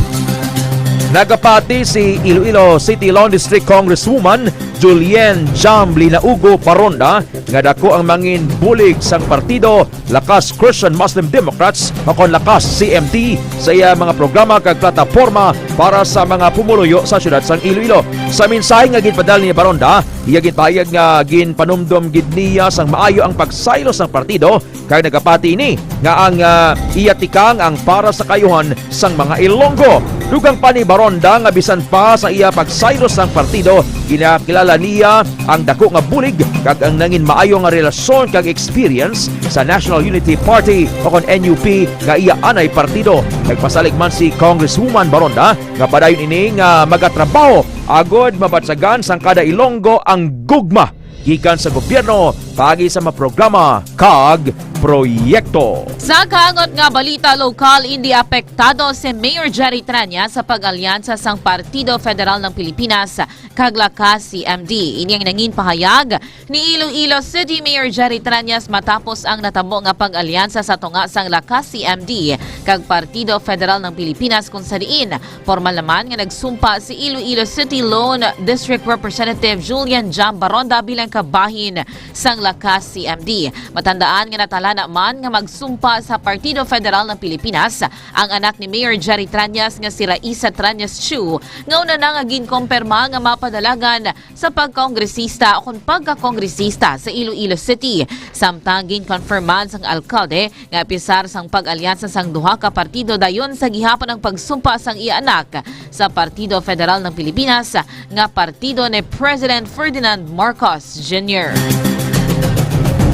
Nagapati si Iloilo City Lawn District Congresswoman Julienne Jam Linaugo Paronda nga dako ang mangin bulig sang partido Lakas Christian Muslim Democrats o kon Lakas C M D sa iya mga programa kag plataporma para sa mga pumuluyo sa siyudad sang Iloilo. Sa mensahe nga ginpadala ni Baronda, iya ginpahayag nga ginpanumdom gid niya sang maayo ang pagsaylo sang partido kag nagapati ini nga ang, ah, iya tikang ang para sa kaayuhan sang mga Ilonggo. Dugang pa ni Baronda nga bisan pa sa iya pagsaylo sang partido, ginakilala niya ang dako nga bulig kag ang nangin maayo nga relasyon kag experience sa National Unity Party o kon N U P nga iya anay partido. Nagpasalig man si Congresswoman Baronda nga padayon ini nga magatrabaho agod mabatyagan sang kada Ilonggo ang gugma gikan sa gobyerno paagi sa mga programa kag proyekto. Sa kahangot nga balita lokal, hindi apektado si Mayor Jerry Treñas sa pag-alyansa sang Partido Federal ng Pilipinas kag Lakas C M D. Ini ang nangin pahayag ni Iloilo City Mayor Jerry Treñas matapos ang natabo nga pag-alyansa sa tunga sang Lakas C M D kag Partido Federal ng Pilipinas, kung sa diin pormal naman nga nagsumpa si Iloilo City Lone District Representative Julian Jam Baronda bilang kabahin sang Lakas C M D. Matandaan nga natalana man nga magsumpa sa Partido Federal ng Pilipinas ang anak ni Mayor Jerry Treñas nga si Raisa Treñas Chu, nga una na nga ginkumpirma nga mapadalagan sa pagkongresista o kon pagkakongresista sa Iloilo City. Samtang ginkonfirman sang alkalde nga apisar sang pag-alyansa sang duha ka partido, dayon sa gihapon ang pagsumpa sang iya anak sa Partido Federal ng Pilipinas nga partido ni President Ferdinand Marcos Junior.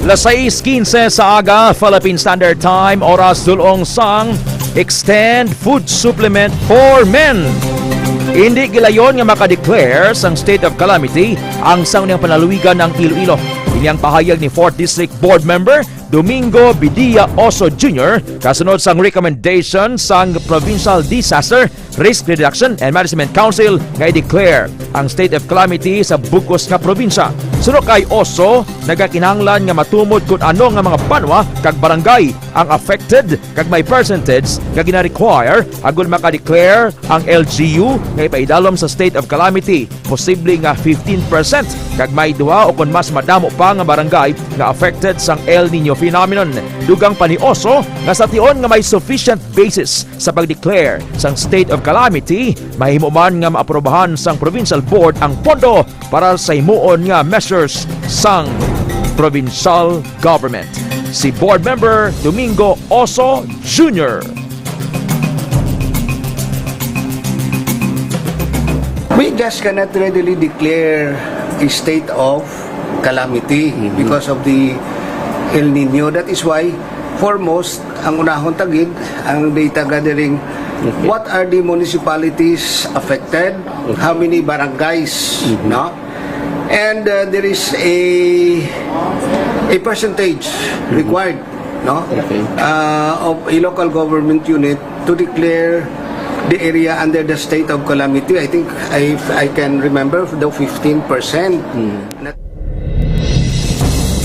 Las sais quince sa aga, Philippine Standard Time, oras dulong sang extend food supplement for men. Indi gilayon nga maka-declare sang state of calamity ang sangguniang panlalawigan ng Iloilo. Ini ang pahayag ni fourth District Board Member Domingo Bidia Oso Junior kasunod sang recommendation sang Provincial Disaster Risk Reduction and Management Council nga i-declare ang state of calamity sa bug-os nga probinsya. Suno kay Oso, nagakinahanglan nga matumod kon ano nga mga banwa kag barangay ang affected kag may percentage nga gina-require agod maka-declare ang L G U nga ipaidalom sa state of calamity. Posible nga fifteen percent kag may duha o kon mas madamo pa nga barangay nga affected sang El Nino phenomenon. Dugang pa ni Oso nga sa tion nga may sufficient basis sa pag-declare sang state of calamity, mahimo man nga maaprobahan sang provincial board ang pondo para sa himuon nga measures sang provincial government. Si Board Member Domingo Oso Junior. We just cannot readily declare a state of calamity because of the El Nino. That is why, foremost, ang unahon ta gid, ang data gathering, what are the municipalities affected? How many barangays? No? And uh, there is a a percentage required, no? Okay. Uh, of a local government unit to declare the area under the state of calamity. I think I I can remember the fifteen percent.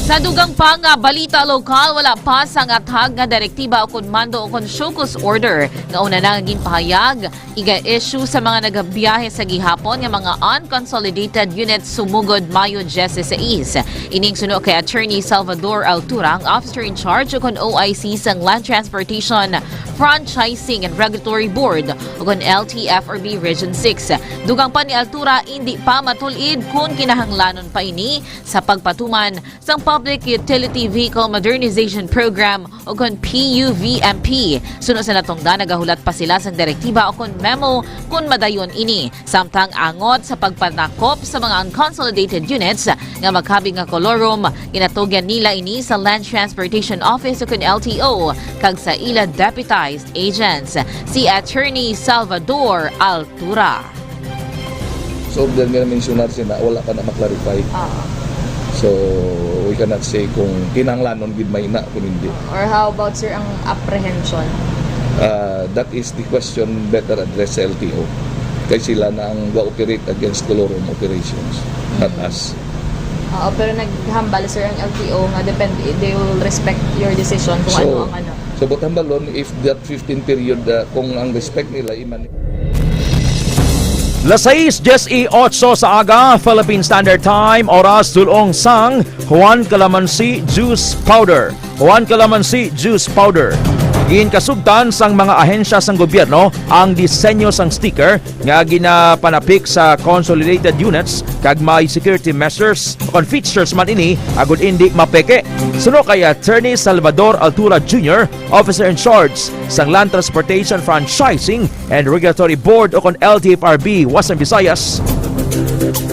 Sa dugang pa nga balita lokal, wala pa sang athag nga direktiba o kon mando o kon show cause order nga una na nga ginpahayag, iga-issue sa mga nagabiyahe sa gihapon nga mga unconsolidated units sumugod Mayo diyesisais. Ining suno kay Attorney Salvador Altura, ang officer in charge o kon O I C sang Land Transportation Franchising and Regulatory Board o kon L T F R B Region six. Dugang pa ni Altura, indi pa matul-id kon kinahanglanon pa ini sa pagpatuman sang Public Utility Vehicle Modernization Program o kon P U V M P. Suno sa natungdan, nagahulat pa sila sang direktiba o kon memo kon madayon ini. Samtang angot sa pagpanakop sa mga unconsolidated units nga magkabig nga kolorum, ginatugyan nila ini sa Land Transportation Office o kon L T O kag sa ila deputized agents. Si Attorney Salvador Altura. Sa order nga na-mensionar siya na wala pa na maklarify. Ah. So, we cannot say kung kinahanglanon gid may na kung hindi. Or how about, sir, ang apprehension? Uh, that is the question better addressed sa L T O. Kay sila na ang ga-operate against colorum operations, not us. Oo, pero naghambal, sir, ang L T O nga depend, they will respect your decision kung So, ano ang ano. So, but hambalon, if that fifteen period, uh, kung ang respect nila, iman Las sais dieciocho sa aga, Philippine Standard Time, oras dulong sang Juan Calamansi Juice Powder. Juan Calamansi Juice Powder. Ginkasugtan sang mga ahensya sang gobyerno ang disenyo sang sticker nga ginapanapik sa consolidated units kag may security measures o kon features man ini agud indi mapeke. Suno kay Attorney Salvador Altura Junior, Officer in Charge sang Land Transportation Franchising and Regulatory Board o kon L T F R B Western Visayas,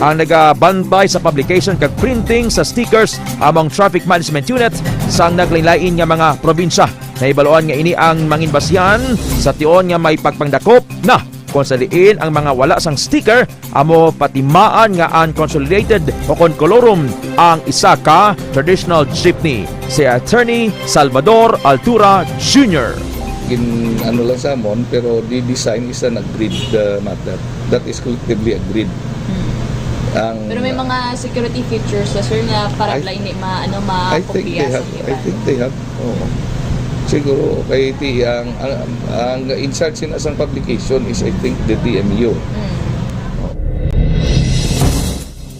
ang nagabantay sa publication kag printing sa stickers among Traffic Management Unit sang naglain-lain nga mga probinsya. Nahibaluan nga ini ang mangin basihan sa tion nga may pagpangdakop na kon sa diin ang mga wala sang sticker amo patimaan nga unconsolidated o kon colorum ang isa ka traditional jeepney. Si Attorney Salvador Altura Junior. Gin ano lang sa amon, pero the design is an agreed uh, matter. That is collectively agreed. Ang Pero may mga security features ba, sir, nga para I- blind ma ano I think they makopya sa have. iba? I think they have. Oo. Siguro kay T E ang, ang, ang in charge sin asang publication is, I think, the D M U. Mm.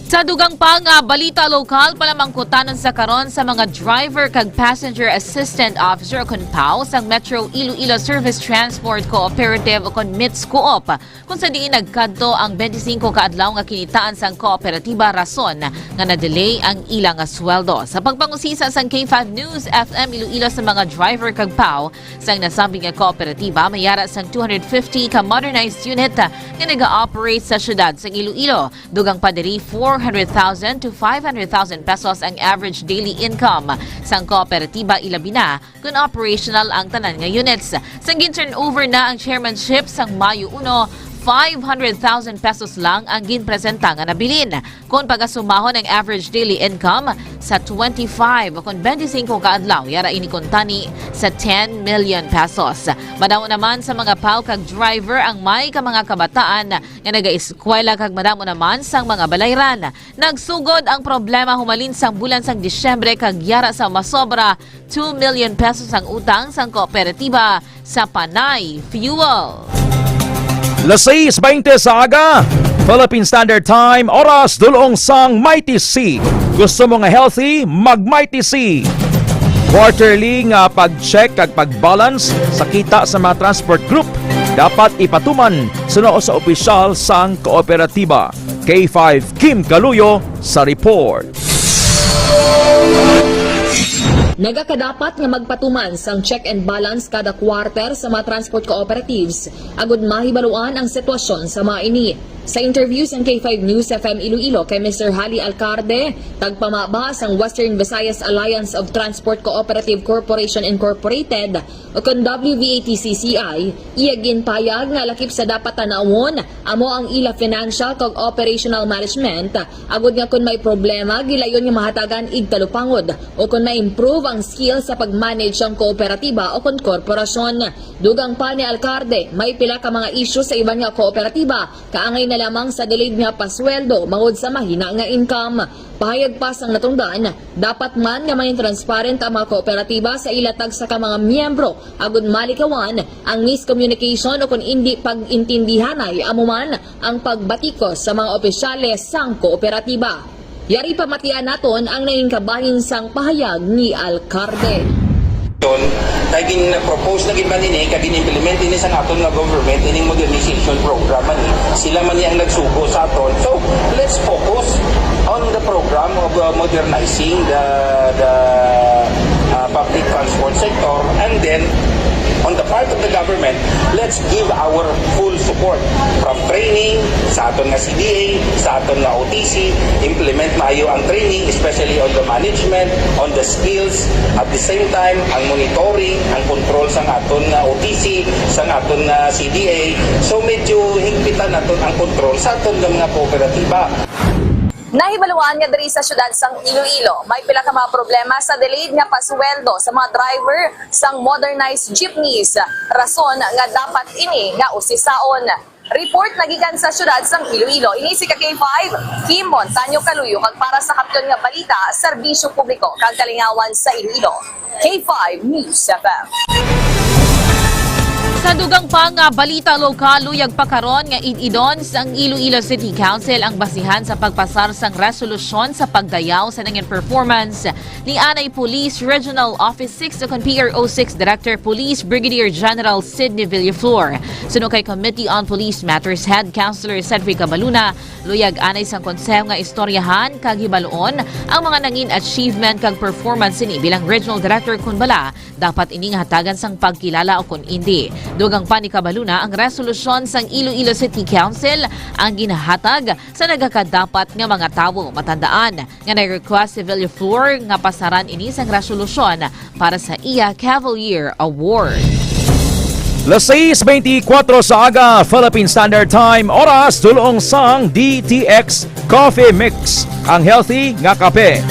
Sa dugang pa nga balita lokal, palamangkutanon sa karon sa mga driver kag passenger assistant officer o kon PAO sang Metro Iloilo Service Transport Cooperative o kon MITS Coop, kung sa diin nagkadto ang twenty-five ka adlaw nga kinitaan sang kooperatiba rason nga na-delay ang ila nga sweldo. Sa pagpangusisa sang K five News F M Iloilo sa mga driver kag PAO sang nasambit nga kooperatiba, may ara sang two hundred fifty ka modernized unit nga naga-operate sa siyudad sang Iloilo. Dugang pa diri, four four hundred thousand to five hundred thousand pesos ang average daily income sang kooperatiba, ilabi na kon operational ang tanan nga units. Sang gin-turnover na ang chairmanship sang Mayo uno, five hundred thousand pesos lang ang ginpresenta nga nabilin. Kon pagasumahon ang average daily income sa twenty-five o kon twenty-five ka adlaw, yara ini kuntani sa ten million pesos. Madamo naman sa mga P A W kag driver ang may ka mga kabataan nga nagaeskwela kag madamo naman sang mga balayran. Nagsugod ang problema humalin sang bulan sang Disyembre kag yara sa masobra two million pesos ang utang sang kooperatiba sa Panay Fuel. Las seis veinte sa aga, Philippine Standard Time, oras dulong sang Mighty C. Gusto mo nga healthy? Mag Mighty C. Quarterly nga pag-check kag pag-balance sa kita sa mga transport group dapat ipatuman suno sa opisyal sang kooperatiba. K five, Kim Kaluyo sa report. Nagakadapat nga magpatuman sang check and balance kada quarter sa mga transport cooperatives agud mahibaluan ang sitwasyon sa mga ini. Sa interview sang K five News F M Iloilo kay Mister Hali Alcarde, tagpamaba sang Western Visayas Alliance of Transport Cooperative Corporation Incorporated, o kon W V A T C C I, iya ginpayag nga lakip sa dapat tan-awon amo ang ila financial kag operational management, agud nga kon may problema, gilayon nga mahatagan igtalupangod o kon ma-improve ang skill sa pag-manage sang kooperatiba o kon korporasyon. Dugang pa ni Alcarde, may pila ka mga isyu sa iban nga kooperatiba kaangay na lamang sa delayed nga pasweldo bangod sa mahina nga income. Pahayag pa sang natungdan, dapat man nga maging transparent ang mga kooperatiba sa ila tagsa ka mga miyembro agud malikawan ang miscommunication o kon indi pag-intindihanay, amo man ang pagbatikos sa mga opisyales sang kooperatiba. Yari pamatian naton ang nangin kabahin sang pahayag ni Alcarde. Kay gin-propose na gid man ini, kag gin-implement ini sang aton nga government, ining modernization program man ni. Sila man ni ang nagsugo sa aton. So, let's focus on the program of, uh, modernizing the, the, uh, public transport sector, and then on the part of the government, let's give our full support from training sa aton nga C D A, sa aton nga O T C, implement maayo ang training, especially on the management, on the skills, at the same time, ang monitoring, ang control sang aton nga O T C, sang aton nga C D A. So, medyo higpitan naton ang control sa aton nga mga kooperatiba. Nahibaluan nga diri sa siyudad sang Iloilo, may pila ka mga problema sa delayed nga pasweldo sa mga driver sang modernized jeepneys, rason nga dapat ini nga usisaon. Report nagikan sa siyudad sang Iloilo. Ini si ka K five, Kim Montaño Kaluyo, kag para sa Kampiyon nga Balita, Serbisyo Publiko kag Kalingawan sa Iloilo, K five News F M. Sa dugang pa nga balita lokal, luyag pa karon nga id-idon sang Iloilo City Council ang basihan sa pagpasar sang resolusyon sa pagdayaw sa nangin performance ni anay Police Regional Office six o kon P R O six Director Police Brigadier General Sidney Villaflor. Suno kay Committee on Police Matters Head Councilor Cedric Cabaluna, luyag anay sang konseho nga istoryahan kag hibaluon ang mga nangin achievement kag performance sini bilang Regional Director kon bala dapat ini nga hatagan sang pagkilala o kon indi. Dugang pa ni Cabaluna, ang resolusyon sang Iloilo City Council ang ginahatag sa nagakadapat nga mga tawo. Matandaan nga nag-request si Villaflor nga pasaran ini sang resolusyon para sa iya Cavalier Award. Las seis veinticuatro sa aga, Philippine Standard Time, oras dulong sang D T X Coffee Mix, ang healthy nga kape.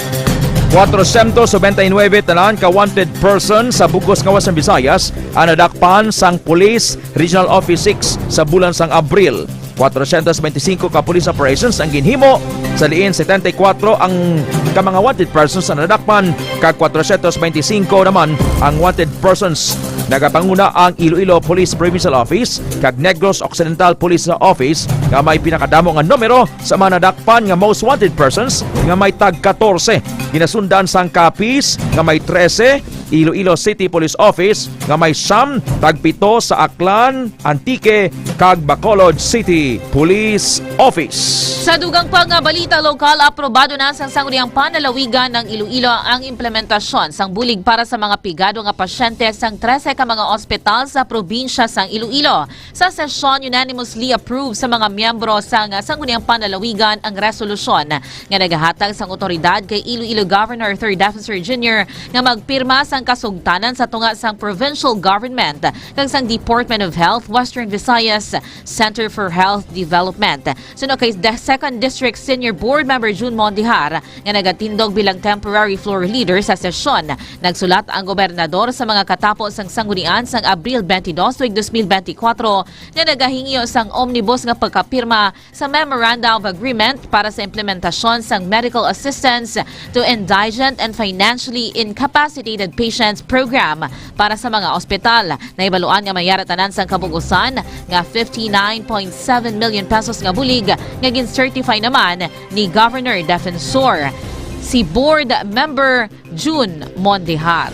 Cuatrocientos noventa y nueve tanan ka wanted person sa bug-os nga Western Visayas ang nadakpan sang Police Regional Office six sa bulan sang Abril. Cuatrocientos veinticinco ka police operations ang ginhimo, sa diin setenta y cuatro ang ka mga wanted persons ang nadakpan, kag cuatrocientos veinticinco naman ang wanted persons. Nagapanguna ang Iloilo Police Provincial Office kag Negros Occidental Police Office nga may pinakadamo nga numero sa mga nadakpan nga most wanted persons nga may tag katorse. Ginasundan sang Capiz nga may trese, Iloilo City Police Office nga may siyam, tagpito sa Aklan, Antique, kag Bacolod City Police Office. Sa dugang pa nga balita lokal, aprobado na sang Sangguniang Panlalawigan ng Iloilo ang implementasyon sang bulig para sa mga pigado nga pasyente sang trese ka mga ospital sa probinsya sang Iloilo. Sa sesyon, unanimously approved sa mga miyembro sang Sangguniang Panlalawigan ang resolusyon nga nagahatag sang otoridad kay Iloilo Governor Third Defensor Junior nga magpirma sang kasugtanan sa tunga sang provincial government kag sang Department of Health Western Visayas Center for Health Development. Suno kay the Second District Senior Board Member June Mondihar, nga nagatindog bilang temporary floor leader sa sesyon, nagsulat ang gobernador sa mga katapo sang sanggunian sang Abril twenty-two tuig twenty twenty-four nga nagahingyo sang omnibus nga pagkapirma sa Memoranda of Agreement para sa implementasyon sang medical assistance to indigent and financially incapacitated patients program para sa mga ospital. Nahibaluan nga mayara tanan sang kabug-usan nga fifty-nine point seven million pesos nga bulig nga gin-certify naman ni Governor Defensor si Board Member June Mondihar.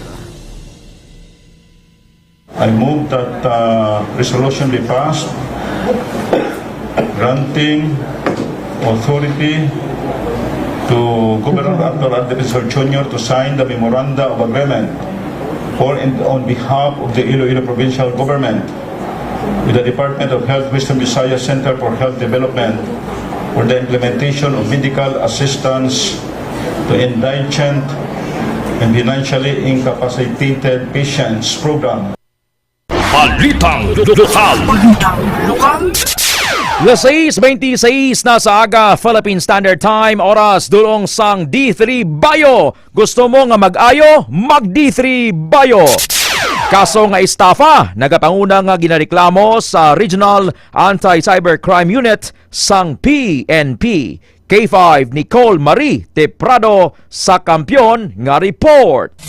I move that uh, resolution be passed granting authority to Governor Arthur R. Defensor Junior to sign the memoranda of agreement for and on behalf of the Iloilo Provincial Government with the Department of Health Western Visayas Center for Health Development for the implementation of medical assistance to indigent and financially incapacitated patients program. Balitang Lokal. Balitang Lokal. Las sais bente sais na sa aga, Philippine Standard Time, oras dulong sang D three Bayo. Gusto mo nga mag-ayo? Mag D three Bayo. Kaso nga estafa, nagapanguna nga ginareklamo sa Regional Anti-Cybercrime Unit sang P N P. K five, Nicole Marie Teprado sa Kampiyon nga report.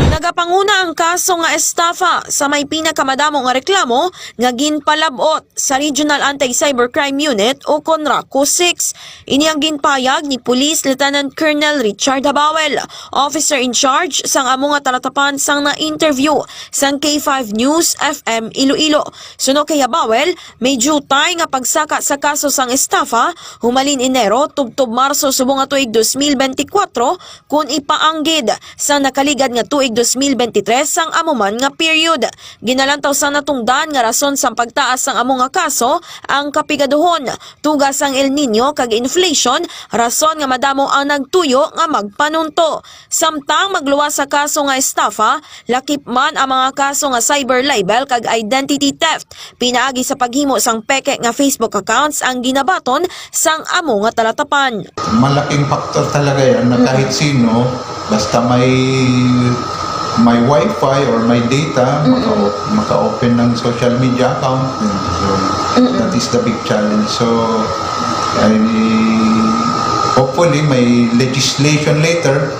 Nagapanguna ang kaso nga estafa sa may pinakamadamo nga reklamo nga ginpalab-ot sa Regional Anti-Cybercrime Unit o kon RACU six. Ini ang ginpahayag ni Police Lieutenant Colonel Richard Habawel, officer in charge sang amo nga talatapan, sang na-interview sang K five News F M Iloilo. Suno kay Habawel, may diutay nga pagsaka sa kaso sang estafa humalin Enero tubtob Marso subong nga tuig dos mil benti kwatro, kun ipaanggid sa nakaligad nga tuig dos mil benti tres sang amo man nga period. Ginalantaw sang natungdan nga rason sang pagtaas sang amo nga kaso ang kapigaduhon, tuga sang El Niño kag inflation, rason nga madamo ang nagtuyo nga magpanunto. Samtang magluwas sa kaso nga estafa, lakip man ang mga kaso nga cyber libel kag identity theft. Pinaagi sa paghimo sang peke nga Facebook accounts ang ginabaton sang amo nga talatapan. Malaking factor talaga yan na kahit sino, basta may may wifi or may data, maka- maka-open ng social media account. So, that is the big challenge. So, I, hopefully, may legislation later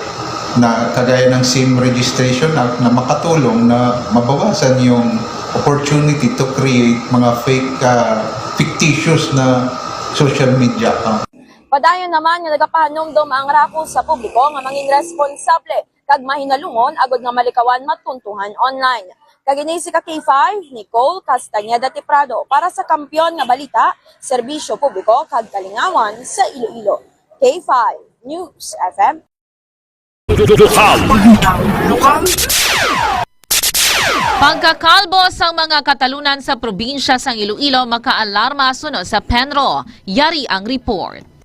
na kagaya ng SIM Registration Act na makatulong na mabawasan yung opportunity to create mga fake, ah, fictitious na social media account. Padayon naman nga nagapahanumdom ang RACU sa publiko nga mangin responsable kag mahinalungon agod nga malikawan matuntuhan online. Kag ini si ka K five, Nicole Castañeda Tiprado para sa Kampiyon nga Balita, Serbisyo Publiko kag Kalingawan sa Iloilo. K five News F M. Lokal. Lokal. Pagkakalbo sang mga katalunan sa probinsya sang Iloilo makaalarma suno sa PENRO. Yari ang report.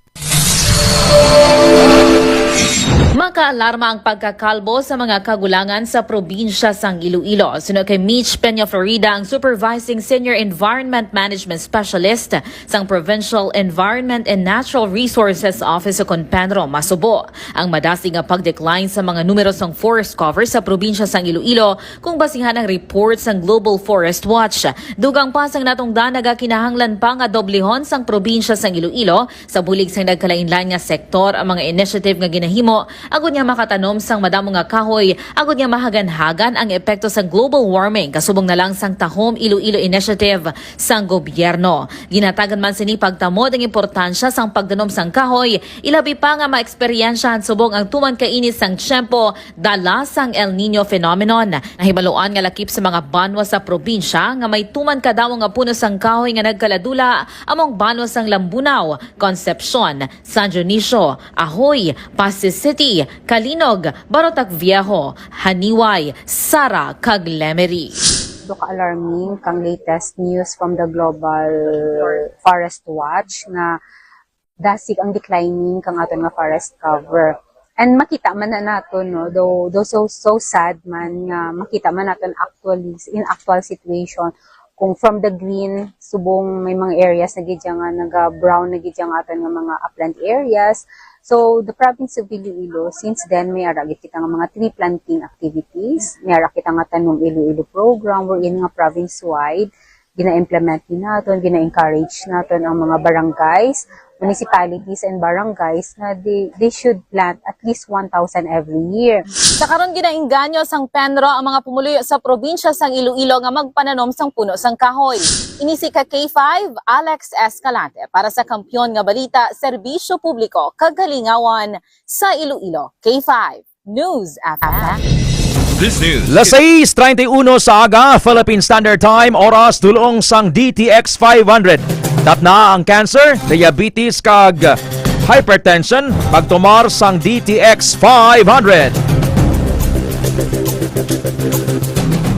Makaalarma ang pagkakalbo sa mga kagulangan sa probinsya sang Iloilo. Suno kay Mitch Peña Florida, ang Supervising Senior Environment Management Specialist sang Provincial Environment and Natural Resources Office o kon PENRO, masubo ang madasig nga pag-decline sa mga numero sang forest cover sa probinsya sang Iloilo kung basihan ang report sang Global Forest Watch. Dugang pa sang natungdan, nagakinahanglan pa nga doblihon sang probinsya sang Iloilo sa bulig sang nagkalainlain nga sektor ang mga initiative nga ginahimo agod nga makatanom sang madamo nga kahoy, agod nga mahaganhagan ang epekto sang global warming, kasubong na lang sang Tahom Iloilo Initiative sang gobyerno. Ginhatagan man sini pagtamod ang importansya sang pagtanom sang kahoy, ilabi pa nga maeksperyensyahan subong ang tuman kainit sang tiyempo dala sang El Niño phenomenon. Nahibaluan nga lakip sa mga banwa sa probinsya nga may tuman kadaw nga puno sang kahoy nga nagkaladula, among banwa sang Lambunao, Concepcion, San Dionisio, Ajuy, Passi City, Calinog, Barotac Viejo, Janiuay, Sara, kag Lemery. Daw ka-alarming kang latest news from the Global Forest Watch nga dasig ang declining kang aton nga forest cover. And makita man na naton, no, though, though so, so sad man nga makita man naton actually in actual situation, kung from the green, subong may mga areas na gid nga naga-brown na gid nga aton nga mga upland areas. So, the province of Iloilo, since then, may ara gid kita nga mga tree planting activities, may ara kita nga Tanom Iloilo program, wherein nga province-wide, gina-implement ni naton, gina-encourage naton ang mga barangays, municipalities, and barangays na they, they should plant at least one thousand every year. Sa karon, ginaengganyo sang PENRO ang mga pumuluyo sa probinsya sang Iloilo nga magpananom sang puno sang kahoy. Ini si ka K five, Alex Escalante, para sa Kampiyon nga Balita, Serbisyo Publiko, kag Kalingawan sa Iloilo, K five News F M. This news. Las sais treinta y uno sa aga, Philippine Standard Time, oras dulong sang D T X five hundred. Tapna ang cancer, diabetes, kag hypertension, pagtumar sang D T X five hundred.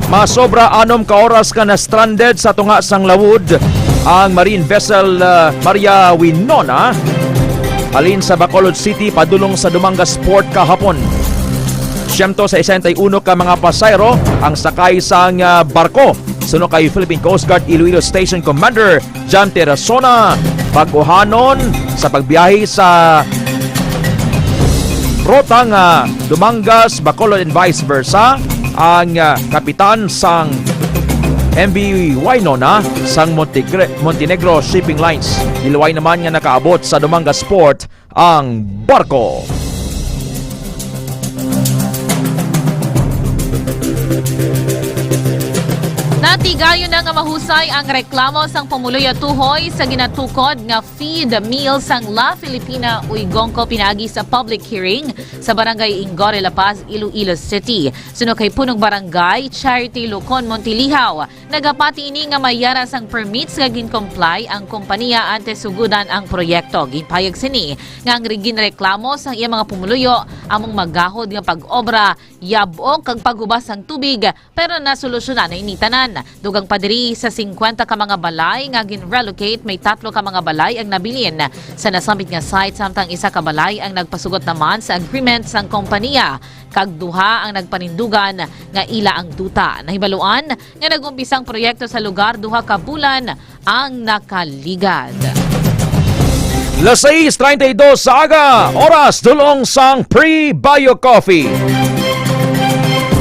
Masobra anom ka oras nga na-stranded sa tunga sang lawod ang marine vessel, ah, Maria Winona, halin sa Bacolod City padulong sa Dumangas Port kahapon. Siyento sesenta y uno ka mga pasahero ang sakay sang, ah, barko. Suno kay Philippine Coast Guard Iloilo Station Commander John Terasona, baguhanon sa pagbiyahe sa ruta nga Dumangas, Bacolod, and vice versa, ang, ah, kapitan sang M V Winona sang Montegre-, Montenegro Shipping Lines. Hilway naman nga nakaabot sa Dumangas Port ang barko. Natigayon na nga mahusay ang reklamo sang pumuluyo tuhoy sa ginatukod nga feed mill sang La Filipina Uigonco pinaagi sa public hearing sa Barangay Ingore, La Paz, Iloilo City. Suno kay Punong Barangay Charity Lucon Montilihaw, nagapati ini nga may ara sang permits nga gin-comply ang kompanya antes sugudan ang proyekto. Ginpahayag sini nga ang ginreklamo sang iya mga pumuluyo among magahod nga pag-obra, yab-ok kag paghubas sang tubig, pero nasolusyonan na ini tanan. Dugang pa diri, sa singkwenta ka mga balay nga gin-relocate, may tatlo ka mga balay ang nabilin sa nasambit nga site, samtang isa ka balay ang nagpasugot naman sa agreement sang kompanya, kag duha ang nagpanindugan nga ila ang duta. Nahibaluan nga nag-umpisa ang proyekto sa lugar duha ka bulan ang nakaligad. Las sais treinta y dos sa aga, oras dulong sang Pre-Bio Coffee.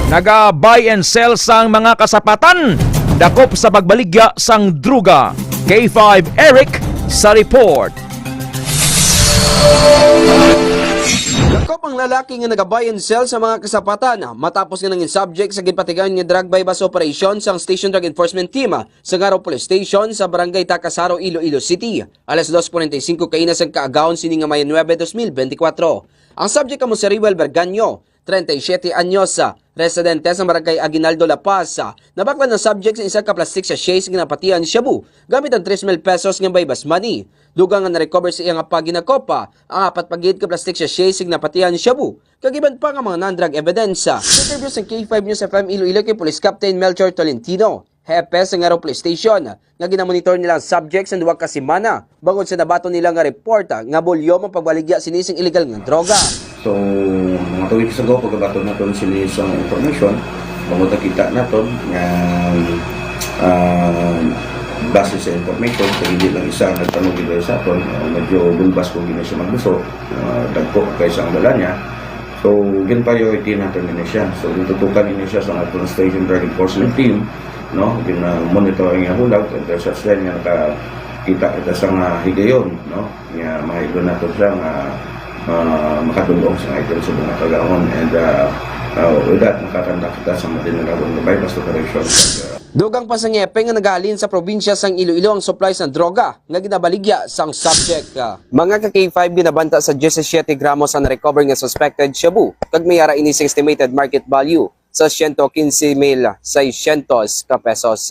Naga-buy and sell sang mga kasapatan, dakop sa pagbaligya sang druga. K five Eric sa report. Dakop ang lalaki nga naga-buy and sell sa mga kasapatan matapos nga nangin subject sa ginpatigayon nga drug buy-bust operation sang Station Drug Enforcement Team sa Ngaro Police Station sa Barangay Tacasaro, Iloilo City. Alas dos forty y cinco kaina sang kaagahon sini nga Mayo nuebe, dos mil benti kwatro. Ang subject amo si Riwel Berganyo, treinta y siete anyos, ah, residente sa Barangay Aguinaldo, La Paz. Ah, nabaklan ang subject sa isa ka plastic sachet sa ginapatihan ni shabu gamit ang tres mil pesos nga buy-bust money. Dugang nga na-recover sa iya nga paginakopa ang apat pa gid ka plastic sachet sa ginapatihan ni shabu, kag iban pa nga mga non-drug evidence. Sa interview sa K five News F M Iloilo kay Police Captain Melchor Tolentino, hepe sa Ngaro Police Station, nga ginamonitor nila ang subject sa duha ka semana, bangod sa nabaton nila nga report, ah, nga bulyom ang pagbaligya sini sing illegal nga droga. So, mga two weeks ago, pagkabaton naton sini sa information, bangod nakita naton nga, ah, base sa information, kay hindi lang isa ang nagtanog dito sa aton, ah, medyo bulbas ko gini siya magbuso, ah, dagko kay sa ang dala niya. So, gin-priority naton ini siya. So, gitutukan ini siya sa aton Station Drug Enforcement Team, no? Gin-, ah, monitor nga hulag, and there's a sign nga nakakita kita sa nga higayon, no? Nga mahidlo nato siya nga ah, makadulong sa item sa mga kagahon. And, ah, ah, with that, makakandak kita sa Madinagarong Gabay, Pasto Correction. Ug, ah, Dugang pa sang hepe nga nagahalin sa probinsya sang Iloilo ang supply sang droga nga ginabaligya sang subject. Mga ka-K five, ginabanta sa diyesisiete gramos ang na-recover nga suspected shabu, kag may ara ini sa estimated market value sa siyento kinse mil seiscientos ka pesos.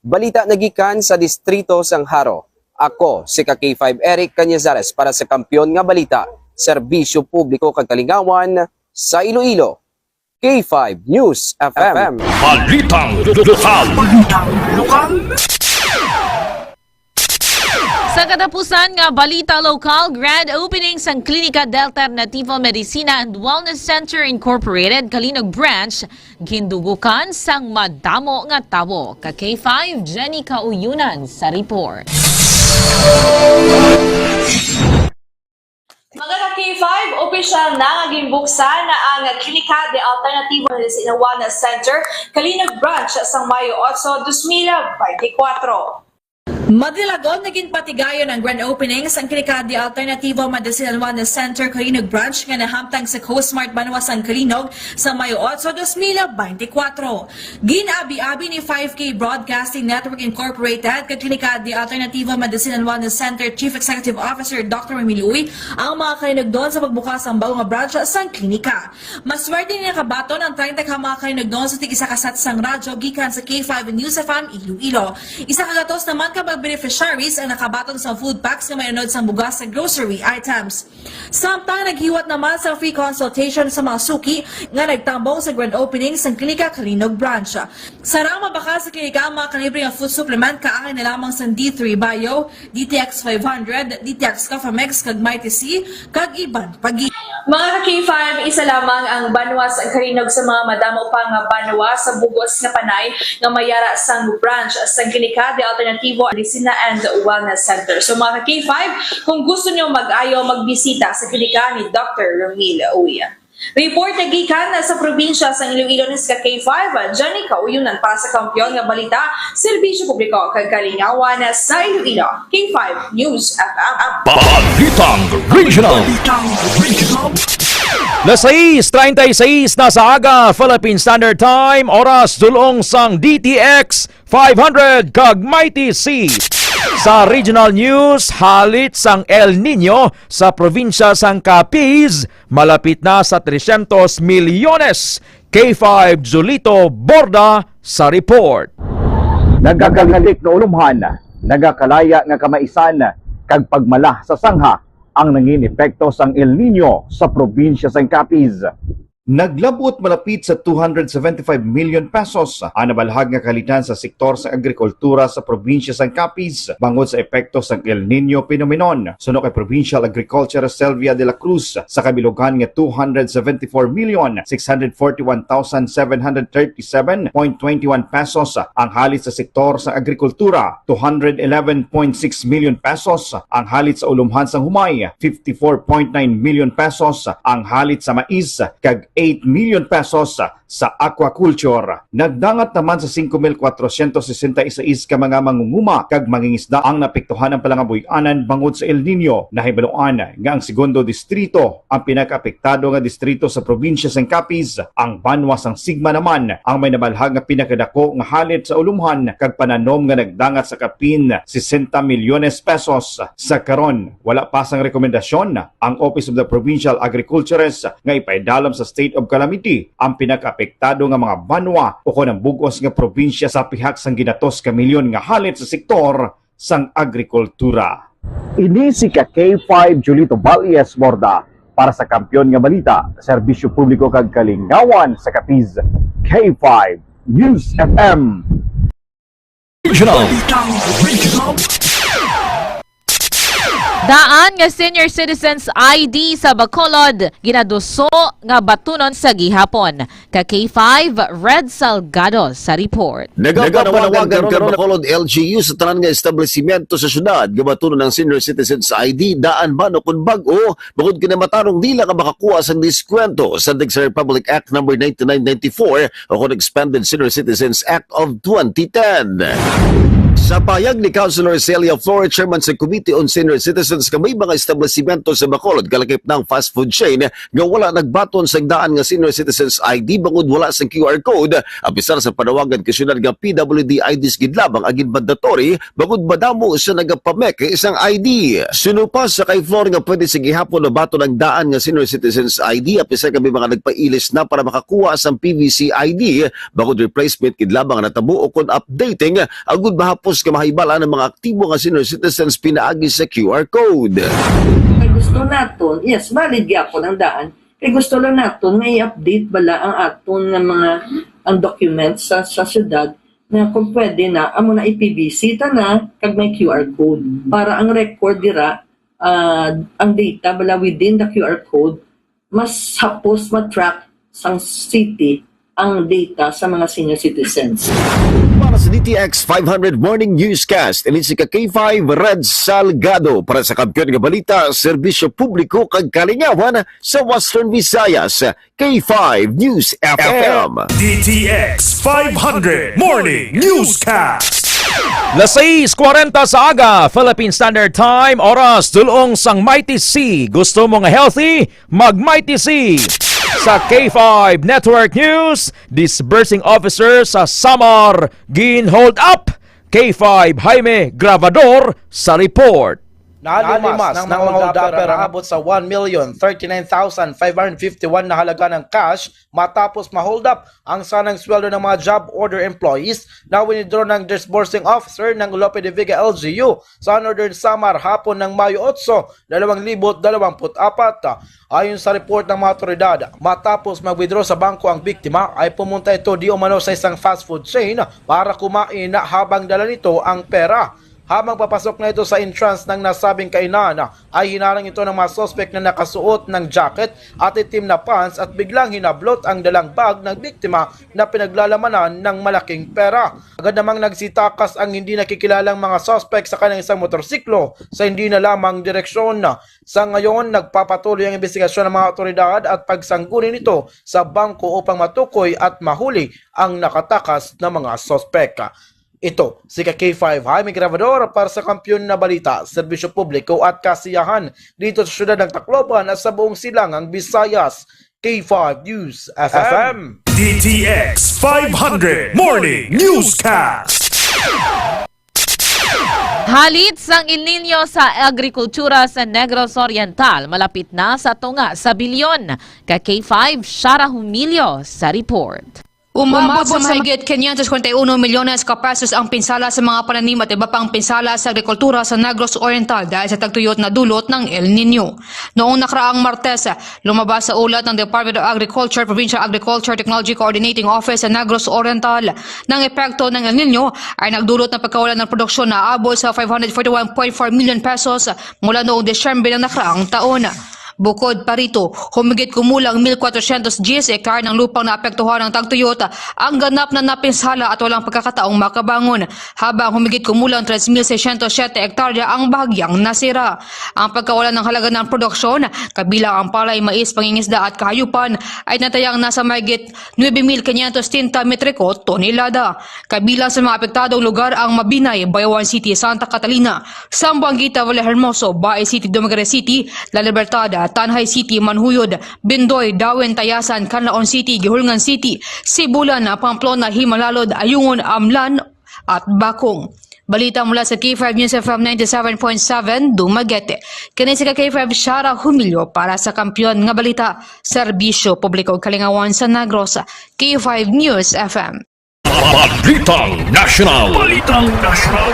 Balita nagikan sa distrito sang Jaro. Ako si ka-K five Eric Cañizares para sa Kampiyon nga Balita, Serbisyo Publiko kag Kalingawan sa Iloilo, K five News F M. Balitang lokal. Sa katapusan nga balita lokal, grand opening sang Klinika de Alternativo Medicina and Wellness Center Incorporated, Calinog Branch, gindugukan sang madamo nga tawo. Ka K five, Jenny Kauyunan sa report. Mga ka K five, opisyal na nga ginbuksan ang Klinika de Alternativo Medicina Wellness Center, Calinog Branch, sang Mayo otso, dos mil bente kwatro. Madalagon nga ginpatigayon ang grand opening sang Klinika de Alternativo Medicina Wellness Center, Calinog Branch, nga nahamtang sa Coast Smart Banwa sang Calinog sa Mayo otso, dos mil bente kwatro. Gin-abi-abi ni five K Broadcasting Network Incorporated kag Klinika de Alternativo Medicine and Wellness Center Chief Executive Officer Doctor Romil Uy ang mga kalinugdon sa pagbukas sang bag-o nga branch sang klinika. Maswerte ni nakabaton ang treinta ka mga kalinugdon sa tig-isa ka set sang radyo gikan sa K five News F M Iloilo. Isa ka gatos naman ka mga beneficiaries ang nakabaton sa food packs nga may unod sang bugas sa grocery items. Samtang naghiwat naman sa free consultation sa mga suki nga nagtambong sa grand opening sang Klinika Calinog Branch. Sarang mabakal sa klinika ang mga kalibre nga food supplement, kaangay na lamang sang D three Bio, D T X five hundred, D T X Coffee Mix, kag Mighty C, kag iban pa gid. Mga ka K five, isa lamang ang banwa sa Calinog sa mga madamo pa nga banwa sa bugos nga panay nga may ara sang branch sang Klinika de Alternativo Medicina and Wellness Center. So, mga ka K five, kung gusto nyo mag-ayo, magbisita sa klinika ni Doctor Romil Uy. Report na gikan sa probinsya sang Iloilo ni ka K five, Jenny Kauyunan para sa Kampiyon nga Balita, Serbisyo Publiko kag Kalingawan sa Iloilo, K five News F M. Balitang Regional. Las sais treinta y seis na sa aga, Philippine Standard Time, oras dulong sang D T X five hundred kag Mighty C. Sa regional news, halit sang El Niño sa probinsya sang Capiz, malapit na sa trescientos milyones. K five Julito Borda sa report. Nagakalitik nga ulumhan, nagakalaya nga kamaisan, kag pagmala sa sangha ang nangin epekto sang El Niño sa probinsya sang Capiz. Naglab-ot malapit sa two hundred seventy-five million pesos ang nabalhag nga kahalitan sa sektor sa agrikultura sa probinsya sang Capiz bangod sa epekto sang El Niño phenomenon. Suno kay Provincial Agriculturist Sylvia de la Cruz, sa kabilugan nga two hundred seventy-four million six hundred forty-one thousand seven hundred thirty-seven point twenty-one pesos ang halit sa sektor sa agrikultura, two hundred eleven point six million pesos ang halit sa ulumhan sang humay, fifty-four point nine million pesos ang halit sa mais, kag eight million pesos sa aquaculture. Nagdangat naman sa singko mil kwatrocientos sesenta y seis ka mga mangunguma kag mangingisda ang naapektuhan ang palangabuy-anan bangod sa El Niño. Nahibaluan nga ang segundo distrito ang pinakaapektado nga distrito sa probinsya sang Capiz. Ang banwa sang Sigma naman ang may nabalhag nga pinakadako nga halit sa ulumhan kag pananom nga nagdangat sa kapin sesenta milyones pesos. Sa karon, wala pa sang rekomendasyon ang Office of the Provincial Agriculturist nga ipaidalom sa state of calamity ang pinakaapektado nga mga banwa ukon ang bug-os nga probinsya sa pihak sang ginatos ka milyon nga halit sa sektor sang agrikultura. Ini si ka K five Julito Valles Borda para sa Kampiyon nga Balita, Serbisyo Publiko kag Kalingawan sa Capiz, K five News F M. Regional. Daan nga senior citizens I D sa Bacolod ginaduso nga batunon sa gihapon. Ka K five, Red Salgado sa report. Nagapanawagan karon ang Bacolod L G U sa tanan nga establisimento sa syudad nga batunon ang senior citizens I D, daan man o kon bag-o, bangod kay namatarong dila ka makakuha sang diskwento sa Republic Act number ninety-nine ninety-four o kon Expanded Senior Citizens Act of twenty ten. Sa pahayag ni Councilor Celia Flores, chairman sa Committee on Senior Citizens, nga may mga establisimento sa Bacolod, kalakip na ang fast food chain, nga wala nagbaton sang daan nga senior citizens I D bangod wala sang Q R code, apisar sa panawagan ka syudad nga P W D I Ds gid lamang ang ginmandatory bangod madamo sa nagapamek sang I D. Suno pa sa kay Flor nga pwede sa gihapon mabaton ang daan nga senior citizens I D, apisar nga may mga nagpailis na para makakuha sang P V C I D, bangod replacement gid lamang natabo o kon updating, agud mahapos nga mahibal-an ang mga aktibo nga senior citizens pinaagi sa Q R code. Kay gusto naton, yes, valid gyapon ang daan. Kay gusto lang naton nga i-update bala ang aton nga mga, ang documents sa, sa syudad, na kung pwede na, amo na i-P V C ta na kag may Q R code para ang record dira, ah, ang data bala within the Q R code, mas hapos ma-track sang city ang data sa mga senior citizens. Para sa D T X five hundred Morning Newscast, ini si ka K five Red Salgado para sa Kampiyon nga Balita, Serbisyo Publiko kag Kalingawan sa Western Visayas, K five News F M. D T X five hundred Morning Newscast. Las sais kwarenta sa aga, Philippine Standard Time, oras dulong sang Mighty C. Gusto mo nga healthy? Mag Mighty C. Sa K five Network News, disbursing officer sa Samar gin-hold up. K five Jaime Grabador sa report. Nalimas ng mga holdupper ang abot sa one million thirty-nine thousand five hundred fifty-one na halaga ng cash matapos ma-hold up ang sanang sweldo ng mga job order employees na winidraw ng disbursing officer ng Lope de Vega L G U sa Northern Samar hapon ng Mayo otso, dalawang libo dalawang put apat. Ayon sa report ng mga awtoridad, matapos mag-withdraw sa bangko ang biktima, ay pumunta ito di umano sa isang fast food chain para kumain habang dala nito ang pera. Habang papasok na ito sa entrance ng nasabing kainan, ay hinarang ito ng mga suspek na nakasuot ng jacket at itim na pants at biglang hinablot ang dalang bag ng biktima na pinaglalamanan ng malaking pera. Agad namang nagsitakas ang hindi nakikilalang mga suspek sa kanilang isang motorsiklo sa hindi na lamang direksyon. Sa ngayon, nagpapatuloy ang imbestigasyon ng mga awtoridad at pagsangguni nito sa bangko upang matukoy at mahuli ang nakatakas na mga suspek. Ito si ka K five Jaime Grabador para sa Kampiyon na Balita, Serbisyo Publiko at Kasiyahan dito sa siyudad ng Tacloban at sa buong silangang Visayas. K five News F M. D T X five hundred Morning Newscast. Halit sang El Niño sa agrikultura sa Negros Oriental, malapit na sa tunga sa bilyon. Ka K five, Shara Humilio sa report. Umabot sa mahigit quinientos cuarenta y uno milyones ka pesos ang pinsala sa mga pananim at iba pang pinsala sa agrikultura sa Negros Oriental dahil sa tagtuyot na dulot ng El Niño. Noong nakaraang Martes, lumabas sa ulat ng Department of Agriculture, Provincial Agriculture Technology Coordinating Office sa Negros Oriental, ng epekto ng El Niño ay nagdulot ng pagkawala ng produksyon na abot sa five hundred forty-one point four million pesos mula noong Disyembre ng nakaraang taon. Bukod pa rito, humigit kumulang mil kwatrocientos diyes hektar ng lupang naapektuhan ng tagtuyot ang ganap na napinsala at walang pagkakataong makabangon, habang humigit kumulang tres mil seiscientos siyete hektarya ang bahagyang nasira. Ang pagkawala ng halaga ng produksyon, kabilang ang palay, mais, pangingisda at kahayupan, ay natayang nasa mahigit nuebe mil quinientos treinta metriko tonelada. Kabilang sa mga apektadong lugar ang Mabinay, Bayawan City, Santa Catalina, Zamboanguita, Vallehermoso, Baez City, Dumaguete City, La Libertad, Tanjay City, Manjuyod, Bendoy, Dauen, Tayasan, Canlaon City, Guihulngan City, Sibulan, Pamplona, Himalalod, Ayungon, Amlan, at Bacong. Balita mula sa K five News F M ninety-seven point seven, Dumaguete. Kini si ka K five Shara Humilio para sa Kampiyon nga Balita, Serbisyo Publiko ug Kalingawan sa Negros, K five News F M. Balitang National. Balitang National.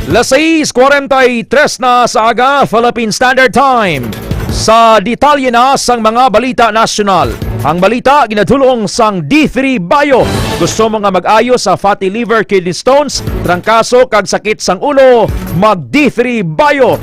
Las sais kwarenta y tres na sa aga, Philippine Standard Time. Sa detalye na sang mga balita nasyonal. Ang balita ginadulong sang D three Bio. Gusto mo nga mag-ayo sa fatty liver, kidney stones, trangkaso kag sakit sang ulo? Mag D three Bio.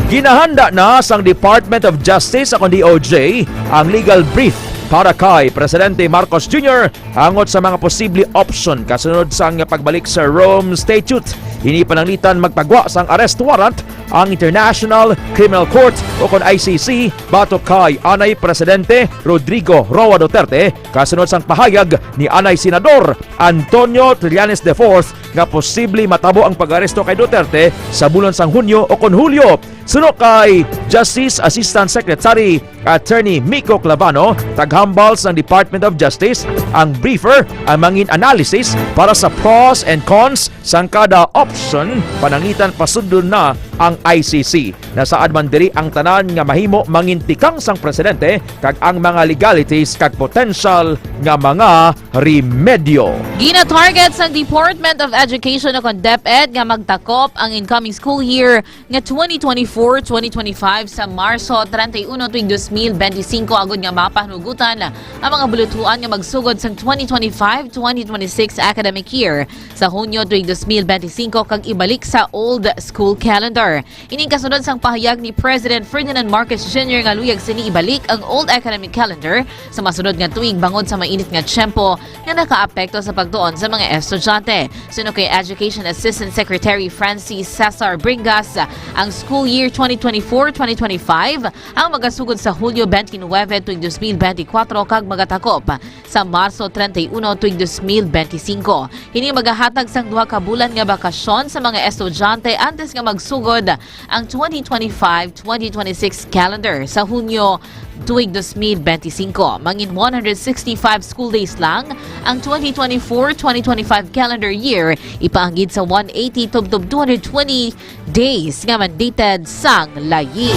Ginahanda na sang Department of Justice, akon D O J, ang legal brief para kay Presidente Marcos Junior angot sa mga posible option kasunod sang pagbalik sa Rome Statute. Ini pananglitan magpagwa sang arrest warrant ang International Criminal Court o kon I C C batok kay anay Presidente Rodrigo Roa Duterte, kasunod sang pahayag ni anay Senador Antonio Trillanes the fourth nga posible matabo ang pag-aresto kay Duterte sa bulan sang Hunyo o kon Hulyo. Suno kay Justice Assistant Secretary Attorney Miko Clavano, taghambal sang Department of Justice, ang briefer ang mangin analysis para sa pros and cons sang kada option, pananglitan pasudlon na ang I C C. Nasaad man diri ang tanan nga mahimo mangin tikang sang presidente kag ang mga legalities kag potential nga mga remedyo. Gina-target sang Department of Education o kon DepEd nga magtakop ang incoming school year nga twenty twenty-four twenty twenty-five sa Marso treinta y uno tuig dos mil benti singko agod nga mapanugutan ang mga bulutuan nga magsugod sang twenty twenty-five twenty twenty-six academic year sa Hunyo tuig dos mil benti singko kag ibalik sa old school calendar. Ining kasunod sang pahayag ni President Ferdinand Marcos Junior nga luyag sini ibalik ang old academic calendar sa masunod nga tuig bangod sa mainit nga tiyempo nga nakaapekto sa pagtuon sa mga estudyante. Suno kay Education Assistant Secretary Francis Cesar Bringas, ang school year twenty twenty-four twenty twenty-five ang magasugod sa Hulyo twenty-nine tuig dos mil benti kwatro kag magatakop sa Marso treinta y uno tuig dos mil benti singko. Ini magahatag sang duha ka bulan nga bakasyon sa mga estudyante antes nga magsugod ang twenty twenty-five twenty twenty-six calendar sa Hunyo tuig dos mil benti singko. Mangin one hundred sixty-five school days lang ang twenty twenty-four twenty twenty-five calendar year, ipaanggid sa one eighty tubtob two hundred twenty days nga mandated sang layi.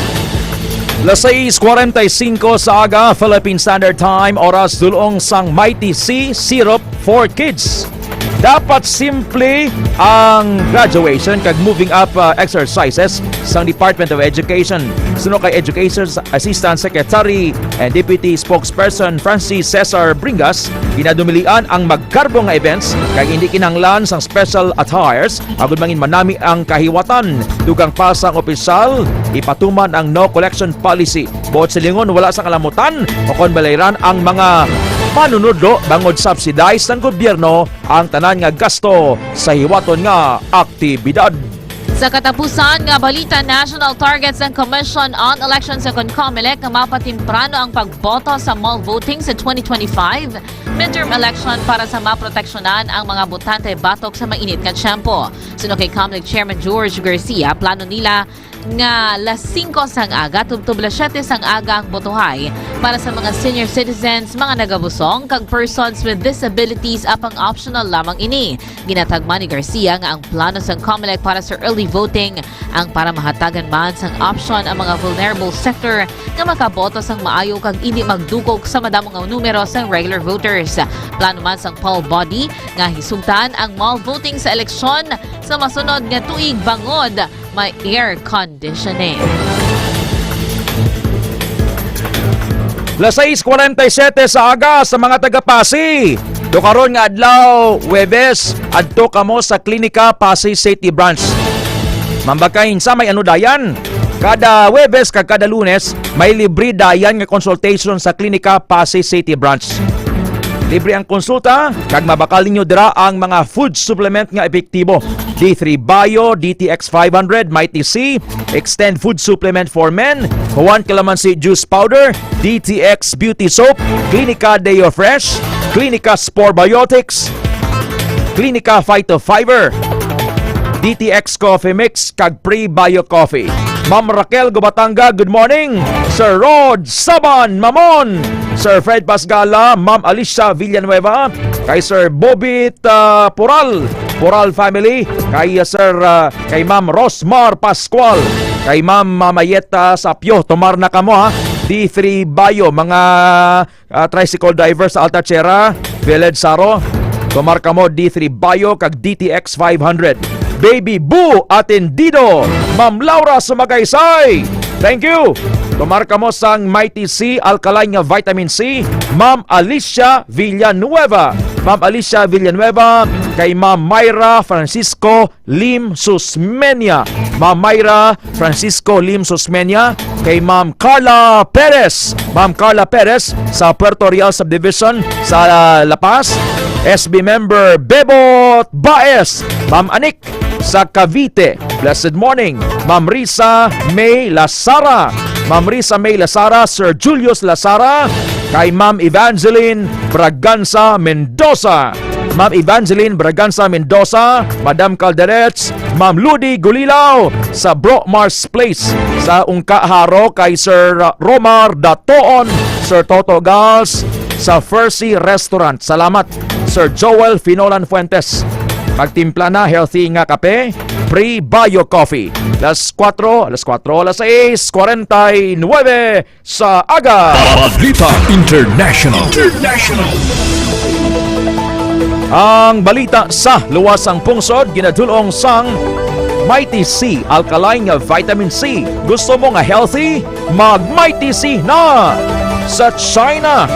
Las sais cuarenta y cinco sa aga, Philippine Standard Time, oras dulong sang Mighty C Syrup for Kids. Dapat simple ang graduation kag moving up, uh, exercises sang Department of Education. Suno kay Education Assistant Secretary and Deputy Spokesperson Francis Cesar Bringas, ginadumilian ang magkarbo nga events kag hindi kinahanglan sang special attires agud mangin manami ang kahiwatan. Dugang pa sang opisyal, ipatuman ang no collection policy. Buot silingon, wala sang alamutan o kon balayran ang mga manunudlo bangod subsidized sang gobyerno ang tanan nga gasto sa hiwaton nga aktibidad. Sa katapusan nga balita, national target sang Commission on Elections o kon COMELEC nga mapatimprano ang pagboto sa mall voting sa twenty twenty-five midterm election para sa maproteksyonan ang mga botante batok sa mainit nga tiyempo. Suno kay COMELEC Chairman George Garcia, plano nila nga las singko sang aga tubtob las siyete sang aga ang botohay para sa mga senior citizens, mga nagabusong, kag persons with disabilities, apang optional lamang ini. Ginatagman ni Garcia nga ang plano sang COMELEC para sa early voting ang para mahatagan man sang option ang mga vulnerable sector nga makaboto sang maayo kag indi magdukok sa madamo nga numero sang regular voters. Plano man sang poll body nga hisugtan ang mall voting sa eleksyon sa masunod nga tuig bangod may air conditioning. Las sais cuarenta y siete sa aga sa mga taga Passi. Tukaron nga adlaw, Huwebes, adto kamo sa Klinika Passi City Branch. Mambakay sa may ano dayan. Kada Huwebes kag kada Lunes, may libre dayan nga consultation sa Klinika Passi City Branch. Libre ang konsulta, kag mabakal ninyo dira ang mga food supplement nga epektibo: D three Bio, D T X five hundred, Mighty C, Extend Food Supplement for Men, Juan Calamansi Juice Powder, D T X Beauty Soap, Clinica Deo Fresh, Clinica Spore Biotics, Clinica Phytofiber, D T X Coffee Mix, kag Prebio Coffee. Ma'am Raquel Gubatanga, good morning. Sir Rod Saban Mamon, Sir Fred Pasgala, Ma'am Alicia Villanueva, kay Sir Bobit, ah, Pural, Pural family, kay, ah, Sir, ah, kay Ma'am Rosmar Pascual, kay Ma'am Mamayeta Sapyo, tumar na kamo, ha. D three Bio, mga, ah, tricycle driver sa Alta Sierra, Village Saro. Tumar kamo D three Bio kag D T X five hundred. Baby Boo Atendido, Ma'am Laura Sumagaysay. Thank you. Tumar kamo sang Mighty C Alkaline nga Vitamin C, Ma'am Alicia Villanueva. Ma'am Alicia Villanueva, kay Ma'am Myra Francisco Lim Susmeña, Ma'am Myra Francisco Lim Susmeña, kay Ma'am Carla Perez, Ma'am Carla Perez sa Puerto Real Subdivision sa La Paz, S B member Bebot Baez, Ma'am Anik sa Cavite, Blessed morning, Ma'am Risa May Lasara. Ma'am Risa May Lasara, Sir Julius Lasara, kay Ma'am Evangeline Braganza Mendoza. Ma'am Evangeline Braganza Mendoza, Madam Calderets, Ma'am Ludi Gulilao sa Bro Mars Place sa Ungka Jaro, kay Sir Romar Datoon, Sir Toto Gals sa Fercy Restaurant. Salamat, Sir Joel Finolan Fuentes. Magtimpla na healthy nga kape, Pre Bio Coffee. Las kuwatro, alas kuwatro, alas sais, kwarenta y nuebe sa aga. Balita International. International. Ang balita sa luwas sang pungsod, ginadulong sang Mighty C, alkaline nga vitamin C. Gusto mo nga healthy? Mag Mighty C na! Sa China,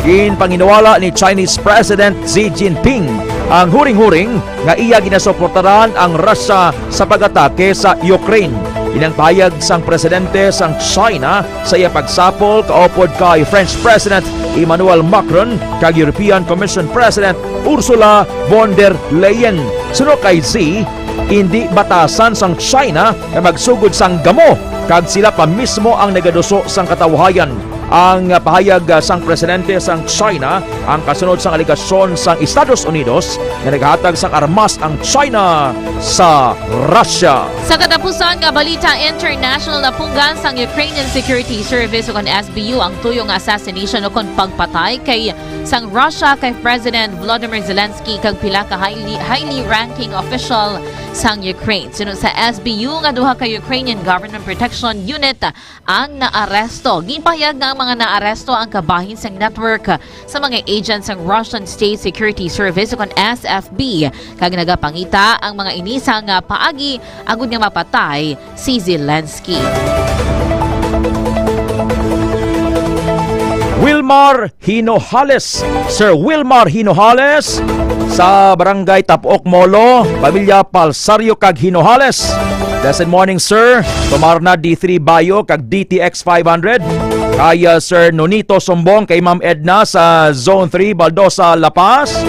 ginpanginiwala ni Chinese President Xi Jinping ang huring-huring nga iya ginasuportaran ang Russia sa pag-atake sa Ukraine. Inang pahayag sang presidente sang China sa iya pagsapol kaupod kay French President Emmanuel Macron kag European Commission President Ursula von der Leyen. Suno kay Xi, indi batasan sang China nga magsugod sang gamo, kag sila pa mismo ang nagaduso sang katawhayan. Ang pahayag, ah, sang presidente sang China ang kasunod sang alegasyon sang Estados Unidos nga naghatag sang armas ang China sa Russia. Sa katapusan nga balita international, napunggan sang Ukrainian Security Service ukon S B U ang tuyo nga assassination ukon pagpatay kay sang Russia kay President Volodymyr Zelensky kag pila ka highly, highly ranking official sang Ukraine. Suno sa S B U nga duha ka Ukrainian Government Protection Unit ang naaresto. Ginpahayag nga ang mga naaresto ang kabahin sang network sa mga agent sang Russian State Security Service ukon S F B, kag nagapangita ang mga ini sang, ah, paagi agud nga mapatay si Zelensky. Wilmar Hinojales. Sir Wilmar Hinojales sa Barangay Tapok Molo, pamilya Palsario kag Hinojales. Blessed morning, sir. Tumar na D three Bayo kag D T X five hundred. Kay, uh, Sir Nonito Sumbong, kay Ma'am Edna sa Zone three, Baldosa, La Paz.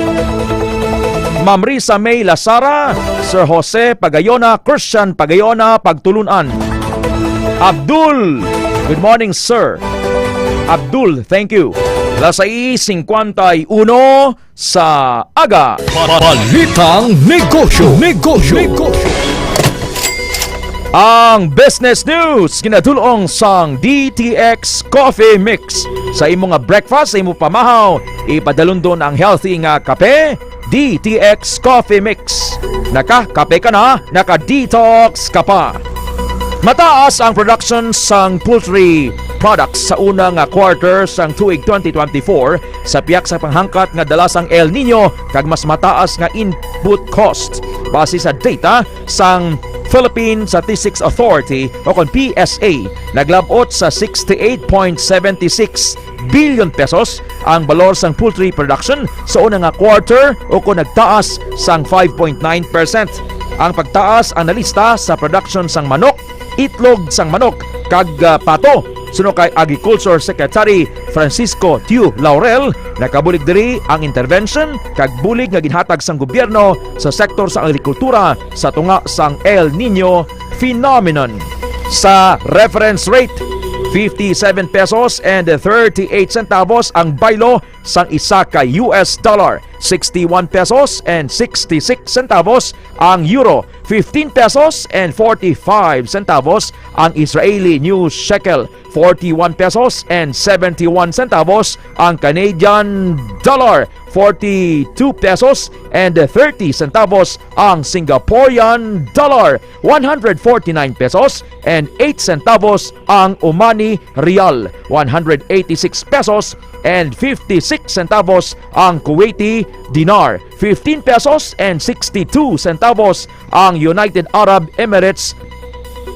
Ma'am Risa May Lasara, Sir Jose Pagayona, Christian Pagayona, Pagtulunan. Abdul, good morning, sir. Abdul, thank you. Las sais cincuenta y uno sa aga. Balitang negosyo, negosyo, negosyo. Ang business news ginadulong sang D T X Coffee Mix. Sa imo nga breakfast, sa imo pamahaw, ipadalundon ang healthy nga kape, D T X Coffee Mix. Naka-kape ka na, naka-detox ka pa. Mataas ang production sang poultry products sa una nga quarter sang tuig twenty twenty-four sa pihak sa panghangkat nga dala sang El Nino kag mas mataas nga input cost. Base sa data sang Philippine Statistics Authority o kon P S A, naglab-ot sa sixty-eight point seven six billion pesos ang balor sang poultry production sa una nga quarter, o kon nagtaas sang five point nine percent. Ang pagtaas ang nalista sa production sang manok, itlog sang manok, kag, ah, pato. Suno kay Agriculture Secretary Francisco Tiu Laurel, nakabulig diri ang intervention kag bulig nga ginhatag sang gobyerno sa sektor sa agrikultura sa tunga sang El Nino phenomenon. Sa reference rate, fifty-seven pesos and thirty-eight centavos ang baylo sang isa ka U S dollar, sixty-one pesos and sixty-six centavos ang euro, fifteen pesos and forty-five centavos ang Israeli new shekel, forty-one pesos and seventy-one centavos ang Canadian dollar, forty-two pesos and thirty centavos ang Singaporean dollar, one hundred forty-nine pesos and eight centavos ang Omani rial, one hundred eighty-six pesos and fifty-six centavos ang Kuwaiti dinar, fifteen pesos and sixty-two centavos ang United Arab Emirates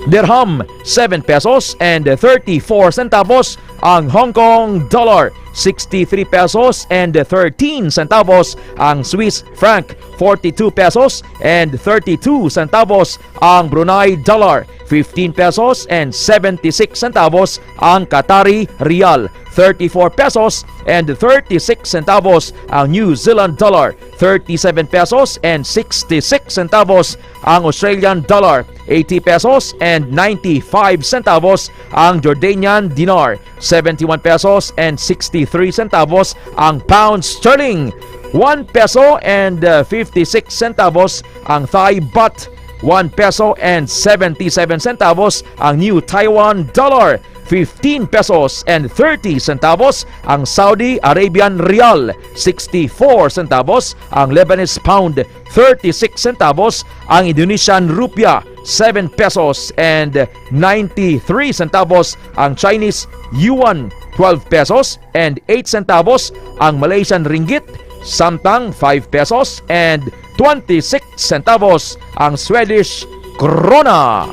dirham, seven pesos and thirty-four centavos ang Hong Kong dollar, sixty-three pesos and thirteen centavos ang Swiss franc, forty-two pesos and thirty-two centavos ang Brunei dollar, fifteen pesos and seventy-six centavos ang Qatari rial, thirty-four pesos and thirty-six centavos ang New Zealand dollar, thirty-seven pesos and sixty-six centavos ang Australian dollar, eighty pesos and ninety-five centavos ang Jordanian dinar, seventy-one pesos and sixty-three centavos ang pound sterling, one peso and, uh, fifty-six centavos ang Thai baht, one peso and seventy-seven centavos ang New Taiwan dollar, fifteen pesos and thirty centavos ang Saudi Arabian rial, sixty-four centavos ang Lebanese pound, thirty-six centavos ang Indonesian rupiah, seven pesos and ninety-three centavos ang Chinese yuan, twelve pesos and eight centavos ang Malaysian ringgit, samtang five pesos and twenty-six centavos ang Swedish krona.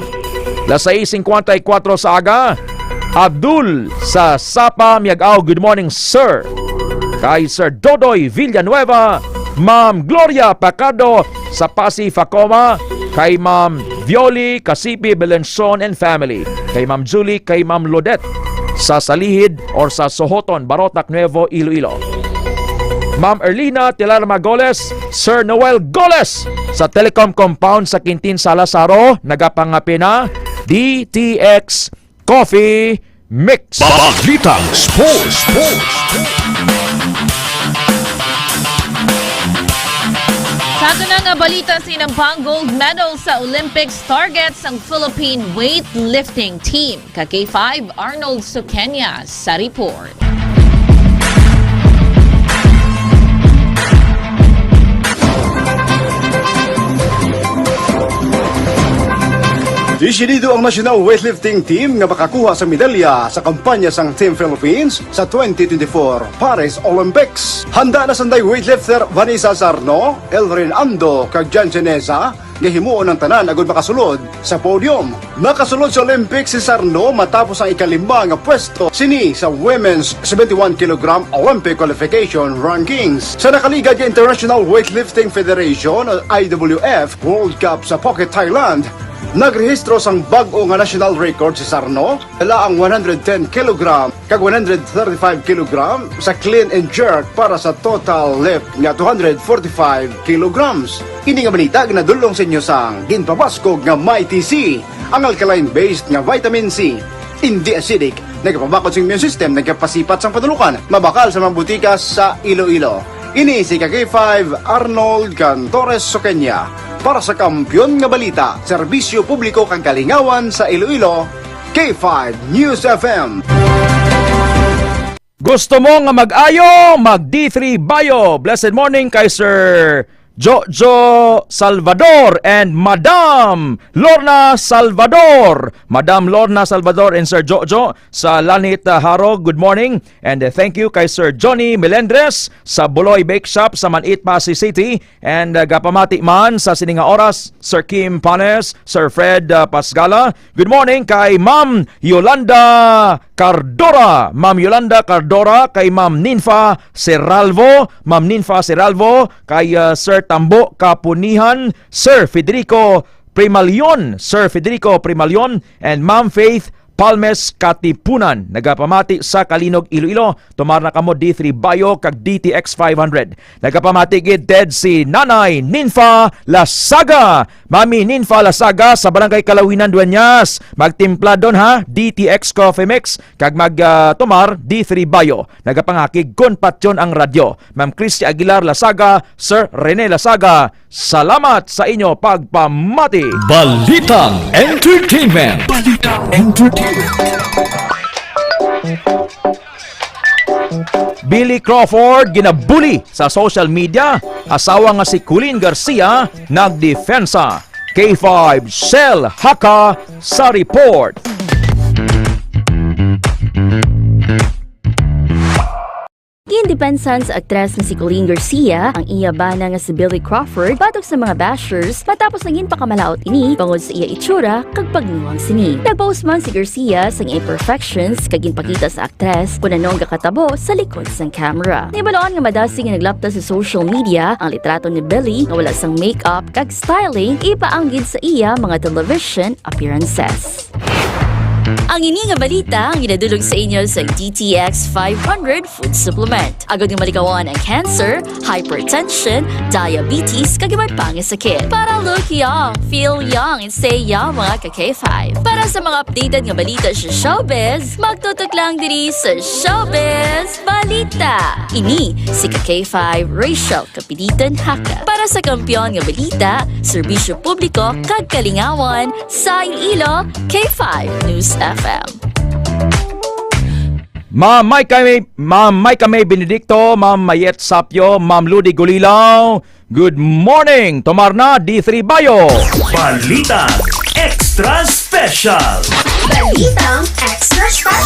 Las sais singkwenta y kuwatro sa aga, Abdul sa Sapa Miag-ao, good morning, sir. Kay Sir Dodoy Villanueva, Ma'am Gloria Pacado sa Pasi, Facoma, kay Ma'am Violi Casipi Belenson and family, kay Ma'am Julie, kay Ma'am Lodet sa Salihid or sa Sohoton, Barotac, Nuevo Iloilo. Ma'am Erlina Tilarma Goles, Sir Noel Goles sa Telecom Compound sa Quintin Salazaro, nagapangapina, D T X Coffee Mix. Balitang Sports. Sports. Sa ato na nga balita, sinampang gold medal sa Olympics target sang Philippine weightlifting team. Ka K five, Arnold Suqueña sa report. Desidido ang national weightlifting team nga makakuha sa medalya sa kampanya sang Team Philippines sa twenty twenty-four Paris Olympics. Handa na sanday weightlifter Vanessa Sarno, Elrin Ando, kag Jan Genesa nga himuon ang tanan agud makasulod sa podium. Nakasulod sa Olympics si Sarno matapos ang ikalima nga pwesto sini sa Women's seventy-one kilogram Olympic Qualification Rankings. Sa nakaligad nga International Weightlifting Federation o I W F World Cup sa Phuket, Thailand, nagrehistro sang bag-o nga national record si Sarno, dala ang one hundred ten kilogram kag one hundred thirty-five kilogram sa clean and jerk para sa total lift nga two hundred forty-five kilograms. Ini nga balita ginadul-ong sa inyo sang ginpabaskog nga Mighty C, ang alkaline-based nga vitamin C. Indi acidic, nagapabakod sa immune system, nagapasipat sang panulukan, mabakal sa mga butika sa Iloilo. Ini si Ka K five Arnold Cantores Soqueña para sa Kampiyon nga Balita, Serbisyo Publiko kag Kalingawan sa Iloilo, K five News F M. Gusto mo nga mag-ayo? Mag D three Bio. Blessed morning kay Sir Jojo Salvador and Madam Lorna Salvador. Madam Lorna Salvador and Sir Jojo sa Lanit, uh, Haro, good morning. And, uh, thank you kay Sir Johnny Melendres sa Buloy Bake Shop sa Manit, Passi City. And, uh, gapamati man sa sini nga oras, Sir Kim Panes, Sir Fred, uh, Pasgala. Good morning kay Ma'am Yolanda Cardora. Ma'am Yolanda Cardora, kay Ma'am Ninfa Seralvo. Ma'am Ninfa Seralvo, kay, uh, Sir Tambo Kapunihan, Sir Federico Primalion, Sir Federico Primalion, and Ma'am Faith Palmes Katipunan. Nagapamati sa Calinog, Iloilo. Tumar na kamo D three Bio kag D T X five hundred. Nagapamati gid ted si Nanay Ninfa Lasaga. Mami Ninfa Lasaga sa Barangay Kalawinan, Dueñas. Magtimpla don, ha, D T X Coffee Mix kag mag, ah, tumar D three Bio. Nagapangakig kon patyon ang radyo. Ma'am Christy Aguilar Lasaga, Sir Rene Lasaga, salamat sa inyo pagpamati. Balitang Entertainment. Balitang Entertainment. Billy Crawford ginabuli sa social media, asawa nga si Colleen Garcia nagdepensa. K five Shell Haka sa report. Gindepensahan sa aktres nga si Colleen Garcia ang iya bana nga si Billy Crawford batok sa mga bashers matapos nga ginpakamalaot ini tungod sa iya itsura kag pagnuang sini. Nag-post man si Garcia sang imperfections kag ginpakita sa aktres kon ano ang gakatabo sa likod sang camera. Nahibaluan nga madasig nga naglapta sa social media ang litrato ni Billy nga wala sang makeup kag styling ipaanggid sa iya mga television appearances. Ang ini nga balita ang ginadulog sa inyo sa D T X five hundred Food Supplement. Agod nga malikawan ang cancer, hypertension, diabetes, kag iban pa nga sakit. Para look young, feel young, and stay young, mga ka K five. Para sa mga updated nga balita sa showbiz, magtutok lang diri sa Showbiz Balita. Ini si ka K five Rachel Kapilitan Haka. Para sa kampiyon nga balita, serbisyo publiko, kag kalingawan, sa Iloilo, K five News F M. Ma'am Micah May, Ma'am Micah May Benedicto, Ma'am Mayet Sapio, Ma'am Ludi Gulilaw, good morning! Tumar na, D three Bayo! Balitang Extra Special. Balitang Extra Special.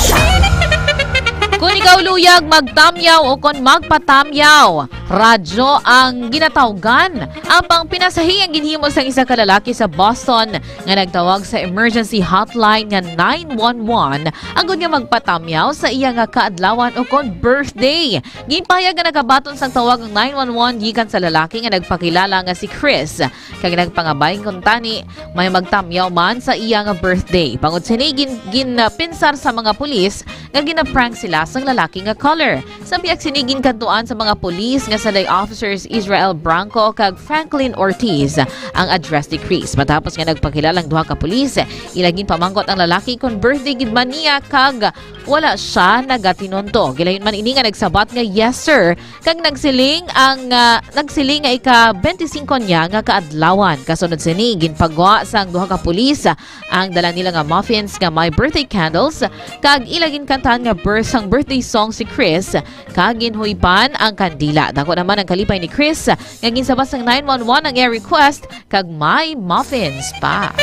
Kung ikaw luyag magtamyaw o kon magpatamyaw, radyo ang ginatawgan. Apang pinasahi ang ginhimo sang isa ka lalaki sa Boston nga nagtawag sa emergency hotline nga nine one one agod nga magpatamyaw sa iya nga kaadlawan o kon birthday. Ginpahayag nga nakabaton sang tawag ang nine one one gikan sa lalaki nga nagpakilala nga si Chris, kag nagpangabay kuntani may magtamyaw man sa iya nga birthday. Bangod sini, gin, gin, ah, pinsar sa mga pulis nga ginaprank sila sang lalaki nga caller. Sa biyag sini, ginkadtuan sa mga pulis nga sanday Officers Israel Branco kag Franklin Ortiz ang address ni Chris. Matapos nga nagpakilala ang duha ka pulis, ila ginpamangkot ang lalaki kon birthday gid man niya kag wala siya nagatinunto. Gilayon man ini nga nagsabat nga yes, sir, kag nagsiling ang, ah, nagsiling nga ika-twenty-five niya nga kaadlawan. Kasunod sini, ginpagwa sang duha ka pulis ang dala nila nga muffins nga may birthday candles, kag ila ginkantahan nga birth sang birthday song si Chris, kag ginhuypan ang kandila. Dako naman ang kalipay ni Chris nga ginsabat sang nine one one ang iya request, kag may muffins pa.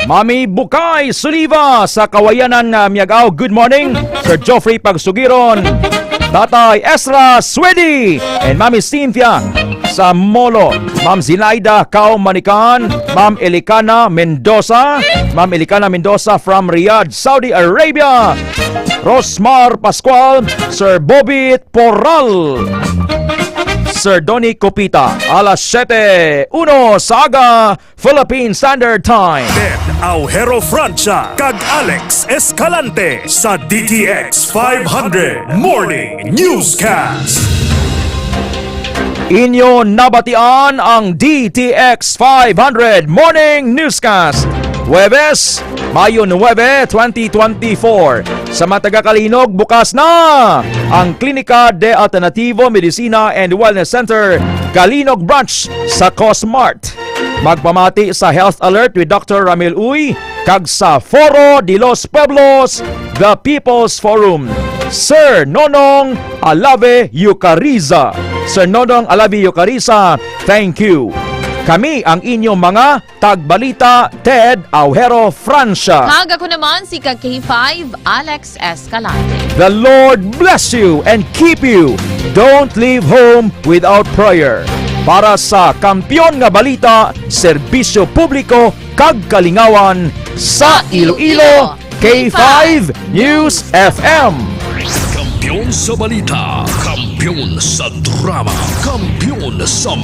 Mami Bukay Suliva sa Kawayanan, ah, Miag-aw, good morning. Sir Geoffrey Pagsugiron, Tatay Ezra Swedi, and Mami Cynthia sa Molo, Ma'am Zinaida Kao Manikan, Ma'am Elicana Mendoza, Ma'am Elicana Mendoza from Riyadh, Saudi Arabia, Rosmar Pascual, Sir Bobit Poral, Sir Donny Copita, alas siyete uno sa aga, Philippine Standard Time. Ted Aujero Francia kag Alex Escalante sa D T X five hundred Morning Newscast. Inyo nabatian ang D T X five hundred Morning Newscast, Huwebes, Mayo nuebe, twenty twenty-four. Sa mga taga Calinog, bukas na ang Klinika de Alternativo Medicina and Wellness Center, Calinog Branch sa Cosmart. Magpamati sa Health Alert with Doctor Ramil Uy kag sa Foro de los Pueblos, The People's Forum, Sir Nonong Alave Yucariza. Sir Nonong Alave Yucariza, thank you. Kami ang inyong mga tagbalita, Ted Aujero Francia. Kag ako naman si ka K five, Alex Escalante. The Lord bless you and keep you. Don't leave home without prayer. Para sa Kampiyon nga Balita, Serbisyo Publiko kag Kalingawan sa Iloilo, K five News F M. Kampiyon sa balita, kampiyon sa drama, kampiyon sa